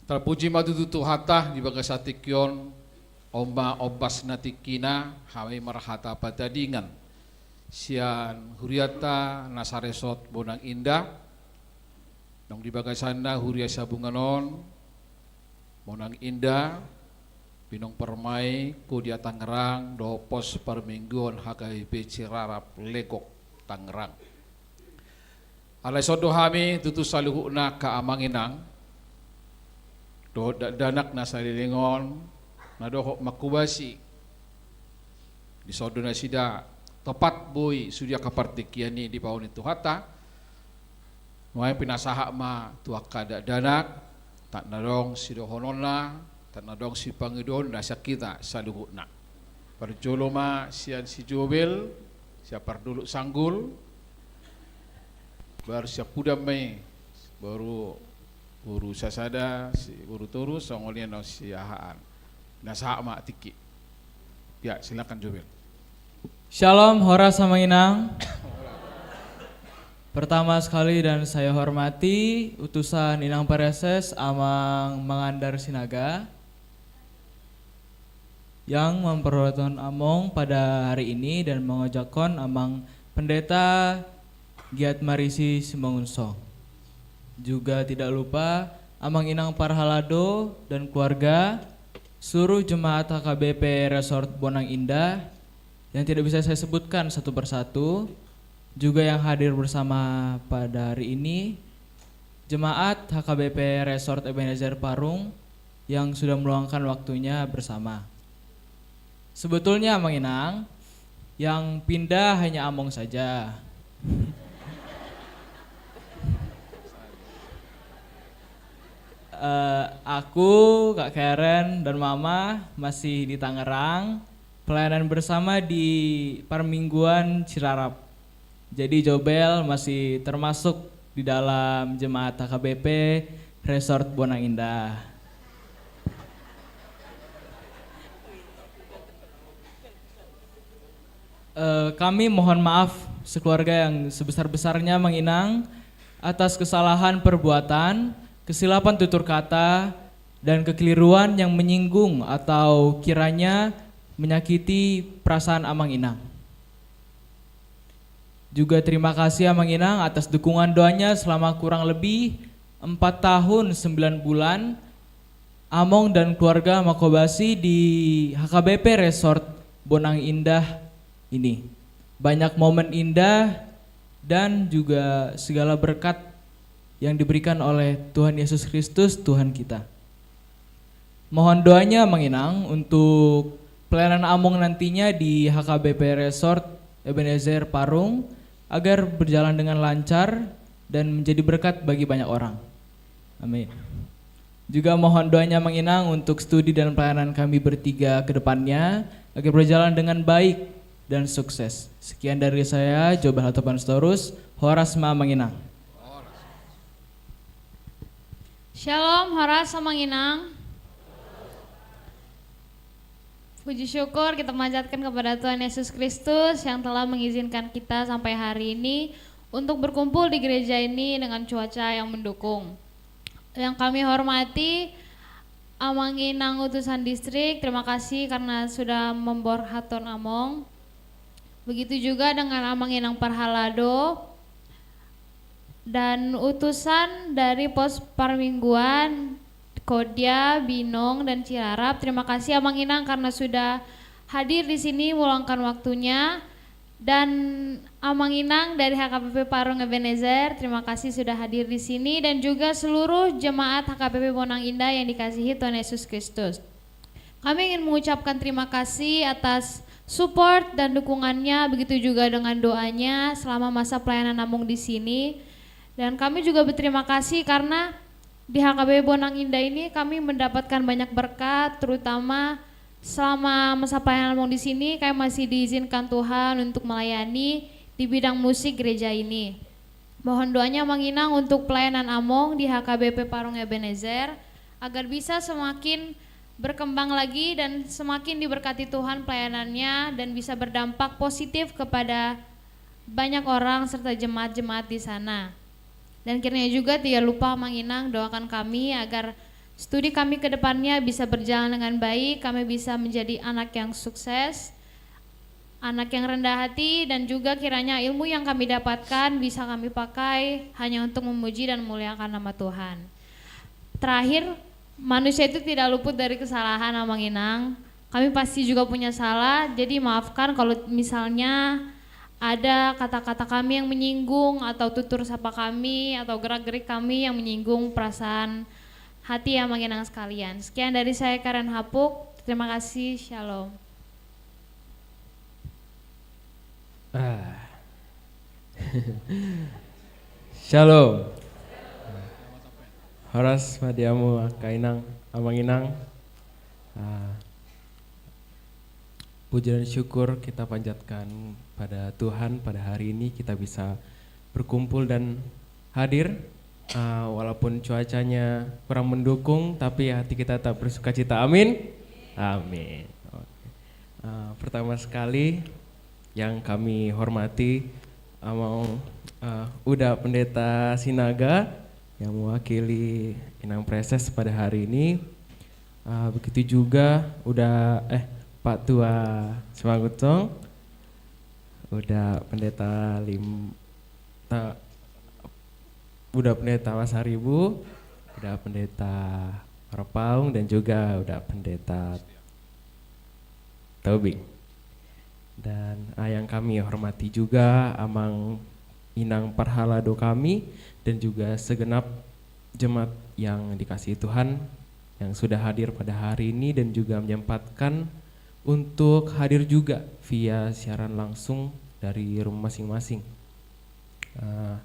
Tarpuji ma tutu Tuhanta di bagasan tingki on, on ma ombas na tingkina hami marhata patadingan sian hurianta na saresort Bonang Indah. Nang di bagasanna huria sabungan on, Bonang Indah, Binong Permai, Kodia Tangerang, dohot pos parmingguon H K B P Cirarap Legok Tangerang. Alai songon do hami tutu saluhutna angka amang inang dohot dakdanak na saleleng on, na dohot manghobasi. Dison do nasida, topat boi sude angka partingkian i dipaohon ni Tuhanta. Nuaeng pinasahat ma tu angka dakdanak, tak na adong sidohononna, tak na adong sipangidoonna sian hita saluhutna. Parjolo ma sian si Jobel, sian Pardolok Sanggul, baru sian Pudan ma i, baru boru sasada, si boru toru, songon i na siahaan. Pinasahat ma tingki. Ya, silakan Jobel. Shalom, horas amang inang. Pertama sekali dan saya hormati utusan Inang Pareses, Amang Mangandar Sinaga, yang memperhormatkan among pada hari ini dan mengojakan Amang Pendeta Giat Marisi Simangunsong. Juga tidak lupa Amang Inang Parhalado dan keluarga, seluruh jemaat H K B P Resort Bonang Indah yang tidak bisa saya sebutkan satu persatu, juga yang hadir bersama pada hari ini, jemaat H K B P Resort Ebenezer Parung yang sudah meluangkan waktunya bersama. Sebetulnya, Amang Inang, yang pindah hanya among saja. Eh, aku, Kak Karen, dan Mama masih di Tangerang, pelayanan bersama di Parmingguan Cirarap. Jadi Jobel masih termasuk di dalam jemaat H K B P Resort Bonang Indah. Eh, kami mohon maaf sekeluarga yang sebesar-besarnya, Amang Inang, atas kesalahan perbuatan, kesilapan tutur kata, dan kekeliruan yang menyinggung atau kiranya menyakiti perasaan Amang Inang. Juga terima kasih, Amang Inang, atas dukungan doanya selama kurang lebih empat tahun sembilan bulan Among dan keluarga mengakobasi di H K B P Resort Bonang Indah ini. Banyak momen indah dan juga segala berkat yang diberikan oleh Tuhan Yesus Kristus, Tuhan kita. Mohon doanya, Amang Inang, untuk pelayanan Among nantinya di H K B P Resort Ebenezer Parung, agar berjalan dengan lancar dan menjadi berkat bagi banyak orang. Amin. Juga mohon doanya, Amang Inang, untuk studi dan pelayanan kami bertiga ke depannya, agar berjalan dengan baik dan sukses. Sekian dari saya, Jobel Hatopan Sitorus. Horas ma, Amang Inang. Shalom, horas Amang Inang. Puji syukur kita panjatkan kepada Tuhan Yesus Kristus yang telah mengizinkan kita sampai hari ini untuk berkumpul di gereja ini dengan cuaca yang mendukung. Yang kami hormati Amang Inang Utusan Distrik, terima kasih karena sudah memborhaton Among. Begitu juga dengan Amang Inang Parhalado dan utusan dari pos parmingguan, Kodia, Binong, dan Ciharap. Terima kasih, Amang Inang, karena sudah hadir di sini, meluangkan waktunya. Dan Amang Inang dari H K B P Parung Ebenezer, terima kasih sudah hadir di sini. Dan juga seluruh jemaat H K B P Bonang Indah yang dikasihi Tuhan Yesus Kristus. Kami ingin mengucapkan terima kasih atas support dan dukungannya, begitu juga dengan doanya selama masa pelayanan Among di sini. Dan kami juga berterima kasih karena di H K B Bonang Indah ini kami mendapatkan banyak berkat, terutama selama masa pelayanan Among di sini, kami masih diizinkan Tuhan untuk melayani di bidang musik gereja ini. Mohon doanya, Amang Inang, untuk pelayanan Among di H K B P Parung Ebenezer, agar bisa semakin berkembang lagi dan semakin diberkati Tuhan pelayanannya dan bisa berdampak positif kepada banyak orang serta jemaat-jemaat di sana. Dan kiranya juga tidak lupa, Amang Inang, doakan kami agar studi kami ke depannya bisa berjalan dengan baik, kami bisa menjadi anak yang sukses, anak yang rendah hati, dan juga kiranya ilmu yang kami dapatkan bisa kami pakai hanya untuk memuji dan memuliakan nama Tuhan. Terakhir, manusia itu tidak luput dari kesalahan, Amang Inang. Kami pasti juga punya salah, jadi maafkan kalau misalnya ada kata-kata kami yang menyinggung, atau tutur sapa kami, atau gerak-gerik kami yang menyinggung perasaan hati Amang Inang sekalian. Sekian dari saya, Karen Hapuk. Terima kasih. Shalom. Ah. Shalom. Horas ma di hamu angka inang, amang inang. Ah, puji dan syukur kita panjatkan pada Tuhan, pada hari ini kita bisa berkumpul dan hadir. Ah, walaupun cuacanya kurang mendukung, tapi hati kita tetap bersukacita. Amin. Amin. Oke. Ah, pertama sekali yang kami hormati, Amang, ah, Uda Pendeta Sinaga yang mewakili Inang Praeses pada hari ini. Ah, begitu juga Uda, eh, Pak Tua Simanggutong, Uda Pendeta Lim-, ta-, Uda Pendeta Pasaribu, Uda Pendeta Rapaung, dan juga Uda Pendeta Tobing. Dan, ah, yang kami hormati juga Amang Inang Parhalado kami, dan juga segenap jemaat yang dikasihi Tuhan yang sudah hadir pada hari ini dan juga menyempatkan untuk hadir juga via siaran langsung dari rumah masing-masing. Eh,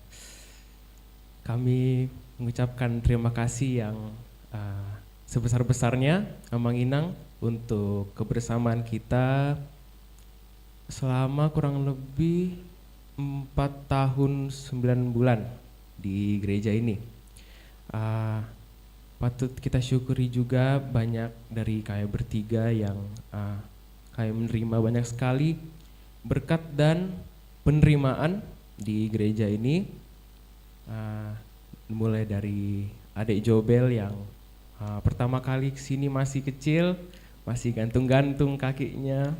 kami mengucapkan terima kasih yang, eh, sebesar-besarnya, Amang Inang, untuk kebersamaan kita selama kurang lebih empat tahun sembilan bulan di gereja ini. Eh, patut kita syukuri juga banyak dari kami bertiga yang, eh, kami menerima banyak sekali berkat dan penerimaan di gereja ini, eh, mulai dari adik Jobel yang, eh, pertama kali ke sini masih kecil, masih gantung-gantung kakinya,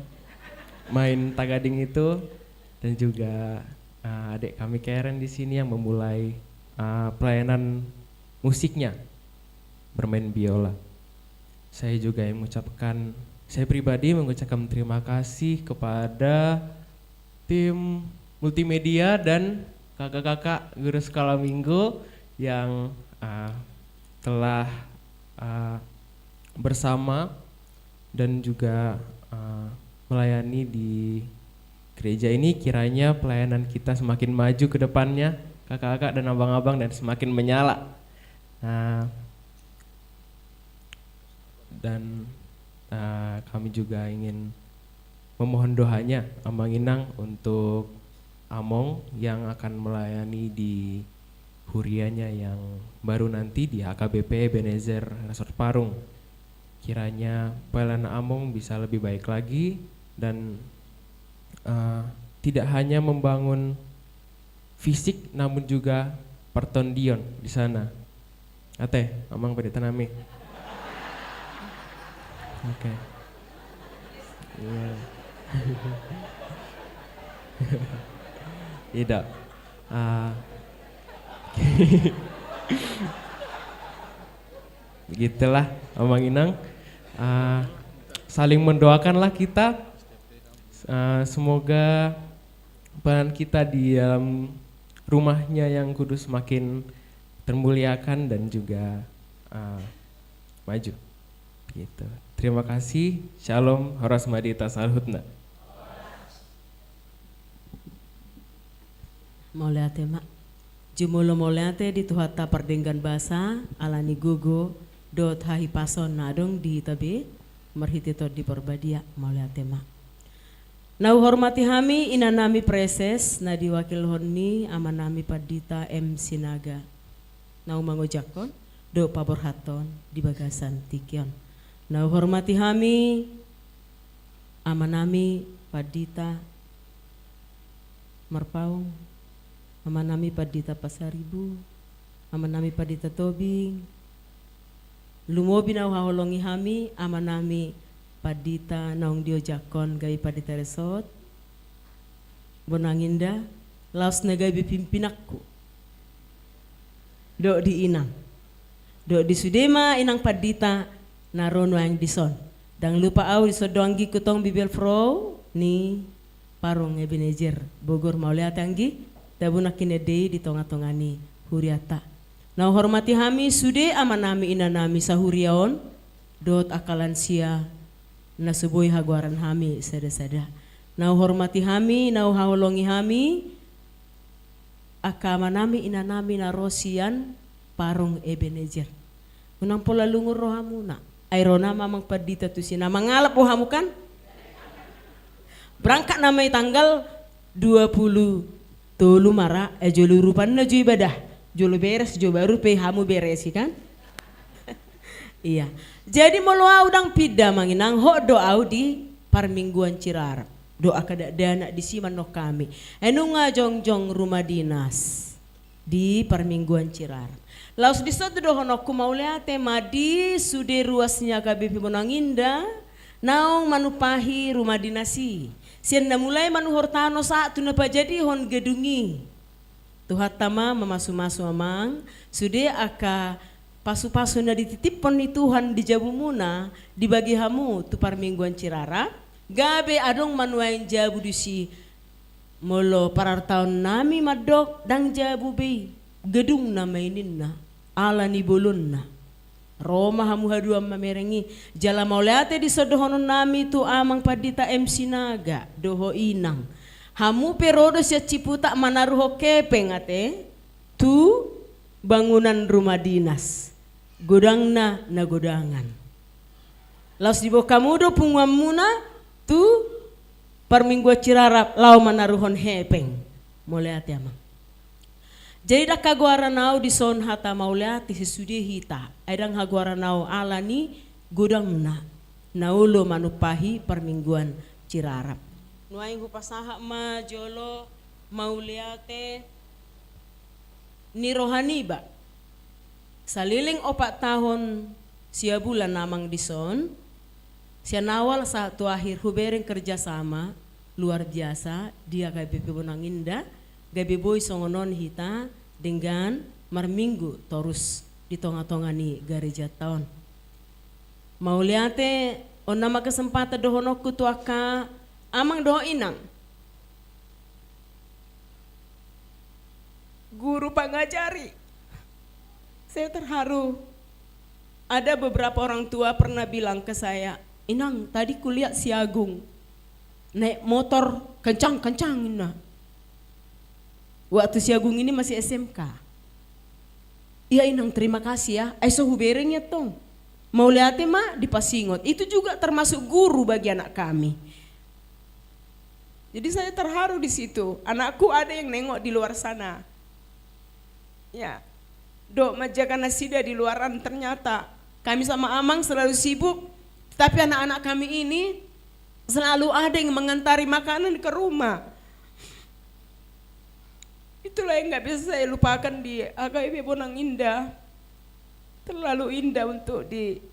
main tagading itu, dan juga, eh, adik kami Karen di sini yang memulai, eh, pelayanan musiknya, bermain biola. Saya juga yang mengucapkan, saya pribadi mengucapkan terima kasih kepada tim multimedia dan kakak-kakak guru sekolah minggu yang, ah, telah, ah, bersama dan juga, ah, melayani di gereja ini. Kiranya pelayanan kita semakin maju ke depannya, kakak-kakak dan abang-abang, dan semakin menyala. Nah, dan, eh, kami juga ingin memohon doanya, Amang Inang, untuk Among yang akan melayani di hurianya yang baru nanti di H K B P Ebenezer Resort Parung. Kiranya pelayanan Among bisa lebih baik lagi dan, eh, tidak hanya membangun fisik, namun juga pertondion di sana. Ate, Amang Pendeta nami. Oke. Iya. Tidak. Ah. Begitulah, Amang Inang. Ah, saling mendoakanlah kita. Ah, semoga peran kita di dalam rumahnya yang kudus makin termuliakan dan juga, ah, maju. Gitu. Terima kasih. Shalom, horas ma di hita saluhutna. Mauliate ma. Jumolo mauliate di Tuhanta pardenggan basa, ala ni gogo dohot hahipason na adong di hita be, marhite Tondi Parbadia, mauliate ma. Na huhormati hami inanami praeses na diwakilhon ni amanami Pandita M Sinaga, na humangojakhon dohot paborhathon di bagasan tingki on. Na huhormati hami amanami Pandita Marpaung, amanami Pandita Pasaribu, amanami Pandita Tobing, lumobi na huhaholongi hami amanami Pandita naung diojakhon gabe Pandita Resort Bonang Indah, laos na gabe pimpinanku dohot di inang, dohot di sude ma inang pandita na ro nuaeng dison. Ndang lupa au dison do anggingku tong, bibelvrouw ni Parung Ebenezer Bogor, mauliate anggi, tabo nangkin ende i di tongatonga ni hurianta. Na huhormati hami sude amanami inanami sahuria on, dohot angka lansia na so boi hagoaran hami sadasada. Na huhormati hami, na huhaholongi hami, angka amanami inanami na ro sian Parung Ebenezer. Unang pola lungun rohamuna. Ai ro nama amang pandita tusi na mangalap do hamu kan? Berangkat nama i tanggal dua puluh tolu ma ra, eh, jolo urupanna jo ibadah. Jolo beres jo baru pe hamu beresi kan? Iya. Jadi molo au ndang pinda amang inang, hot do au di parmingguan Cirarap. Dohot angka dakdanak disi mandok hami. Ai nunga jongjong rumah dinas di parmingguan Cirarap. Laos dison tu dohononku mauliate ma di sude ruas ni H K B P Bonang Indah naung manumpahi rumah dinas i. Sian na mulai manuhor tano sahat tu na pajadihon gedung i. Tuhanta ma mamasumasu amang, sude angka pasupasu na dititiphon ni Tuhan di jabumuna dibagi hamu tu parmingguan Cirarap, gabe adong ma nuaeng jabu disi. Molo parartaon nami mandok ndang jabu be i, gedungna ma i ninna, ala ni bolonna. Ro ma hamu haduan mamereng i, jala mauliate dison dohonon nami tu amang pandita M Sinaga dohot inang. Hamu pe ro do sian Ciputat manaruhon hepeng ate tu bangunan rumah dinas, godangna na godangan. Laos diboan hamu do punguanmuna tu parmingguan Cirarap laho manaruhon hepeng. Mauliate amang. Jadi ndang hagoaran au dison hata mauliate sesude hita, ai ndang hagoaran au ala ni godangna na olo manumpahi parmingguan Cirarap. Nuaeng hupasahat ma jolo Mauliate ni roha niba. Saleleng opat taon sia bulan amang dison, sian awal sahat tu akhir hubereng kerjasama luar biasa di H K B P Bonang Indah, gabe boi songon on hita denggan marminggu torus di tonga-tonga ni garejanta on. Mauliate, on nama kesempatan dohononku tu angka amang dohot inang, guru pangajari. Saya terharu. Ada beberapa orang tua pernah bilang ke saya, "Inang, tadi kulihat si Agung naik motor kencang-kencang," inna. Waktu si Agung ini masih S M K. "Iya, Inang, terima kasih ya. Ai so hubereng ia tong." Mauliate ma dipasingot. Itu juga termasuk guru bagi anak kami. Jadi saya terharu di situ. Anakku ada yang nengok di luar sana. Ya. Dok manjaga nasida di luaran, ternyata kami sama amang selalu sibuk, tetapi anak-anak kami ini selalu ada yang mengantari makanan ke rumah. Itulah yang nggak bisa saya lupakan di H K B P Bonang Indah. Terlalu indah untuk dikenang.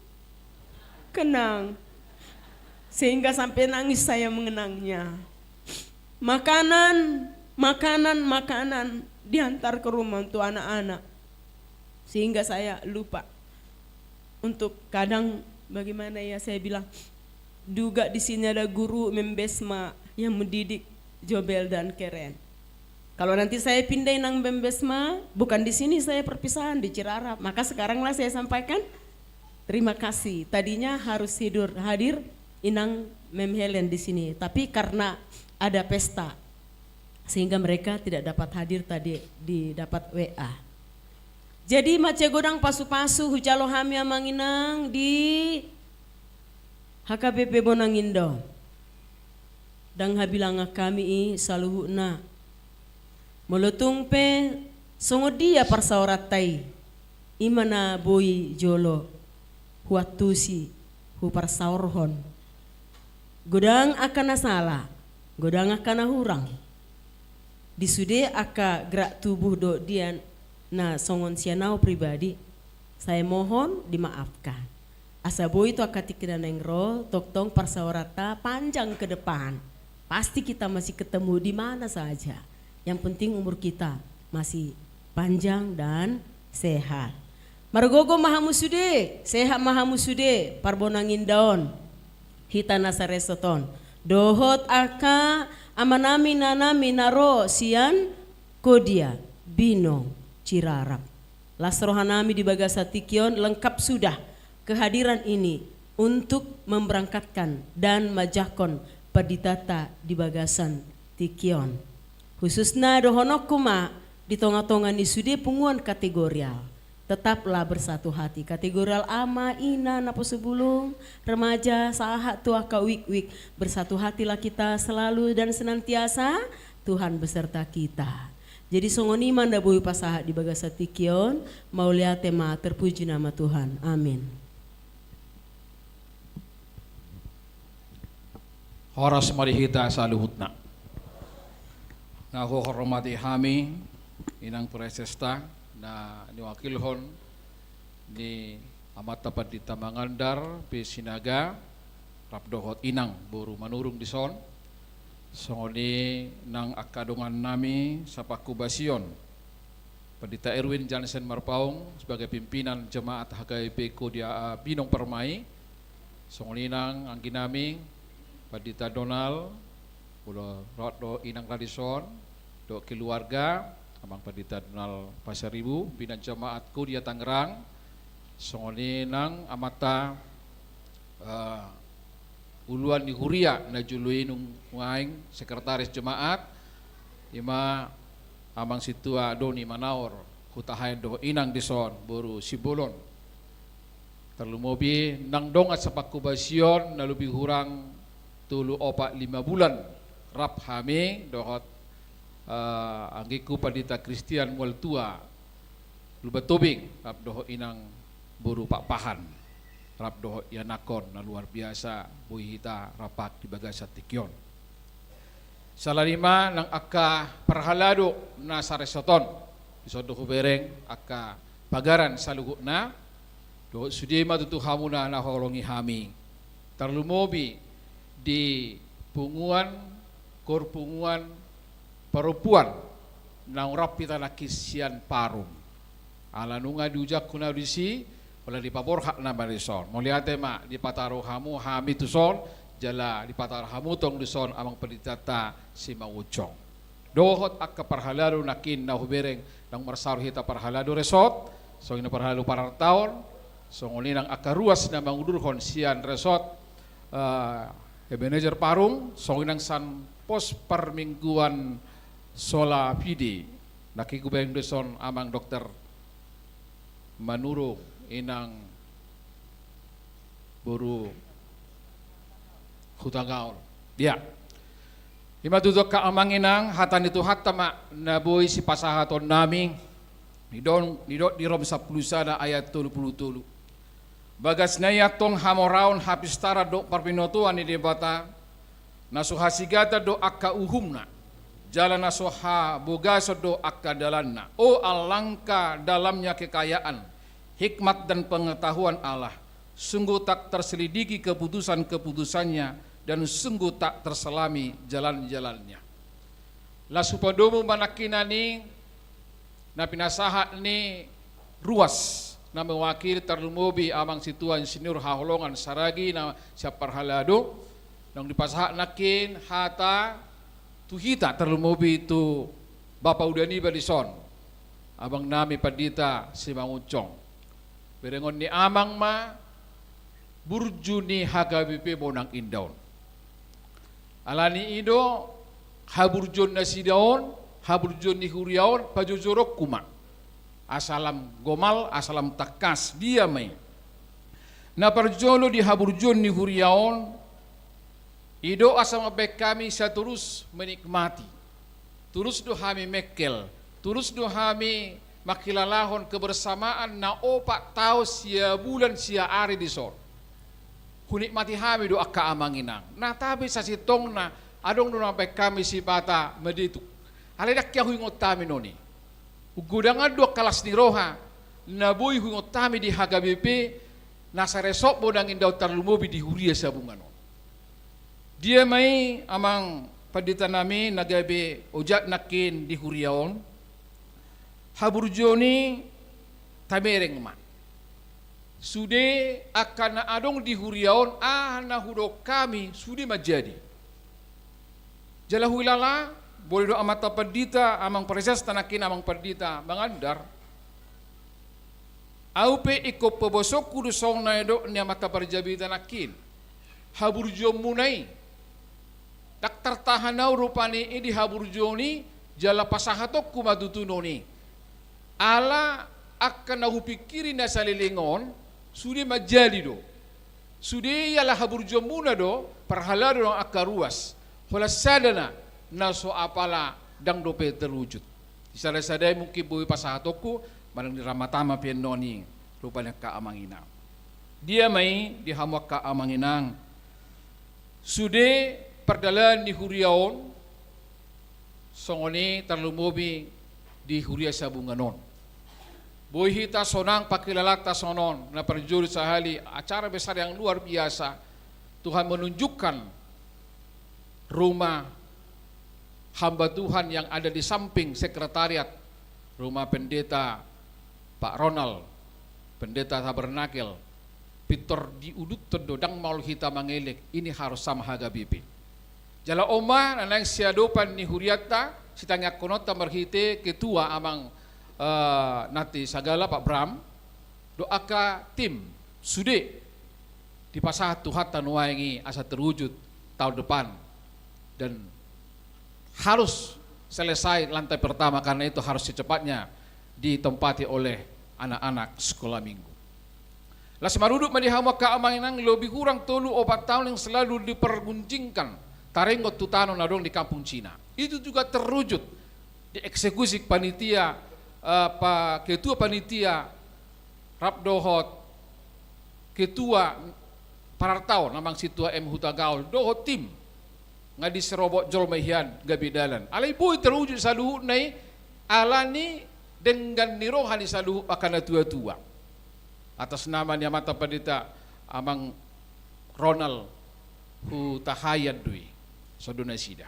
Sehingga sampai nangis saya mengenangnya. Makanan, makanan, makanan diantar ke rumah untuk anak-anak. Sehingga saya lupa untuk kadang, bagaimana ya, saya bilang, "Duga di sini ada guru Membesma yang mendidik Jobel dan Keren." Kalau nanti saya pindah, Inang, Membesma, bukan di sini saya perpisahan, di Cirarap. Maka sekaranglah saya sampaikan terima kasih. Tadinya harus hidur, hadir Inang Mem Helen di sini, tapi karena ada pesta, sehingga mereka tidak dapat hadir tadi, di dapat W A. Jadi mansai godang pasu-pasu hujalo hami amang inang di H K B P Bonang Indah. Ndang habilangan hami i saluhutna. Molo tung pe songon dia parsaoranta i, i ma na boi jolo huantusi, huparsaorhon. Godang angka na sala, godang angka na hurang. Di sude angka gerak tubuh dohot dia na songon sian au pribadi, saya mohon dimaafkan. Asa boi tu angka tingki na naeng ro, tongtong parsaoranta panjang ke depan. Pasti kita masih ketemu di mana saja. Yang penting umur kita masih panjang dan sehat. Margogo ma hamu sude, sehat ma hamu sude, parbonang indaon. Hita na saresot on. Dohot angka amanami, inanami na ro sian Kodia, Binong, Cirarap. Las rohanami di bagasan tingki on, lengkap sudah kehadiran ini untuk memberangkatkan dan manjahkon panditanta di bagasan tingki on. Khususna dohononku ma di tonga-tonga ni sude punguan kategorial. Tetaplah bersatu hati. Kategorial ama, ina, naposo bulung, remaja, sahat tu angka uik-uik. Bersatu hatilah kita selalu dan senantiasa. Tuhan beserta kita. Jadi songon i ma na boi hupasahat di bagasan tingki on, mauliate ma, terpuji nama Tuhan. Amin. Horas ma di hita saluhutna. Na huhormati hami, Inang Presesta, na niwakilhon ni Amanta Pandita Mangandar P Sinaga, rap dohot Inang boru Manurung dison. Songon i nang angka dongannami sapanghubasion, Pandita Erwin Jansen Marpaung sebagai pimpinan jemaat H K B P Kodia A Binong Permai. Songon i nang angginami Pandita Donald, molo rap dohot Inang Radison, dohot keluarga, Amang Pandita Donald Pasaribu, pimpinan jemaat Kodia Tangerang. Songon i nang amanta, eh, uluan ni huria na jolo i nunga nuaeng sekretaris jemaat, i ma Amang Sintua Doni Manaor Hutahaean dohot Inang dison boru Simbolon. Tarlumobi nang dongan sapanghubasion na lobi hurang tolu, opat, lima bulan rap hami dohot, eh, anggingku Pandita Kristian Mualtua Lumban Tobing, rap dohot Inang boru Pakpahan, rap dohot ianakhon na luar biasa boi hita rap di bagasan tingki on. Sala ni ma nang angka parhalado na saresort on, dison do hubereng angka pagaran saluhutna, dohot sude ma tutu hamuna na huholongi hami, tarlumobi di punguan, kor punguan parompuan naung rap hita nangkin sian Parung. Ala nunga diujak hona disi, ala dipaborhat nama dison. Mauliate ma dipataru hamu hami tuson, jala dipataru hamu tong dison amang panditanta Simangunsong. Dohot angka parhalado nangkin na hubereng, naung marsaor hita parhalado resort, songon i nang parhalado parartaon, songon i nang angka ruas na mangudurhon sian resort, eh, Ebenezer Parung, songon i nang sian pos parmingguan Sola Fide. Nangkin hubereng dison amang dokter Manurung, i nang boru Hutagaol. Ia. I ma tutu angka amang inang, hata ni Tuhanta ma na boi sipasahaton nami, didok, didok di Rom sampulu sada ayat tolu pulu tolu. Bagasna i antong hamoraon, hapistaran dohot parbinotoan ni Debata, na so hasigatan do angka uhumna, jala na so habogason do angka dalanna. O alangkah dalamnya kekayaan hikmat dan pengetahuan Allah, sungguh tak terselidiki keputusan-keputusannya, dan sungguh tak terselami jalan-jalannya. Laos hupadomu ma nangkinan i na pinasahat ni ruas na mewakili tarlumobi amang sintua insinyur haholongan Saragih na sian parhalado, naung dipasahat nangkin hata tu hita tarlumobi tu bapa uda niba dison, abang nami pandita Simangunsong. Berengon ni amang ma burju ni H K B P Bonang Indah on. Ala ni i do haburjuon nasida on, haburjuon ni huria on, pajojoronku ma. Asa lam gomal, asa lam tangkas, dia ma i. Na parjolo di haburjuon ni huria on, i do asa mambahen hami sai torus menikmati. Torus do hami mengkel, torus do hami mangkilalahon kebersamaan na opat taon sia bulan sia ari dison. Hunikmati hami do angka amang inang. Na tapi sasintongna adong do na mambahen hami sipata madetuk. Alai ndang hea huingot hami non i. Umgodang an do angka las ni roha na boi huingot hami di H K B P na saresort Bonang Indah on, tarlumobi di huria Sabungan on. Dia ma i amang pandita nami na gabe ojak nangkin di huria on? Haburjuon i tabereng ma. Sude angka na adong di huria on, aha na hudok hami, sude manjadi. Jala huhilala, boi do amanta pandita, amang presesta nangkin amang pandita Mangandar. Ahu pe ingkon pabosongku do songon na nidok ni amanta parjamita nangkin. Haburjuonmuna i. Ndang tartahan ahu rupani i di haburjuon i, jala pasahatonku ma tutu non i. Ala angka na hupingkiri na saleleng on, sude manjadi do. Sude i ala haburjuonmuna do, parhalado nang angka ruas. Holan sada na, na so apala ndang dope terwujud. Disada-sadai mungkin boi pasahatonku, manang di ramatama pe non i, rupani angka amang inang. Dia ma i di hamu angka amang inang. Sude pardalanan ni huria on, songon i tarlumobi di huria Sabungan on. Boi hita sonang pangkilalaan ta songon on, na parjolo sahali acara besar yang luar biasa, Tuhan menunjukkan rumah hamba Tuhan yang ada di samping sekretariat, rumah pendeta Pak Ronald, pendeta tabernakel, pintor diuduthon do, ndang maol hita mangelek, ini harus sama H K B P. Jala on ma na naeng siadopan ni hurianta, sitangiangkononta marhite ketua amang, eh, nanti sagala Pak Bram, dohot angka tim, sude dipasahat Tuhanta nuaeng i asa terwujud tahun depan. Dan harus selesai lantai pertama, karena itu harus secepatnya ditempati oleh anak-anak sekolah minggu. Laos marudut ma di hamu angka amang inang, lebih kurang tolu opat tahun yang selalu dipergunjingkan, taringot tu tano na adong di kampung Cina. Itu juga terwujud di eksekusi panitia, eh, pa-, ketua panitia rap dohot ketua parartaon, amang sintua M Hutagaol, dohot tim. Nga di serobot jolma hian gabe dalan. Alai boi terwujud saluhutna i, ala ni denggan ni roha ni saluhut angka na tua-tua. Atas nama ni amanta pandita Amang Ronald Hutahaean do i. Songon nasida.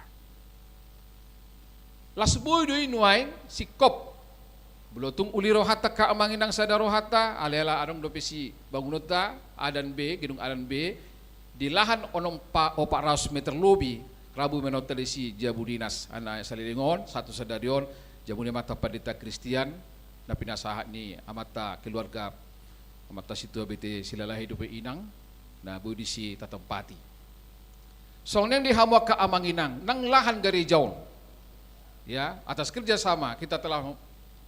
Las boi do i nuaeng singkop. Molo tung uli rohanta angka amang inang sada rohanta, alai ala adong dope sibangunonta, A dan B, gedung A dan B, di lahan onom pa-, opat ratus meter lobi, rabu menonta disi jabu dinas, ana salelengon, satu sadari on, jabu ni amanta pandita Kristian, na pinasahat ni amanta keluarga, amanta sintua B T Silalahi dope inang, na boi disi tatempati. Songon i nang di hamu angka amang inang, nang lahan gareja on. Ya, atas kerjasama kita telah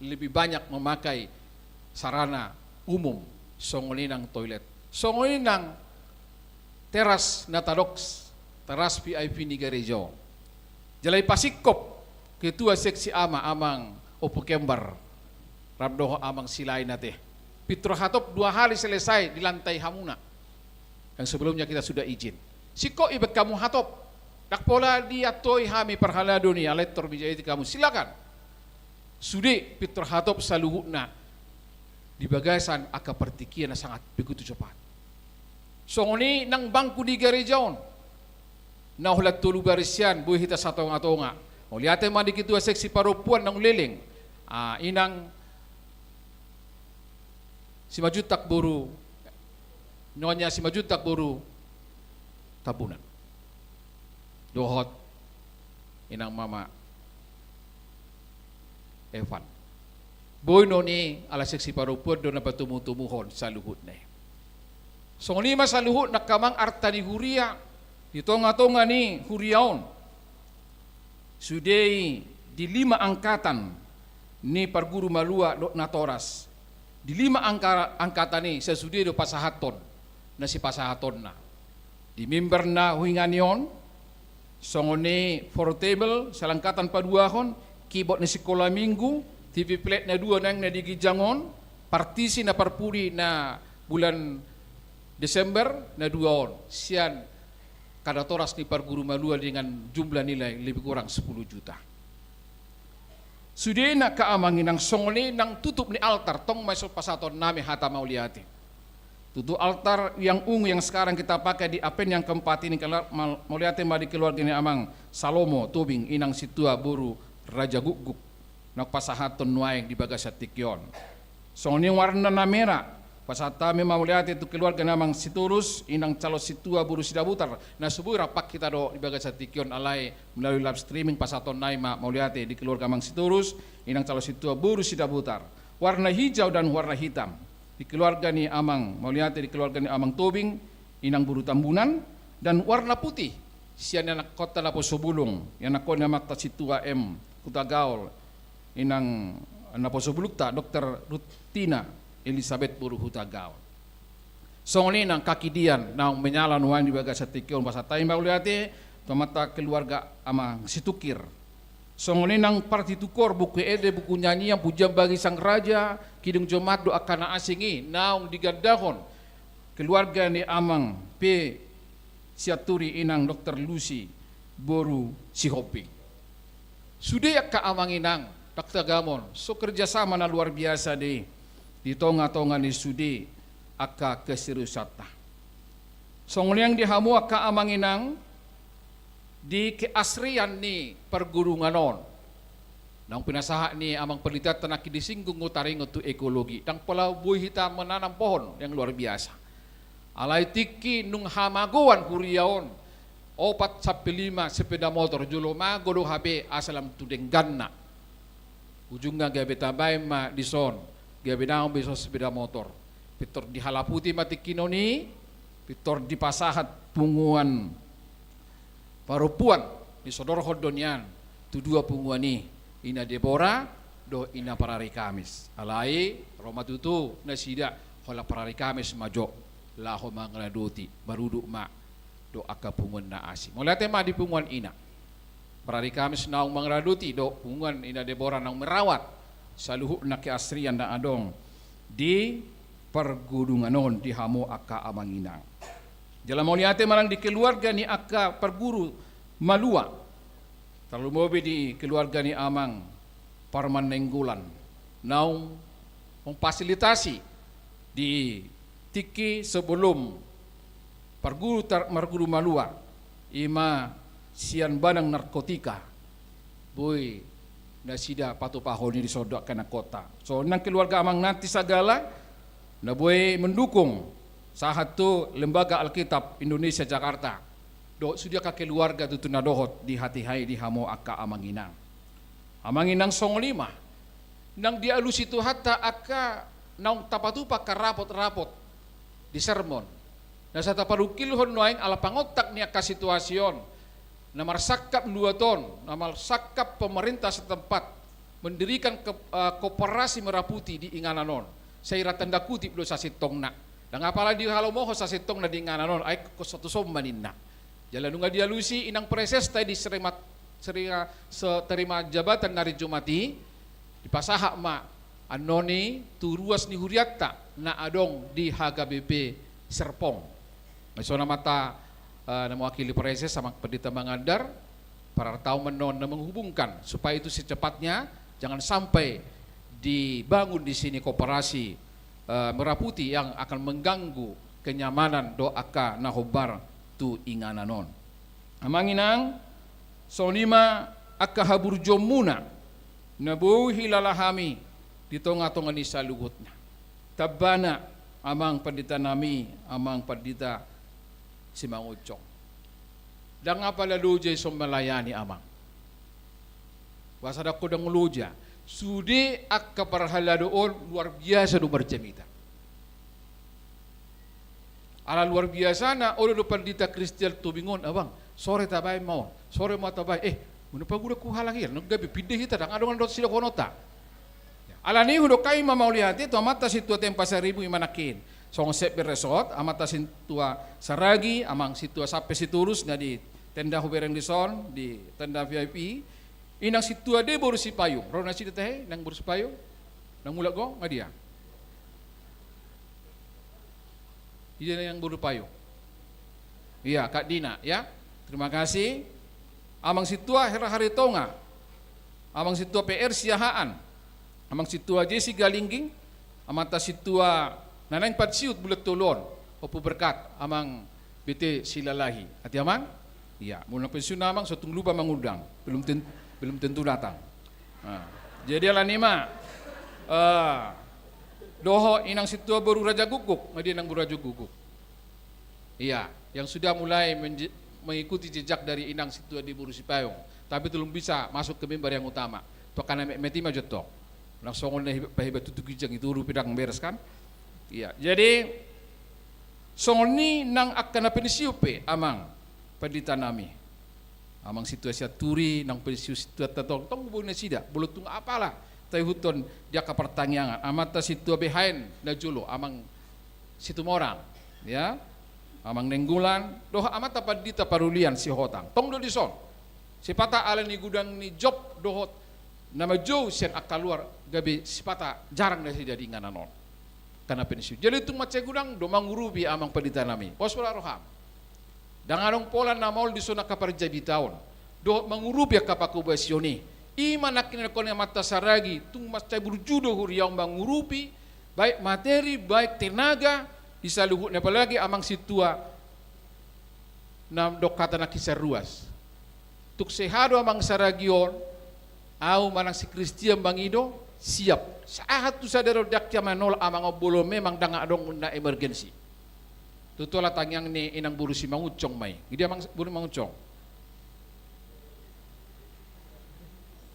lebih banyak memakai sarana umum, songon i nang toilet. Songon i nang teras na tadok, teras V I P ni gareja on. Jala ipasingkop ketua seksi ama, Amang Ompu Kembar, rap dohot Amang Silain ate. Pintor hatop dua hari selesai di lantai hamuna. Yang sebelumnya kita sudah izin. Singkop ibaen hamu hatop. Ndang pola diantoi hami parhalado ni, alai pintor manjaiti hamu. Silakan. Sude pintor hatop saluhutna di bagasan angka partingkian na sangat begitu cepat. Songon i nang bangku di gareja on. Na holan tolu baris sian, boi hita satonga-tonga. Mauliate ma di ketua seksi parompuan naung leleng. Ah, inang Simanjuntak boru, Nyonya Simanjuntak boru Tambunan. Dohot inang mama Evan. Boi non i ala seksi parompuan do na patomu-tomuhon saluhutna i. Songon i ma saluhutna angka amang arta ni huria di tonga-tonga ni huria on. Sude i di lima angkatan ni parguru malua dohot natoras. Di lima angka-, angkatan i sasude do pasahathon na sipasahatonna. Di mimbar na huingan i on, songon i portable, salangkatan paduahon, keyboard ni sikola minggu, T V plate na dua naeng na di ginjang on, partisi na parpudi na bulan Desember na dua on, sian angka natoras ni parguru malua dengan jumlah nilai lebih kurang sepuluh juta. Sudena angka amang inang, songon i nang tutup ni altar, tong ma dison pasahatonnami hata mauliate. Tutup altar yang ungu yang sekarang kita pakai di Advent yang keempat ini, kela-, mal-, mauliate ma di keluarga ni Amang Salomo Tobing, inang sintua boru Raja Gukguk, naung pasahathon nuaeng di bagasan tingki on. Songon i warna na mera, pasahat hami ma mauliate tu keluarga ni Amang Sitorus, inang calon sintua boru Sidabutar, na so boi rap hita dohot di bagasan tingki on, alai melalui live streaming pasahatonnami ma mauliate di keluarga Amang Sitorus, inang calon sintua boru Sidabutar. Warna hijau dan warna hitam di keluarga ni Amang, mauliate di keluarga ni Amang Tobing, inang boru Tambunan, dan warna putih sian ianakkonta naposo bulung, ianakkon ni amanta sintua M Hutagaol, inang naposo bulungta Dokter Rutina Elisabet boru Hutagaol. Songon i nang kakidian naung menyala nuaeng di bagasan tingki on, pasahat hami ma mauliate tu amanta keluarga Amang Situkir. Songon i nang partitukor, buku ende, buku nyanyian, pujian bagi sang raja, kidung jemaat dohot angka na asing i naung digandahon keluarga ni Amang P Sianturi, inang Dokter Lusi boru Sihombing. Sude angka amang inang, Dokter Gamon, so kerjasama na luar biasa di, di tonga-tonga ni sude angka keseriusanta. Songon i nang di hamu angka amang inang, di keasrian ni pargurungan on. Naung pinasahat ni amang penditanta nangkin disinggung do taringot tu ekologi. Ndang pola boi hita menanam pohon yang luar biasa. Alai tingki nunga hamagoan huria on, opat sampe lima sepeda motor, jolo mago do hape asa lam tu dengganna. Ujungna gabe tabaen ma dison, gabe naung be dison sepeda motor. Pintor dihalaputi ma tingki on i, pintor dipasahat punguan parompuan, disodorhon do nian tu dua punguan i, Ina Debora dohot Ina Parari Kamis. Alai ro ma tutu nasida, holan Parari Kamis ma jo laho mangaradoti, marudut ma dohot angka punguan na asing. Mauliate ma di punguan ina Parari Kamis naung mangaradoti dohot punguan Ina Debora naung merawat saluhutna keasrian na adong di pargurungan on, di hamu angka amang inang. Jala mauliate ma nang di keluarga ni angka parguru Malua, tarlumobi di keluarga ni Amang Parman Nainggolan, naung memfasilitasi di tingki sebelum parguru tar-, marguru malua, i ma sian banang narkotika, boi nasida patupahon i di son dohot angka anakhonta. So, nang keluarga Amang Nanti Sagala, na boi mendukung sahat tu Lembaga Alkitab Indonesia Jakarta. Dohot sude angka keluarga tutu na dohot di hatiha i di hamu angka Amang Inang. Amang Inang, songon i ma nang dialusi Tuhanta angka naung tapatupa angka rapot-rapot di sermon. Na sai taparungkilhon nuaeng ala pangontak ni angka situasi on, na marsangkap luat on, na marsangkap pemerintah setempat mendirikan ke-, eh, koperasi Merah Putih di inganan on. Sai ra tanda kutip do sasintongna. Ndang apala dihalomohon sasintongna di inganan on, ai kosong tu son ma ninna. Jala nunga dialusi Inang Presesta i di serima-, serima-, seterima jabatan na ari Jumat i, dipasahat ma annon i tu ruas ni hurianta na adong di H K B P Serpong. Dison amanta, eh, na mewakili Praeses, Amang Pendeta Mangandar, parartaon ma annon na menghubungkan, supaya itu secepatnya, jangan sampai dibangun di sini koperasi, eh, Merah Putih yang akan mengganggu kenyamanan dohot angka na hombar tu inganan on. Amang Inang, songon i ma angka haburjuonmuna, na boi hilala hami di tonga-tonga ni saluhutna. Tambana, Amang Pendeta nami, Amang Pendeta Simangunsong. Ndang apala loja dison melayani, Amang. Boasa ndang ho ndang loja? Sude angka parhalado on luar biasa do marjamita. Ala luar biasana, olo do pandita Kristian Tobing on, Abang, sore tabaen ma on, sore ma tabaen, eh, muna paguda huhalak i, nunga gabe pinda hita, ndang adong na dohot sidohononta. Alani i hudok hami ma mauliate tu Amanta Sintua Tempa Saribu i ma nangkin. Songon sekber resort, Amanta Sintua Saragi, Amang Sintua Sampe Sitorus, na di tenda hubereng dison, di tenda V I P, Inang Sintua D boru Sipayung, ro nasida tahe, Inang boru Sipayung, na mulak ho, nga dia? Ida Inang boru Sipayung. Iya, Kak Dina, ya. Terima kasih. Amang Sintua Hera Haritonga, Amang Sintua P R Siahaan, Amang Sintua Jesi Galingging, Amanta Sintua na naeng pansiut bulan tolu on, Ompu Berkat, Amang B T Silalahi. Ate Amang? Iya, molo na pensiun Amang, so tung lupa mangundang. Belum ten-, belum tentu datang. Nah, jadi alani i ma, eh, dohot Inang Sintua boru Raja Guguk, nga dia Inang boru Raja Guguk? Iya, yang sudah mulai menje-, mengikuti jejak dari Inang Sintua D boru Sipayung, tapi belum bisa masuk ke mimbar yang utama. Tu angka na metmet i ma jo tong. Nang songon na hiba-, pahiba tutu ginjang i tu ulu pe ndang beres kan? Iya, jadi songon i nang angka na pensiun pe, Amang Pandita nami. Amang Sintua Sianturi, nang pensiun Sintua Tatong, tong boi nasida, molo tung apala taihuthon di angka partangiangan, Amanta Sintua Behaen na jolo, Amang Situmorang, ya, Amang Nainggolan, dohot Amanta Pandita Parulian Sihotang. Tong do dison. Sipata ala ni godang ni job dohot na manjou sian angka luar, gabe sipata jarang nasida di inganan on. Angka na pensiun. Jadi tung mansai godang do mangurupi Amang Pandita nami. Pos pola roham. Ndang adong pola na maol dison angka parjamita on dohot mangurupi angka pangkobasion i. I ma nangkin na nidok ni Amanta Saragi, tung mansai burju do huria on mangurupi, baik materi, baik tenaga, di saluhutna, apalagi Amang Sintua na mandok hata nangkin sian ruas. Tung sehat do Amang Saragi on, au manang si Kristian mangido, siap. Sahat tu sadari on ndang hea manolak Amang on molo memang ndang adong na emergensi. Tutu ala tangiang ni Inang boru Simangunsong ma i. Nga dia Amang boru Mangunsong?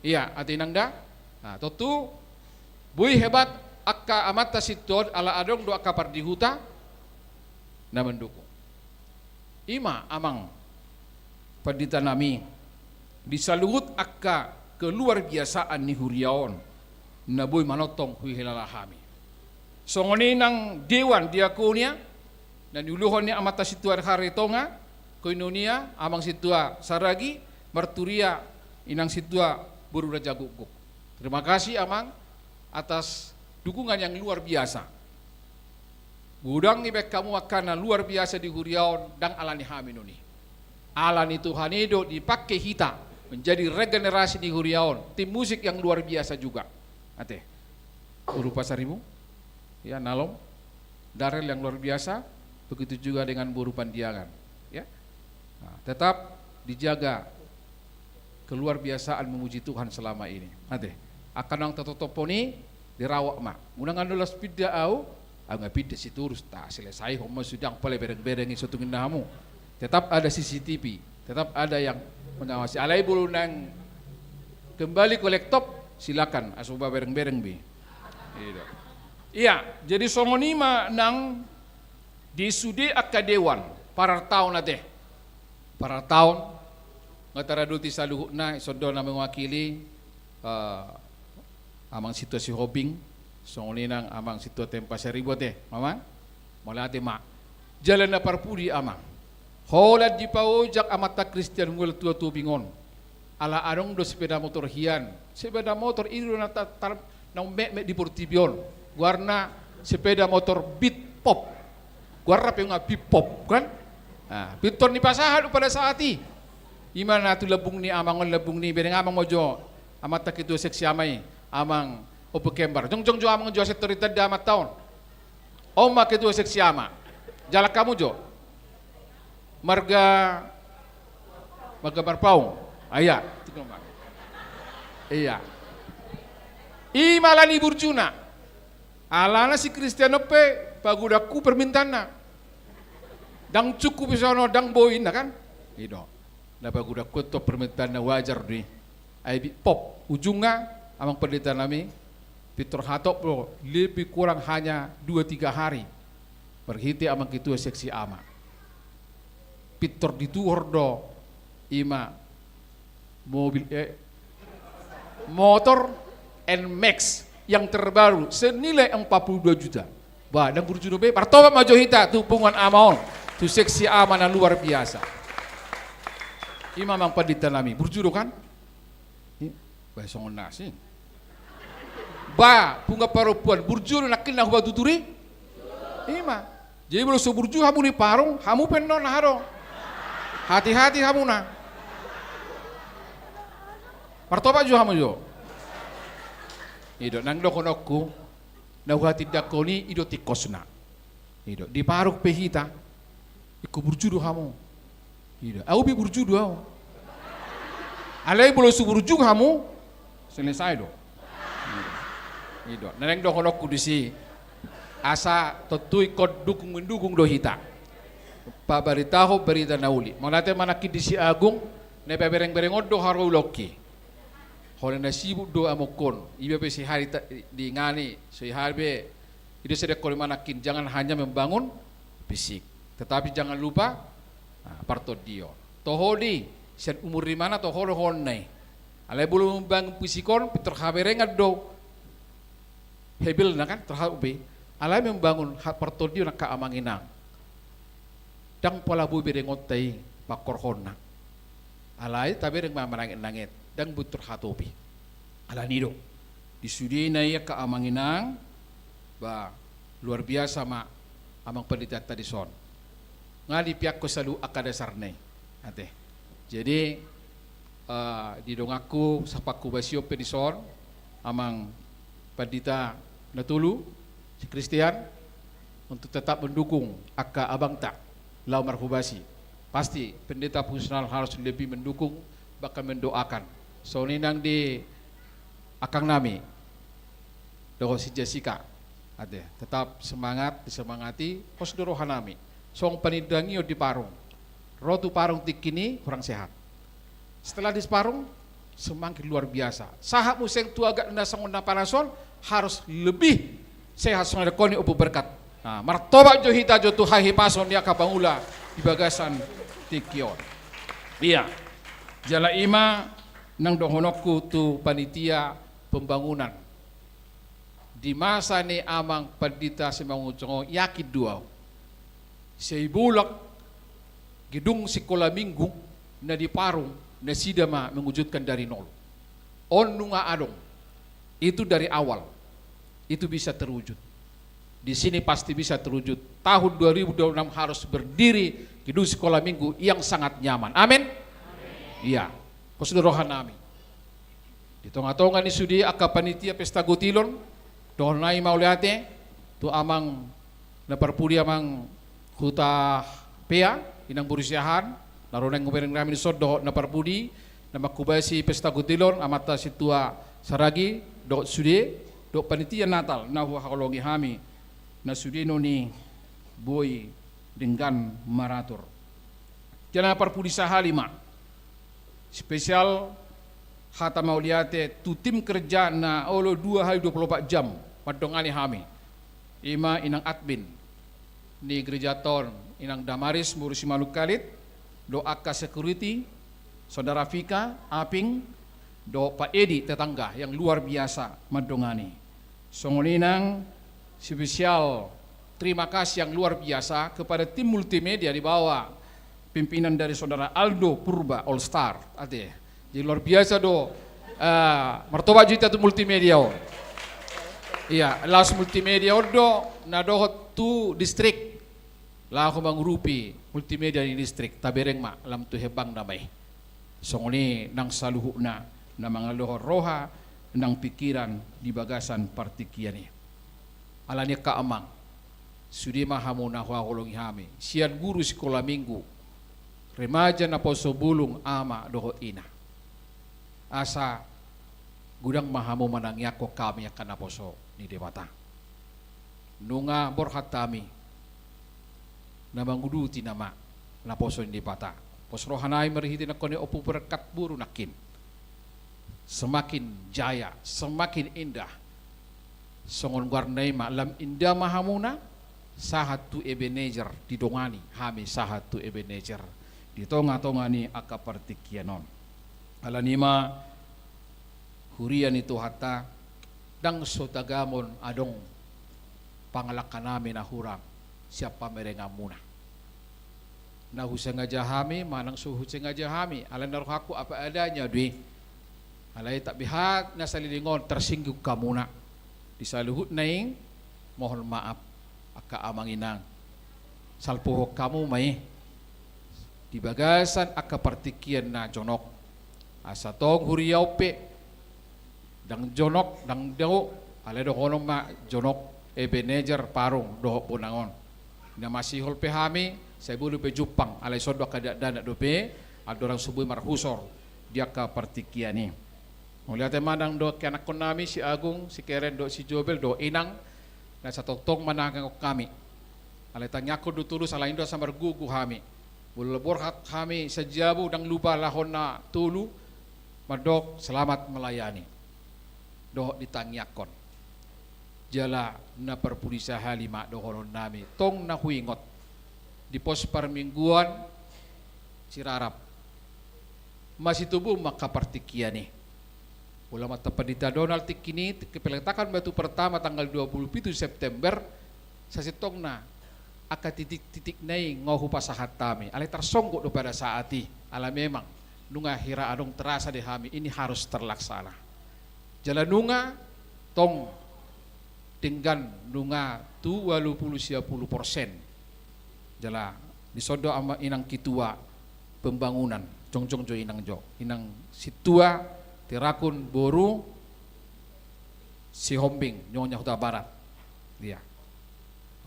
Iya, ate Inang da? Nah, tontu boi hebat angka Amanta Sintua on ala adong do angka pardihuta na mandukung. I ma Amang Pandita nami, di saluhut angka keluarbiasaan ni huria on, na boi manongtong huhilala hami. Songon i nang dewan diakonia, na niuluhon ni Amanta Sintua Haritonga, koinonia, Amang Sintua Saragi, marturia Inang Sintua boru Raja Guguk. Terima kasih, Amang, atas dukungan yang luar biasa. Godang dibaen hamu angka na luar biasa di huria on, ndang ala ni hami nuaeng i. Ala ni Tuhan i do dipake hita menjadi regenerasi ni huria on, tim musik yang luar biasa juga. Ate. Boru Pasaribu, ya, Nalom, Darel yang luar biasa, begitu juga dengan Boru Pandiangan, ya. Nah, tetap dijaga keluarbiasaan memuji Tuhan selama ini. Ate, angka naung tatotophon i, dirawat ma. Unang andolas pinda au, au nga pinda sitorus, ta selesaihon ma sude, ndang pola bereng-bereng i, so tung inna hamu. Tetap ada C C T V, tetap ada yang mengawasi. Alai molo naeng kembali ke laptop, silakan, asa hubabereng-bereng be. Iya, jadi songon i ma nang di sude angka dewan, parartaon ate. Parartaon, nga taradoti saluhutna, ison do na mewakili, eh, Amang Sintua Sihombing, songon i nang Amang Sintua Tempa Saribu ate, Amang. Mauliate ma. Jala na parpudi, Amang, holan dipaojak amanta Kristian Mual Tua Tobing on. Ala adong do sepeda motor hian. Sepeda motor i do na ta-, tar-, naung metmet di portibi on. Goarna sepeda motor Beat Pop. Goarna pe nga Beat Pop, kan? Nah, pintor dipasahat do pada saat i. I ma na tu lambung ni amang on, lambung ni, bereng amang ma jo, amanta ketua seksi ama i, Amang Opo Kembar. Jongjong jo amang jo, asa tor ditanda amanta on. On ma ketua seksi ama. Jalang hamu jo. Marga, marga Marpaung. Ah, iya. Iya. I ma ala ni burjuna. Alana si Kristian on pe pagodangku permintaanna. Ndang cukup i sono, ndang boi inna, kan? I do. Na pagodangku antong permintaanna, wajar do i. Ai Beat Pop. Ujungna, Amang Pandita nami, pintor hatop do, lebih kurang hanya dua tiga hari. Marhite Amang Ketua Seksi Ama. Pintor dituhor do, i ma mobil, eh, motor N-Max yang terbaru senilai empat puluh dua juta. Bah, ndang burju do be, martopak ma jo hita tu punguan ama on, tu seksi ama na luar biasa. I ma Amang Pandita nami, burju do kan? Ih, bah, songon na asing. Bah, punguan parompuan, burju do nangkin na hupatutur i? I ma. Jadi molo so burju hamu di Parung, hamu pe annon aha do? Hati-hati hamuna. Martopak jo hamu jo. I do, nang dohononku, na huhatindangkon i, i do tingkosna. I do, di Parung pe hita, ingkon burju do hamu. I do, au pe burju do au. Alai molo so burju hamu, selesai do. I do, na naeng dohononku disi, asa tontu ingkon dukung mendukung do hita. Pabaritahon barita na uli. Mauliate ma nangkin di si Agung, na pabereng-bereng on do haroulonki. Holan na sibuk do amongkon, iba pe sihari ta-, dingani, sihari pe, i do sidokkon i ma nangkin, jangan hanya membangun fisik, tetapi jangan lupa, ah, partondion. Toho do i, sian umur imana toho do hona i. Alai molo membangun fisik on, pintor haberengan do hebelna kan, terhadap be. Alai membangun ha-, partondion angka amang inang. Ndang pola boi berengonta i pangkorhonna. Alai tabereng ma mananget-nanget, ndang boi tarhatopi. Alani do. Di sudena i angka amang inang, bah, luar biasa ma Amang Panditanta dison. Nga dipeakkon saluhut angka dasarna i. Ate. Jadi, eh, di donganku, sahat panghubasion pe dison, Amang Pandita na tolu, si Kristian, untuk tetap mendukung angka abangta laho marhobasi. Pasti pendeta fungsional harus lebih mendukung, bahkan mendoakan. Songon i nang di angkang nami dohot si Jessica. Ate, tetap semangat, disemangati, pos do roha nami. Songon panindangion di Parung. Ro tu Parung tingki i kurang sehat. Setelah di Parung, semakin luar biasa. Sahat muse tu agak na songon na panas on, harus lebih sehat songon na didokkon ni Ompu Berkat. Nah, martopak jo hita jo tu hahipason ni angka pangula di bagasan tingki on. Iya. Jala i ma nang dohononku tu panitia pembangunan. Di masa ni Amang Pandita Simanjuntak on, yakin do au. Sai bolak gedung sikola minggu na di Parung, nasida ma mewujudkan dari nol. On nunga adong. Itu dari awal. Itu bisa terwujud. Di sini pasti bisa terwujud. Tahun dua ribu dua puluh enam harus berdiri Gedung Sekolah Minggu yang sangat nyaman. Amin. Ia, pos do roha nami. Di tonga-tonga ni sude angka panitia pesta gotilon, dohonon nami mauliate tu amang na parpudi, amang Hutapea, inang boru Siahaan, na ro naeng hubereng nami dison, dohot na parpudi na manghobasi pesta gotilon, amanta Sintua Saragi, dohot sude, dohot panitia Natal na huhaholongi hami, na sudena ni boi denggan maratur. Jala na parpudi sahali ma, spesial hata mauliate tu tim kerja na olo dua hari dua puluh empat jam mandongani hami. I ma inang admin ni gerejanta on, inang Damaris boru Simanungkalit, dohot angka security, saudara Vika, Aping, dohot Pak Edi tetangga yang luar biasa mandongani. Songon i nang spesial terima kasih yang luar biasa kepada tim multimedia di bawah pimpinan dari saudara Aldo Purba All Star. Ate. Jadi luar biasa do, eh, martoba jo hita tu multimedia on. Ia, laos multimedia on do na dohot tu distrik, laho mangurupi multimedia di distrik, tabereng ma lam tu hembangna ma i. Songon i nang saluhutna na mangalehon roha nang pikiran di bagasan partingkian i. Alani angka amang, sude ma hamu na huhaholongi hami, sian guru sikola minggu, remaja naposo bulung ama dohot ina. Asa godang ma hamu manangiangkon hami angka naposo ni Debata. Nunga borhat hami na manguduti nama naposo ni Debata. Pos roha nami marhite nangkin ni Ompu Berkat boru nangkin. Semakin jaya, semakin indah. Songon goarna i ma, lam inda ma hamuna sahat tu Ebenezer, didongani hami sahat tu Ebenezer di tonga-tonga ni angka partingkian on. Alani i ma, huria ni Tuhanta, ndang so tagamon adong pangalangka nami na hurang sian pamerenganmuna. Na husengaja hami manang so husengaja hami, alai na rohangku apa adanya do i. Alai tapihat na saleleng on tersinggung hamuna. Di saluhutna i, mohon maaf, angka amang inang. Salpuhon hamu ma i di bagasan angka partingkian na jonok. Asa tong huria on pe, ndang jonok, ndang dao, alai dohonon ma jonok Ebenezer, Parung dohot Bonang on. Na masihol pe hami, sai boi pe jumpang, alai songon angka dakdanak dope, andorang so boi marhusor di angka partingkian i. Mauliate ma nang dohot ianakhon nami, si Agung, si Keren dohot si Jobel dohot inang, na satongtong manangiangkon hami. Alai tangiangkon do tulus, alai ndang asa margogo hami. Molo borhat hami sajabu, ndang lupa laho na tolu, mandok selamat melayani. Dohot ditangiangkon. Jala na parpudi sahali ma dohonon nami, tong na huingot di pos parmingguan Sirarap. Masitubu ma angka partingkian i. Ulaman tempat di tadonal tingki ni, tingki peletakan batu pertama tanggal dua puluh pitu September, sasintongna angka titik-titik na i nga hupasahat hami. Alai tarsonggot do pada saat i. Alai memang, nunga hira adong terasa di hami, ini harus terlaksana. Jala nunga tong denggan nunga tu ualu pulu sia pulu persen. Jala dison do ama inang ketua pembangunan, jongjong jo inang jo. Inang Sintua Tirakun boru Sihombing, Nyonya Hutabarat. Ia.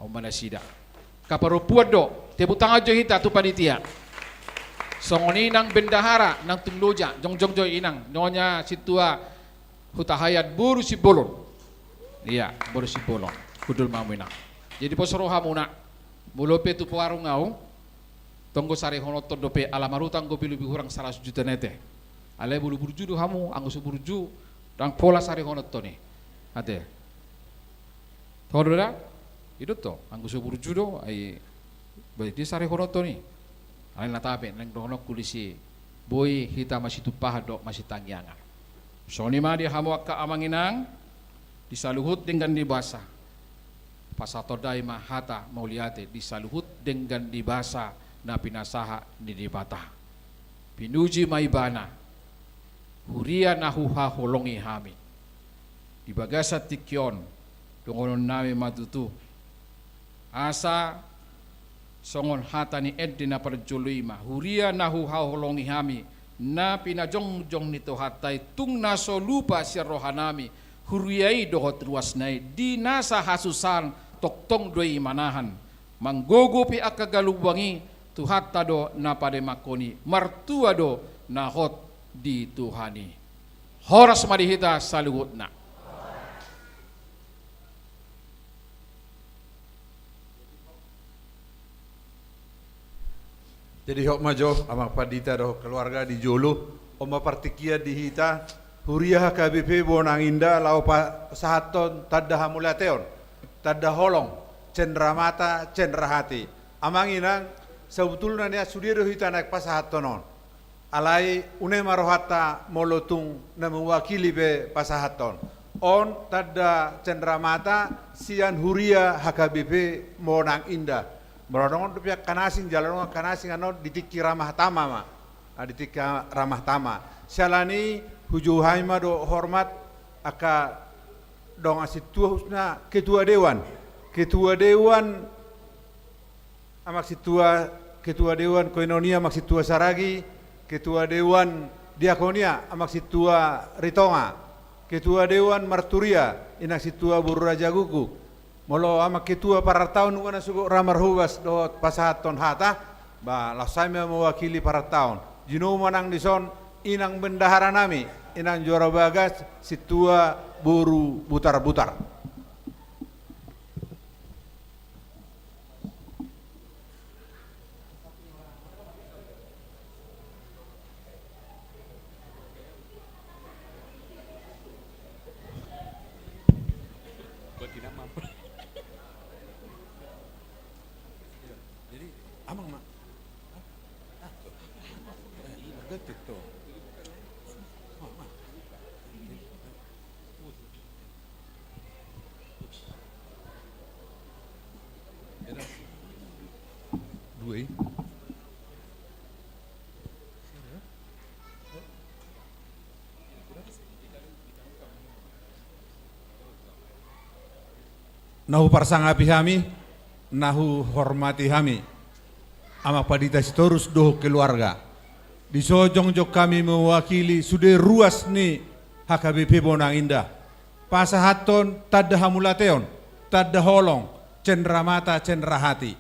Au ma nasida. Kaparompuan do, tepuk tangan jo hita tu panitia. Songon i nang bendahara, nang tung loja, jongjong jo inang, Nyonya Sintua Hutahaean boru Simbolon. Ia, boru Simbolon. Hundul ma hamu inang. Jadi pos rohamuna, molo pe tu warung au, tong do sarihononhon dope, ala marutang dope lobi hurang saratus juta nai te. Alai molo burju do hamu, anggo so burju, ndang pola sarihononhon i. Ate. Toho do da? I do tong, anggo so burju do, ai, baen di sarihononhon i. Alai na tabe, naeng dohononku disi, boi hita masitumpahan dohot masitangiangan. Songon i ma di hamu angka amang inang, di saluhut denggan ni basa. Pasatondai ma hata mauliate di saluhut denggan ni basa na pinasahat ni Debata. Pinuji ma Ibana, huria na huhaholongi hami. Di bagasan tingki on, dohonon nami ma tutu. Asa Songon hata ni ende na parjolo i ma, huria na huhaholongi hami, na pinajongjong ni Tuhanta i, tung na so lupa sian rohanami huria i dohot ruasna i di nasa hasusaan, tongtong do i manahan. Manggogo pe angka galumbang i, Tuhanta do na pademanghon i, martua do na hot di Tuhan i. Horas ma di hita saluhutna. Jadi hot ma jo, Amang Pandita dohot keluarga di jolo, on ma partingkian di hita, huria H K B P Bonang Indah, laho pasahathon tanda hamuliateon, tanda holong, cendramata, cendrahati. Amang inang, sabotulna nian sude do hita naeng pasahathon on. Alai une ma rohanta molo tung na mewakili pe pasahathon. On tanda cendramata sian huria H K B P Bonang Indah. Molo adong dope angka na asing, jala adong angka na asing annon di tingki ramah tamah ma. Ah, di tingki ramah tamah. Siala ni i hujou hami ma do hormat angka dongan sintua, khususna ketua dewan. Ketua dewan Amang Sintua, Ketua Dewan Koinonia Amang Sintua Saragi, Ketua Dewan Diakonia Amang Sintua Ritonga, Ketua Dewan Marturia Inang Sintua Boru Raja Guguk. Molo Amang Ketua Parartaon nunga na sogot ra marhobas dohot pasahathon hata, ba laos hami ma mewakili parartaon. Jinou ma nang dison Inang Bendahara nami, Inang Juara Bagas Sintua Boru Butarbutar. Jadi, Amang ma. Ah, tuh. Eh, ganti tuh. Ma, ma. Dua i. Na huparsangapi hami, na huhormati hami, Amang Pandita Sitorus dohot keluarga. Dison jongjong hami mewakili sude ruas ni H K B P Bonang Indah pasahathon tanda hamuliateon, tanda holong, cendramata, cendrahati.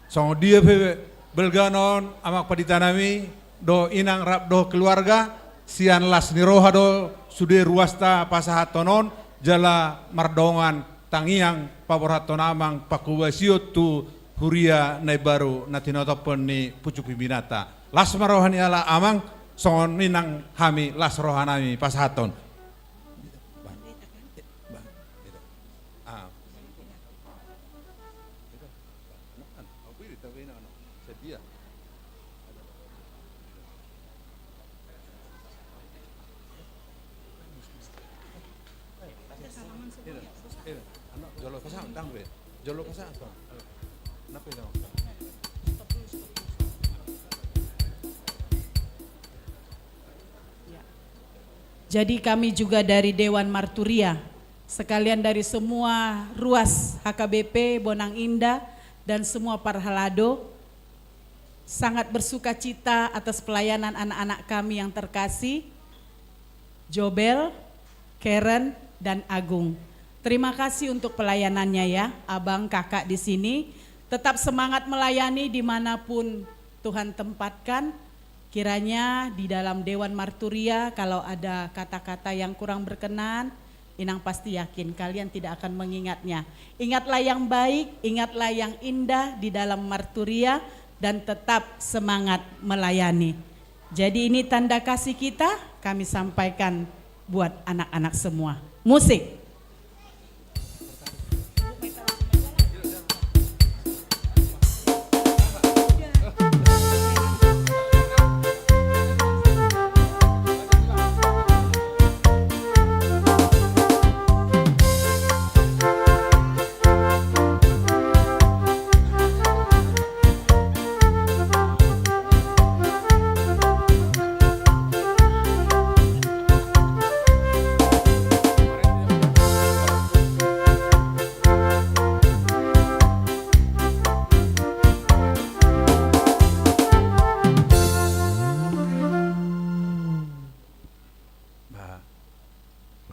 Songon dia pe balgana on, Amang Pandita nami dohot Inang rap dohot keluarga, sian las ni roha do sude ruasta pasahathon on, jala mardongan tangiang paborhathon Amang panghobasion tu huria na imbaru na tinotophon ni pucuk pimpinanta. Las ma roha ni halak Amang, songon i nang hami las rohanami pasahathon. Jolo pasahat, tang be. Jolo pasahat, tang. Napa itu? Ya. Jadi kami juga dari Dewan Marturia, sekalian dari semua ruas H K B P Bonang Indah dan semua parhalado, sangat bersukacita atas pelayanan anak-anak kami yang terkasih, Jobel, Karen, dan Agung. Terima kasih untuk pelayanannya ya, abang, kakak di sini. Tetap semangat melayani dimanapun Tuhan tempatkan. Kiranya di dalam Dewan Marturia, kalau ada kata-kata yang kurang berkenan, Inang pasti yakin kalian tidak akan mengingatnya. Ingatlah yang baik, ingatlah yang indah di dalam Marturia, dan tetap semangat melayani. Jadi ini tanda kasih kita, kami sampaikan buat anak-anak semua. Musik.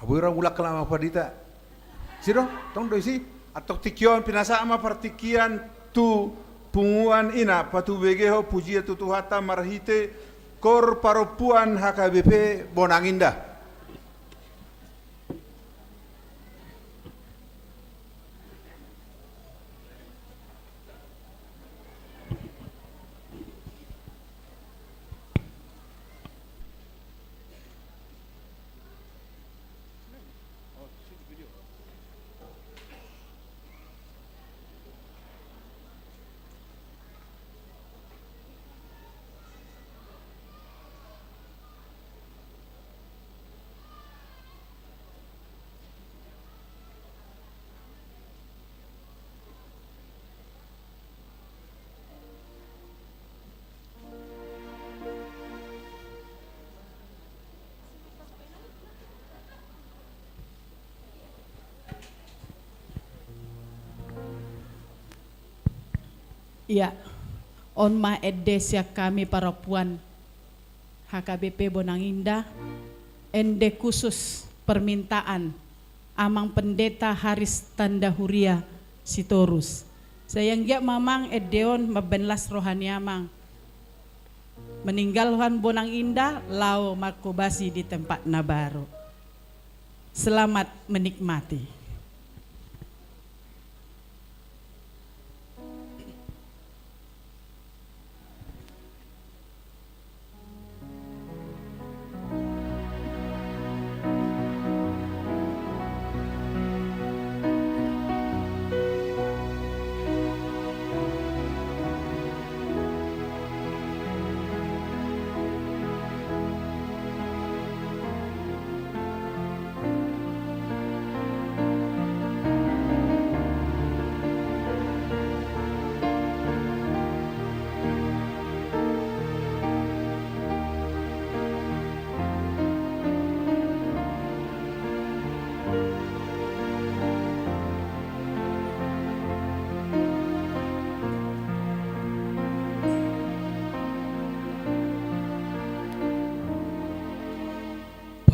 Boi ra mulak lama pandita. Sido, tong do isi. Antong tingki on pinasahat ma partingkian tu punguan ina, patubegehon pujian tu Tuhanta marhite Kor Parompuan H K B P Bonang Indah. Ia, on ma ende sian hami parompuan H K B P Bonang Indah, ende khusus permintaan Amang Pendeta Haris Tanda Huria Sitorus. Sai anggiat ma amang ende on mambahen las roha ni amang, meninggalkan Bonang Indah laho mangkobasi di tempat na baru. Selamat menikmati.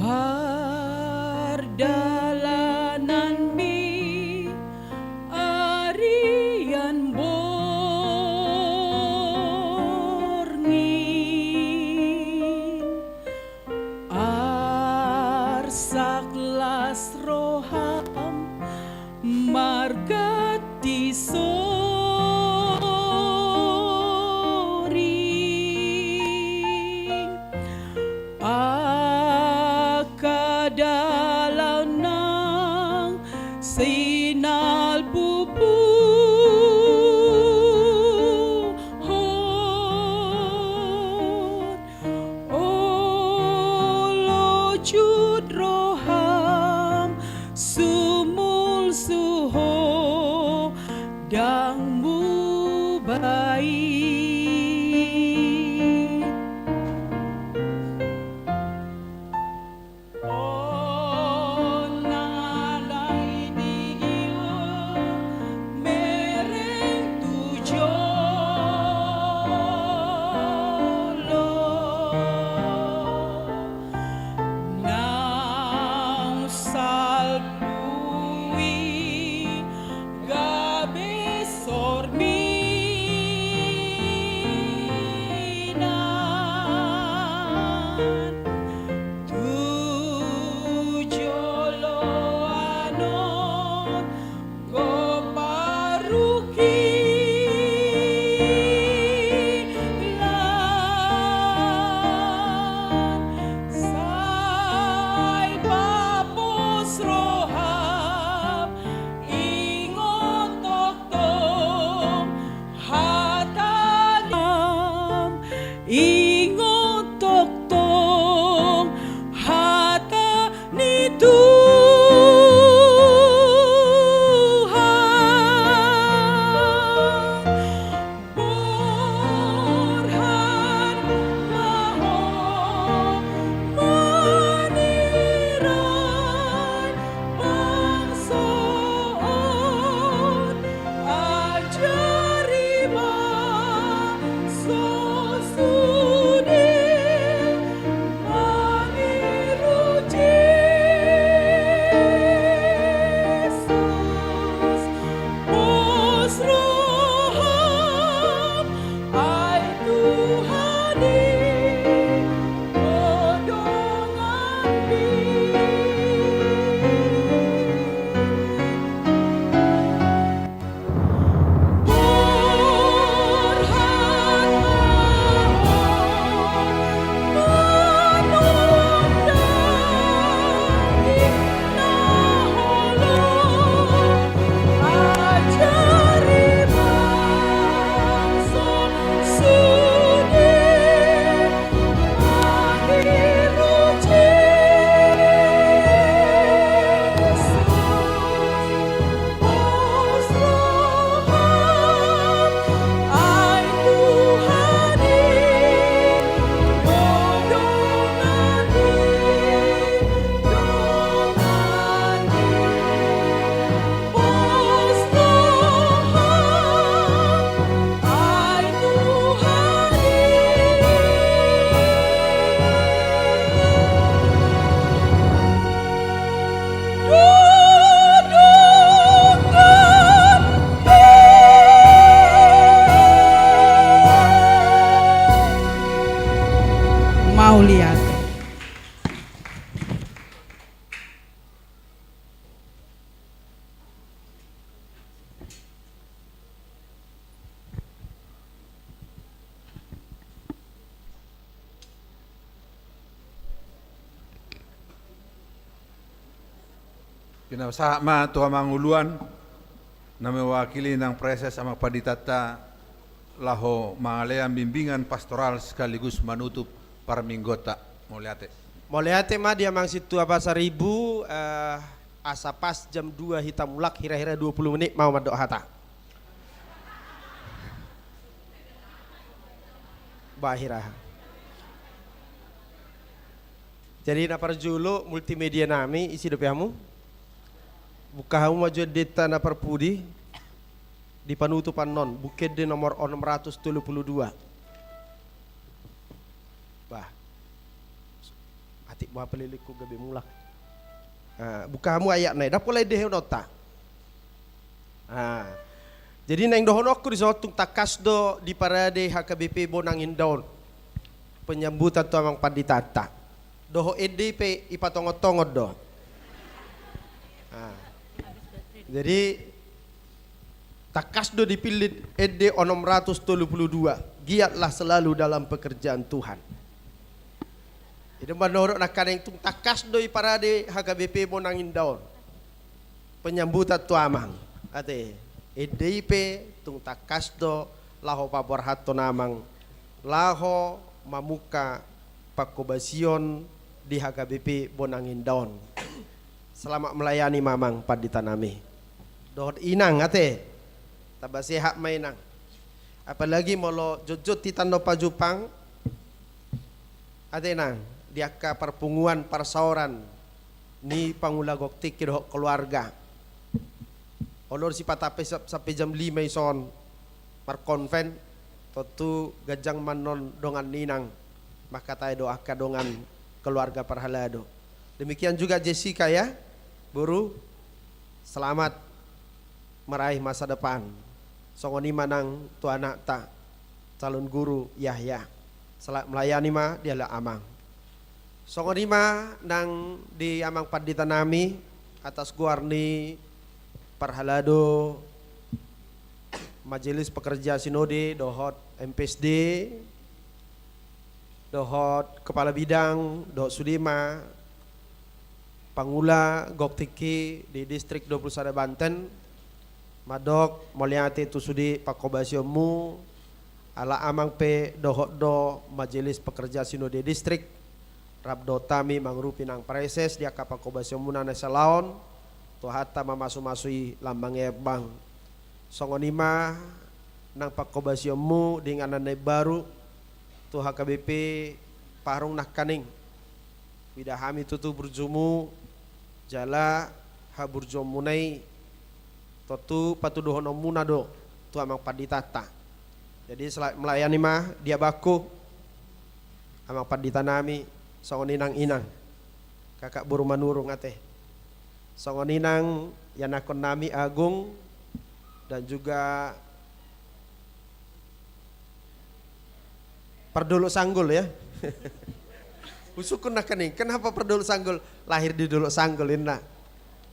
Pardalananmi arian borngin, arsak las roham marganti soring. Angka dalan nang sinalpupuhon, olo jut roham sumulsu ho ndang mubaen. On nang alai di ihu mereng tu jolo, na Pinasahat ma tu amang uluan, na mewakili nang praeses amang panditanta, laho mangalean bimbingan pastoral sekaligus manutup parmingguonta. Mauliate. Mauliate ma di amang sintua Pasaribu, eh, asa pas jam dua hita mulak, hira-hira dua puluh menit ma au mandok hata. Bah, hira. Jadi na parjolo multimedia nami, ise dope hamu? Buka hamu ma jo endenta na parpudi, di panutupan on, Buku Ende nomor onom ratus tolu pulu dua. Bah. Atik boha pelelengku gabe mulak. Ah, buka hamu ayatna i, ndang pola endehononta. Ah. Jadi naeng dohononku dison, tung tangkas do diparade H K B P Bonang Indah on penyambutan tu amang panditanta. Dohot ende i pe ipatongon-tongon do. Ah. Jadi tangkas do dipillit ende onom ratus tolu pulu dua, giatlah selalu dalam pekerjaan Tuhan. Jadi manorot nangkaning tung tangkas do diparade H K B P Bonang Indah on penyambutan tu amang. Ate, ende i pe tung tangkas do laho paborhathon amang, laho mamungka pangkobasion di H K B P Bonang Indah on. Selamat melayani ma amang pandita nami. Dohot inang, ate. Tamba sehat ma inang. Apalagi molo jotjot hita na pajumpang, ate inang, di angka parpunguan parsaoran ni pangula gok tingki dohot keluarga. Olo do sipata pe sa-, sampe jam lima ison markonven, tontu ganjang ma annon dongan ni inang mangkatai do angka dongan keluarga parhalado. Demikian juga Jessica ya, boru, selamat meraih masa depan. Songon i ma nang tu anakta, calon guru Yahya. Selamat melayani ma dialap amang. Songon i ma nang di amang pandita nami, atas goar ni parhalado Majelis Pekerja Sinode dohot M P S D, dohot kepala bidang, dohot sude ma pangula gok tingki di Distrik dua puluh sada Banten, mandok mauliate tu sude pangkobasionmu, ala amang pe dohot do Majelis Pekerja Sinode Distrik, rap dohot hami mangurupi nang praeses di angka pangkobasionmuna na salaon, Tuhanta mamasumasu i lam mangembang. Songon i ma nang pangkobasionmu di inganan na imbaru tu H K B P Parung nangkaning. Huida hami tutu burjumu, jala haburjuonmuna i tontu patuduhononmuna do tu amang panditanta. Jadi sela-, melayani ma di abangku, amang pandita nami, songon i nang inang, kakak boru Manurung ate. Songon i nang ianakkon nami Agung dan juga pardolok Sanggul ya. Husungkun nangkaning, kenapa pardolok Sanggul? Lahir di Dolok Sanggul inna.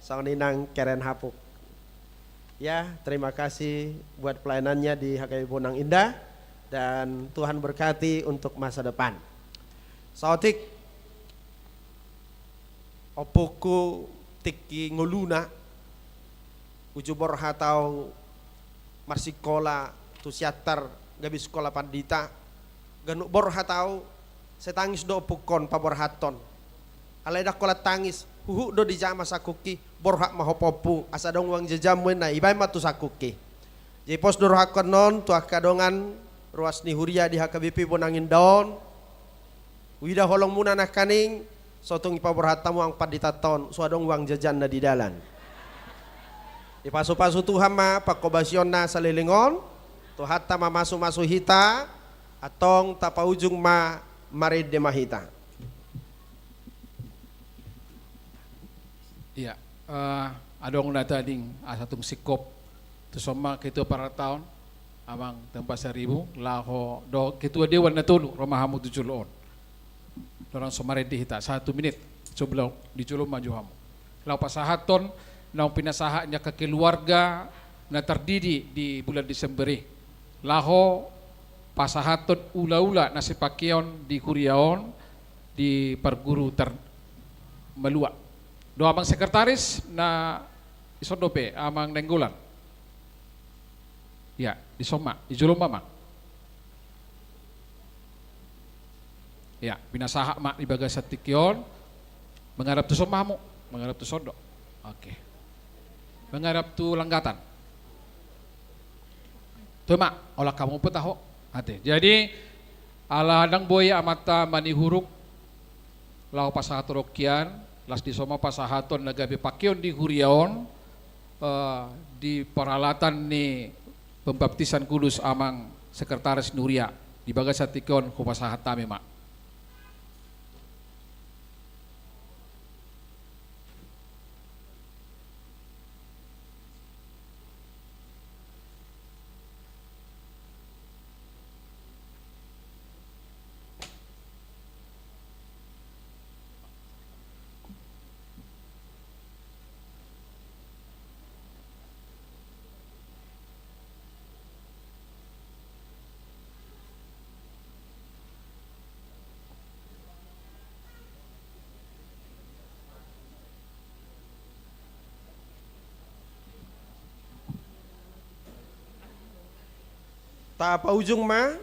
Songon i nang keren hapuk. Ya, terima kasih buat pelayanannya di H K B P Bonang Indah dan Tuhan berkati untuk masa depan. Saotik. Ompungku tingki ngoluna, uju borhat au marsikola tu Siantar gabe sikola pandita, ganup borhat au, sai tangis do ompungkon paborhathon. Alai ndang holan tangis, huhut do dijama sangkukki, borhat ma ho pahompu, asa adong uang jajanmu inna, ibaen ma tu sangkukki. Jadi pos do rohangku annon tu angka dongan ruas ni huria di H K B P Bonang Indah on, huida holongmuna nangkaning, so tung ipaborhat hamu amang panditanta on, so adong uang jajanna di dalan. Dipasupasu Tuhan ma pangkobasionna saleleng on, Tuhanta mamasumasu hita, antong tapaujung ma, marende ma hita. Iya, eh, adong na tading asa tung singkop. Tuson ma ketua parhalado on, Amang Tempa Saribu, laho dohot ketua dewan na tolu, ro ma hamu tu jolo on. Laho langsung marende hita, satu menit, coba di jolo maju hamu. Laho pasahathon, naung pinasahat ni angka keluarga na tardidi di bulan Desember i. Laho pasahathon ulaula na sipangkeon di huria on, di parguru tar-, malua. Do amang sekretaris na dison dope amang Nainggolan. Ia, dison ma, di jolo ma amang. Ia, pinasahat ma di bagasan tingki on. Menghadap tuson ma hamu, menghadap tuson do. Oke. Menghadap tu langgatan. Toe ma, holan hamu pe taho. Ate. Jadi, ala ndang boi amanta manihuruk laho pasahat rongkian, las dison ma pasahaton na gabe pakeon di huria on, eh, di peralatan ni pembaptisan kudus amang sekretaris ni huria, di bagasan tingki on hupasahat hami ma. Tapaujung ma.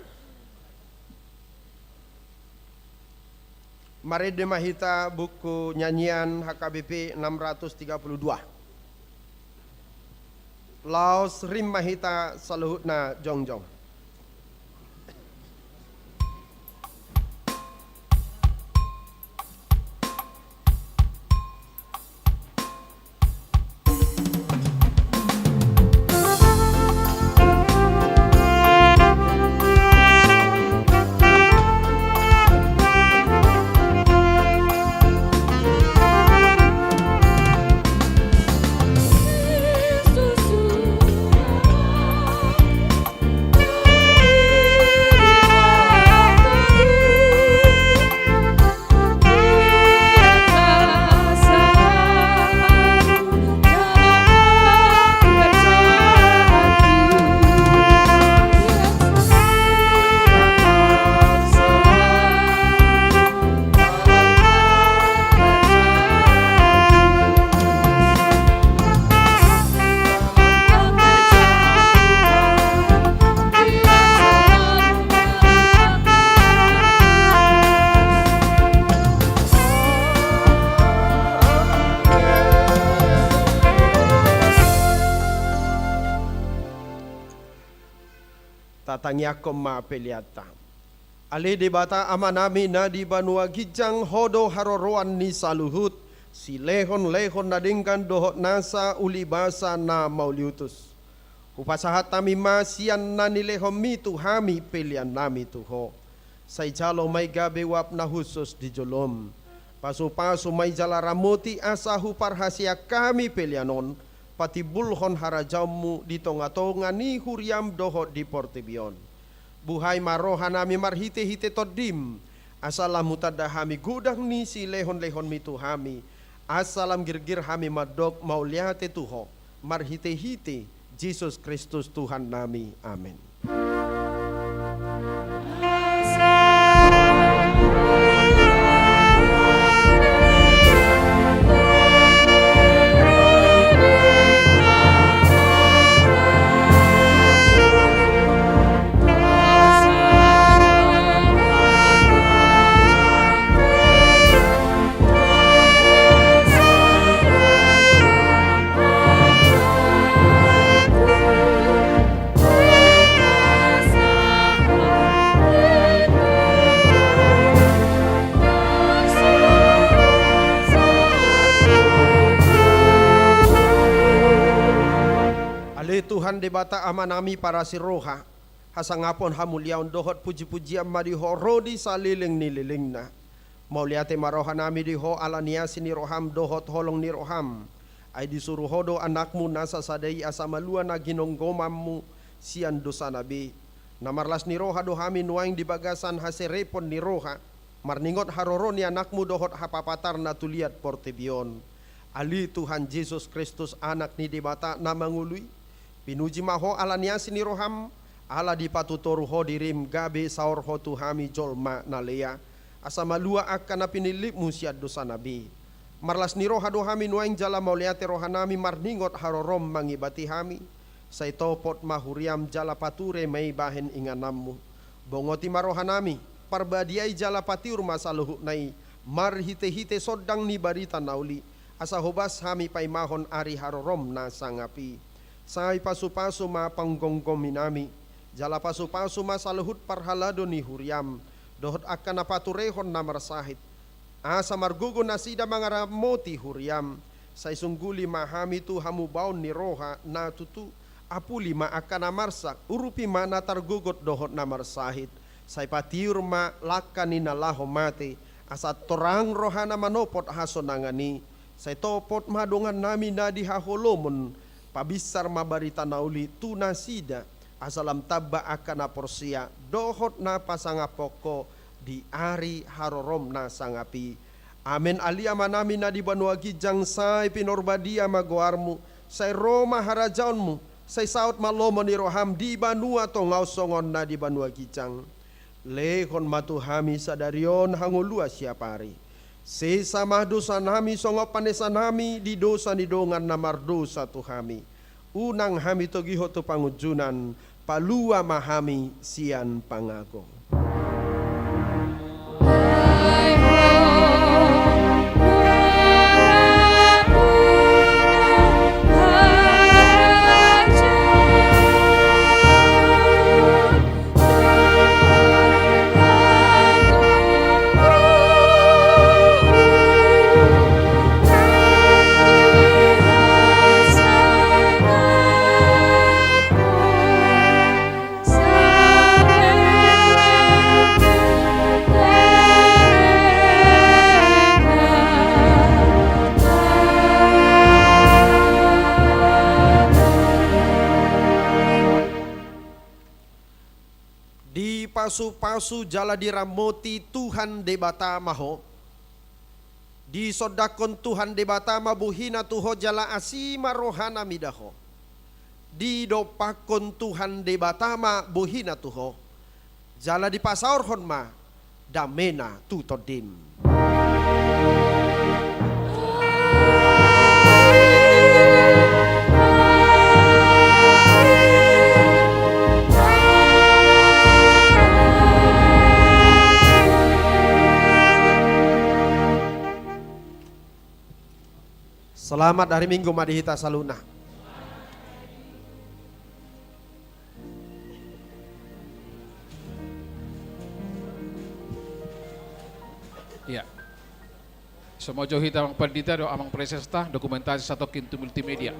Marende ma hita buku nyanyian H K B P enam ratus tiga puluh dua. Laos rim ma hita saluhutna jongjong. Tatangiangkon ma peleanta. Ale Debata Amanami na di banua ginjang, Ho do haroroan ni saluhut, silehonlehon na denggan dohot nasa ulibasa na mauliutus. Hupasahat hami ma sian na nilehonMi tu hami peleannami tu Ho. Sai jalo ma i gabe uap na hushus di joloM. Pasupasu ma i jala ramoti asa huparhaseang hami pelean on patimbulhon harajaonMu di tongatonga ni huriaM dohot di portibi on. Buhai ma rohanami marhitehite TondiM, asa lam hutanda hami godang ni silehonlehonMi tu hami, asa lam girgir hami mandok mauliate tu Ho, marhitehite Jesus Kristus Tuhannami. Amen. Ale Tuhan Debata Amanami parasi roha, hasangapon, hamuliaon dohot pujipujian ma di Ho ro di saleleng ni lelengna. Mauliate ma rohanami di Ho ala ni asi ni rohaM dohot holong ni rohaM. Ai disuru Ho do AnakMu na sasada i asa malua na ginonggomanMu sian dosana be. Na marlas ni roha do hami nuaeng di bagasan haserepon ni roha, marningot haroro ni AnakMu dohot hapapatarNa tu liat portibi on. Ale Tuhan Jesus Kristus, Anak ni Debata na mangolu i, pinuji ma Ho ala ni asi ni rohaM, ala dipatutoru Ho diriM gabe saor Ho tu hami jolma na lea, asa malua angka na pinillitMu sian dosana be. Marlas ni roha do hami nuaeng jala mauliate rohanami marningot harorom mangibati hami. Sai topot ma huriam jala pature ma i bahen ingananmu. Bongoti ma rohanami, parbadiai jala patiur ma saluhutna i, marhitehite sondang ni barita na uli, asa hobas hami paimahon ari harorom na sangap i. Sai pasupasu ma panggomgominami, jala pasupasu ma saluhut parhalado ni huriam, dohot angka na paturehon na marsahit, asa margogo nasida mangaramoti huriam. Sai sungguli ma hami tu hamubaon ni roha na tutu, apuli ma angka na marsak, urupi ma na targogot dohot na marsahit. Sai patiur ma langka ni na laho mate, asa torang rohana manopot hasonangan i. Sai topot ma dongannami na di haholomon, pabinsar ma barita na uli tu nasida, asa lam tamba angka na porsea dohot na pasangaphon ho di ari harorom na sangap i. Amen. Ale Amanami na di banua ginjang, sai pinarbadia ma goarmu, sai ro ma harajaonmu, sai saut ma lomo ni roham di banua tonga on songon na di banua ginjang. Lehon ma tu hami sadari on hangoluan siapari. Sesa ma dosanami songon panesanami di dosa ni dongan na mardosa tu hami. Unang hami togihon tu pangunjunan, palua ma hami sian pangago. Dipasupasu jala diramoti Tuhan Debata ma ho. Disondangkon Tuhan Debata ma bohina tu ho jala asi ma rohana mida ho. Didompakkon Tuhan Debata ma bohina tu ho, jala dipasaorhon ma damena tu tondim. Selamat hari Minggu ma di hita saluhutna. Iya. So mojou hita Amang Pandita dohot Amang Presesta, dokumentasi satongkin tu multimedia.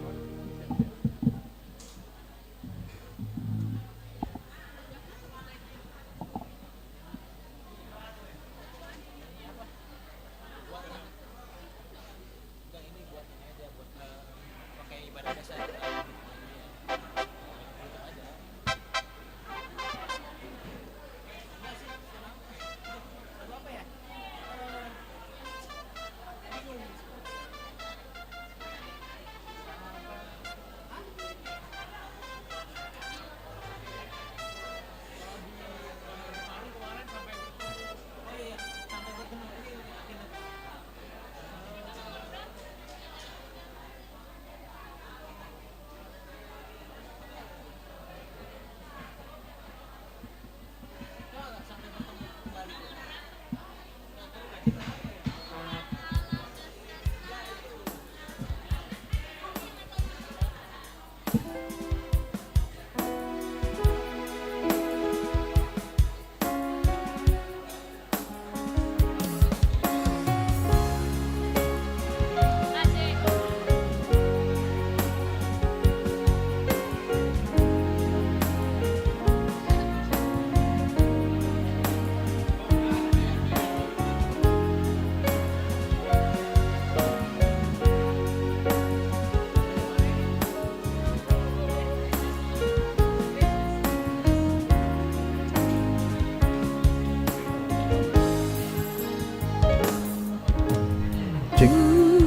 Cek.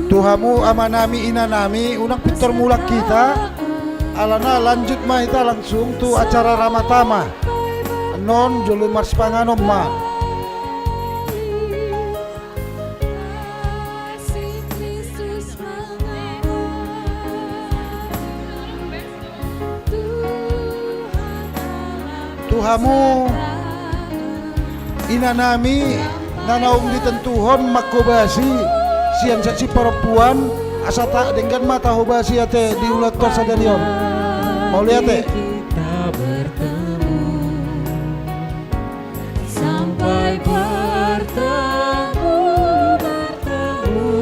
Tu hamu amanami, inanami, unang pintor mulak hita. Alana lanjut ma hita langsung tu acara ramatama. Annon jolo marsipanganon ma. Hamu inanami na naung ditentuhon manghobasi sian saksi parompuan, asa ta denggan ma tahobasi ate di ulaonta sadari on. Mauliate. Kita bertemu, sampai bertemu, bertemu.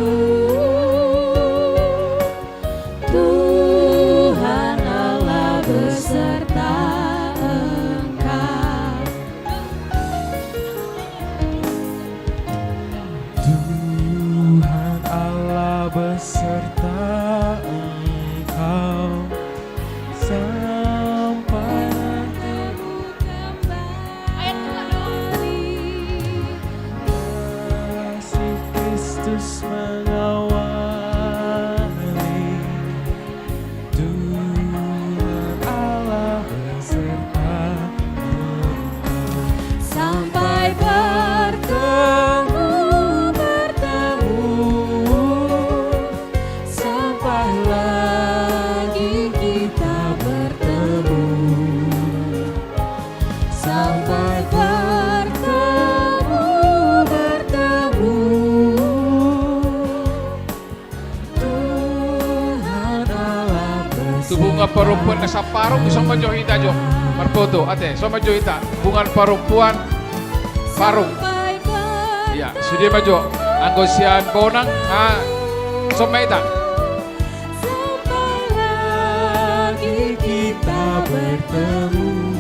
Tuhan Allah beserta engkau. Tuhan Allah beserta engkau sampai nanti kembali. Kasih Kristus mengawali. Tuhan Allah beserta engkau. Sampai bertemu, bertemu, sampai lagi kita bertemu. Sampai bertemu, bertemu. Tuhan Allah beserta. Tu bunga parompuan na saparung, songon ma jo hita jo. Marfoto, ate, songon ma jo hita. Bunga parompuan, parung. Sampai bertemu. Iya, sude ma jo. Anggo sian bonang, ah, songon ma hita. Sampai lagi kita bertemu.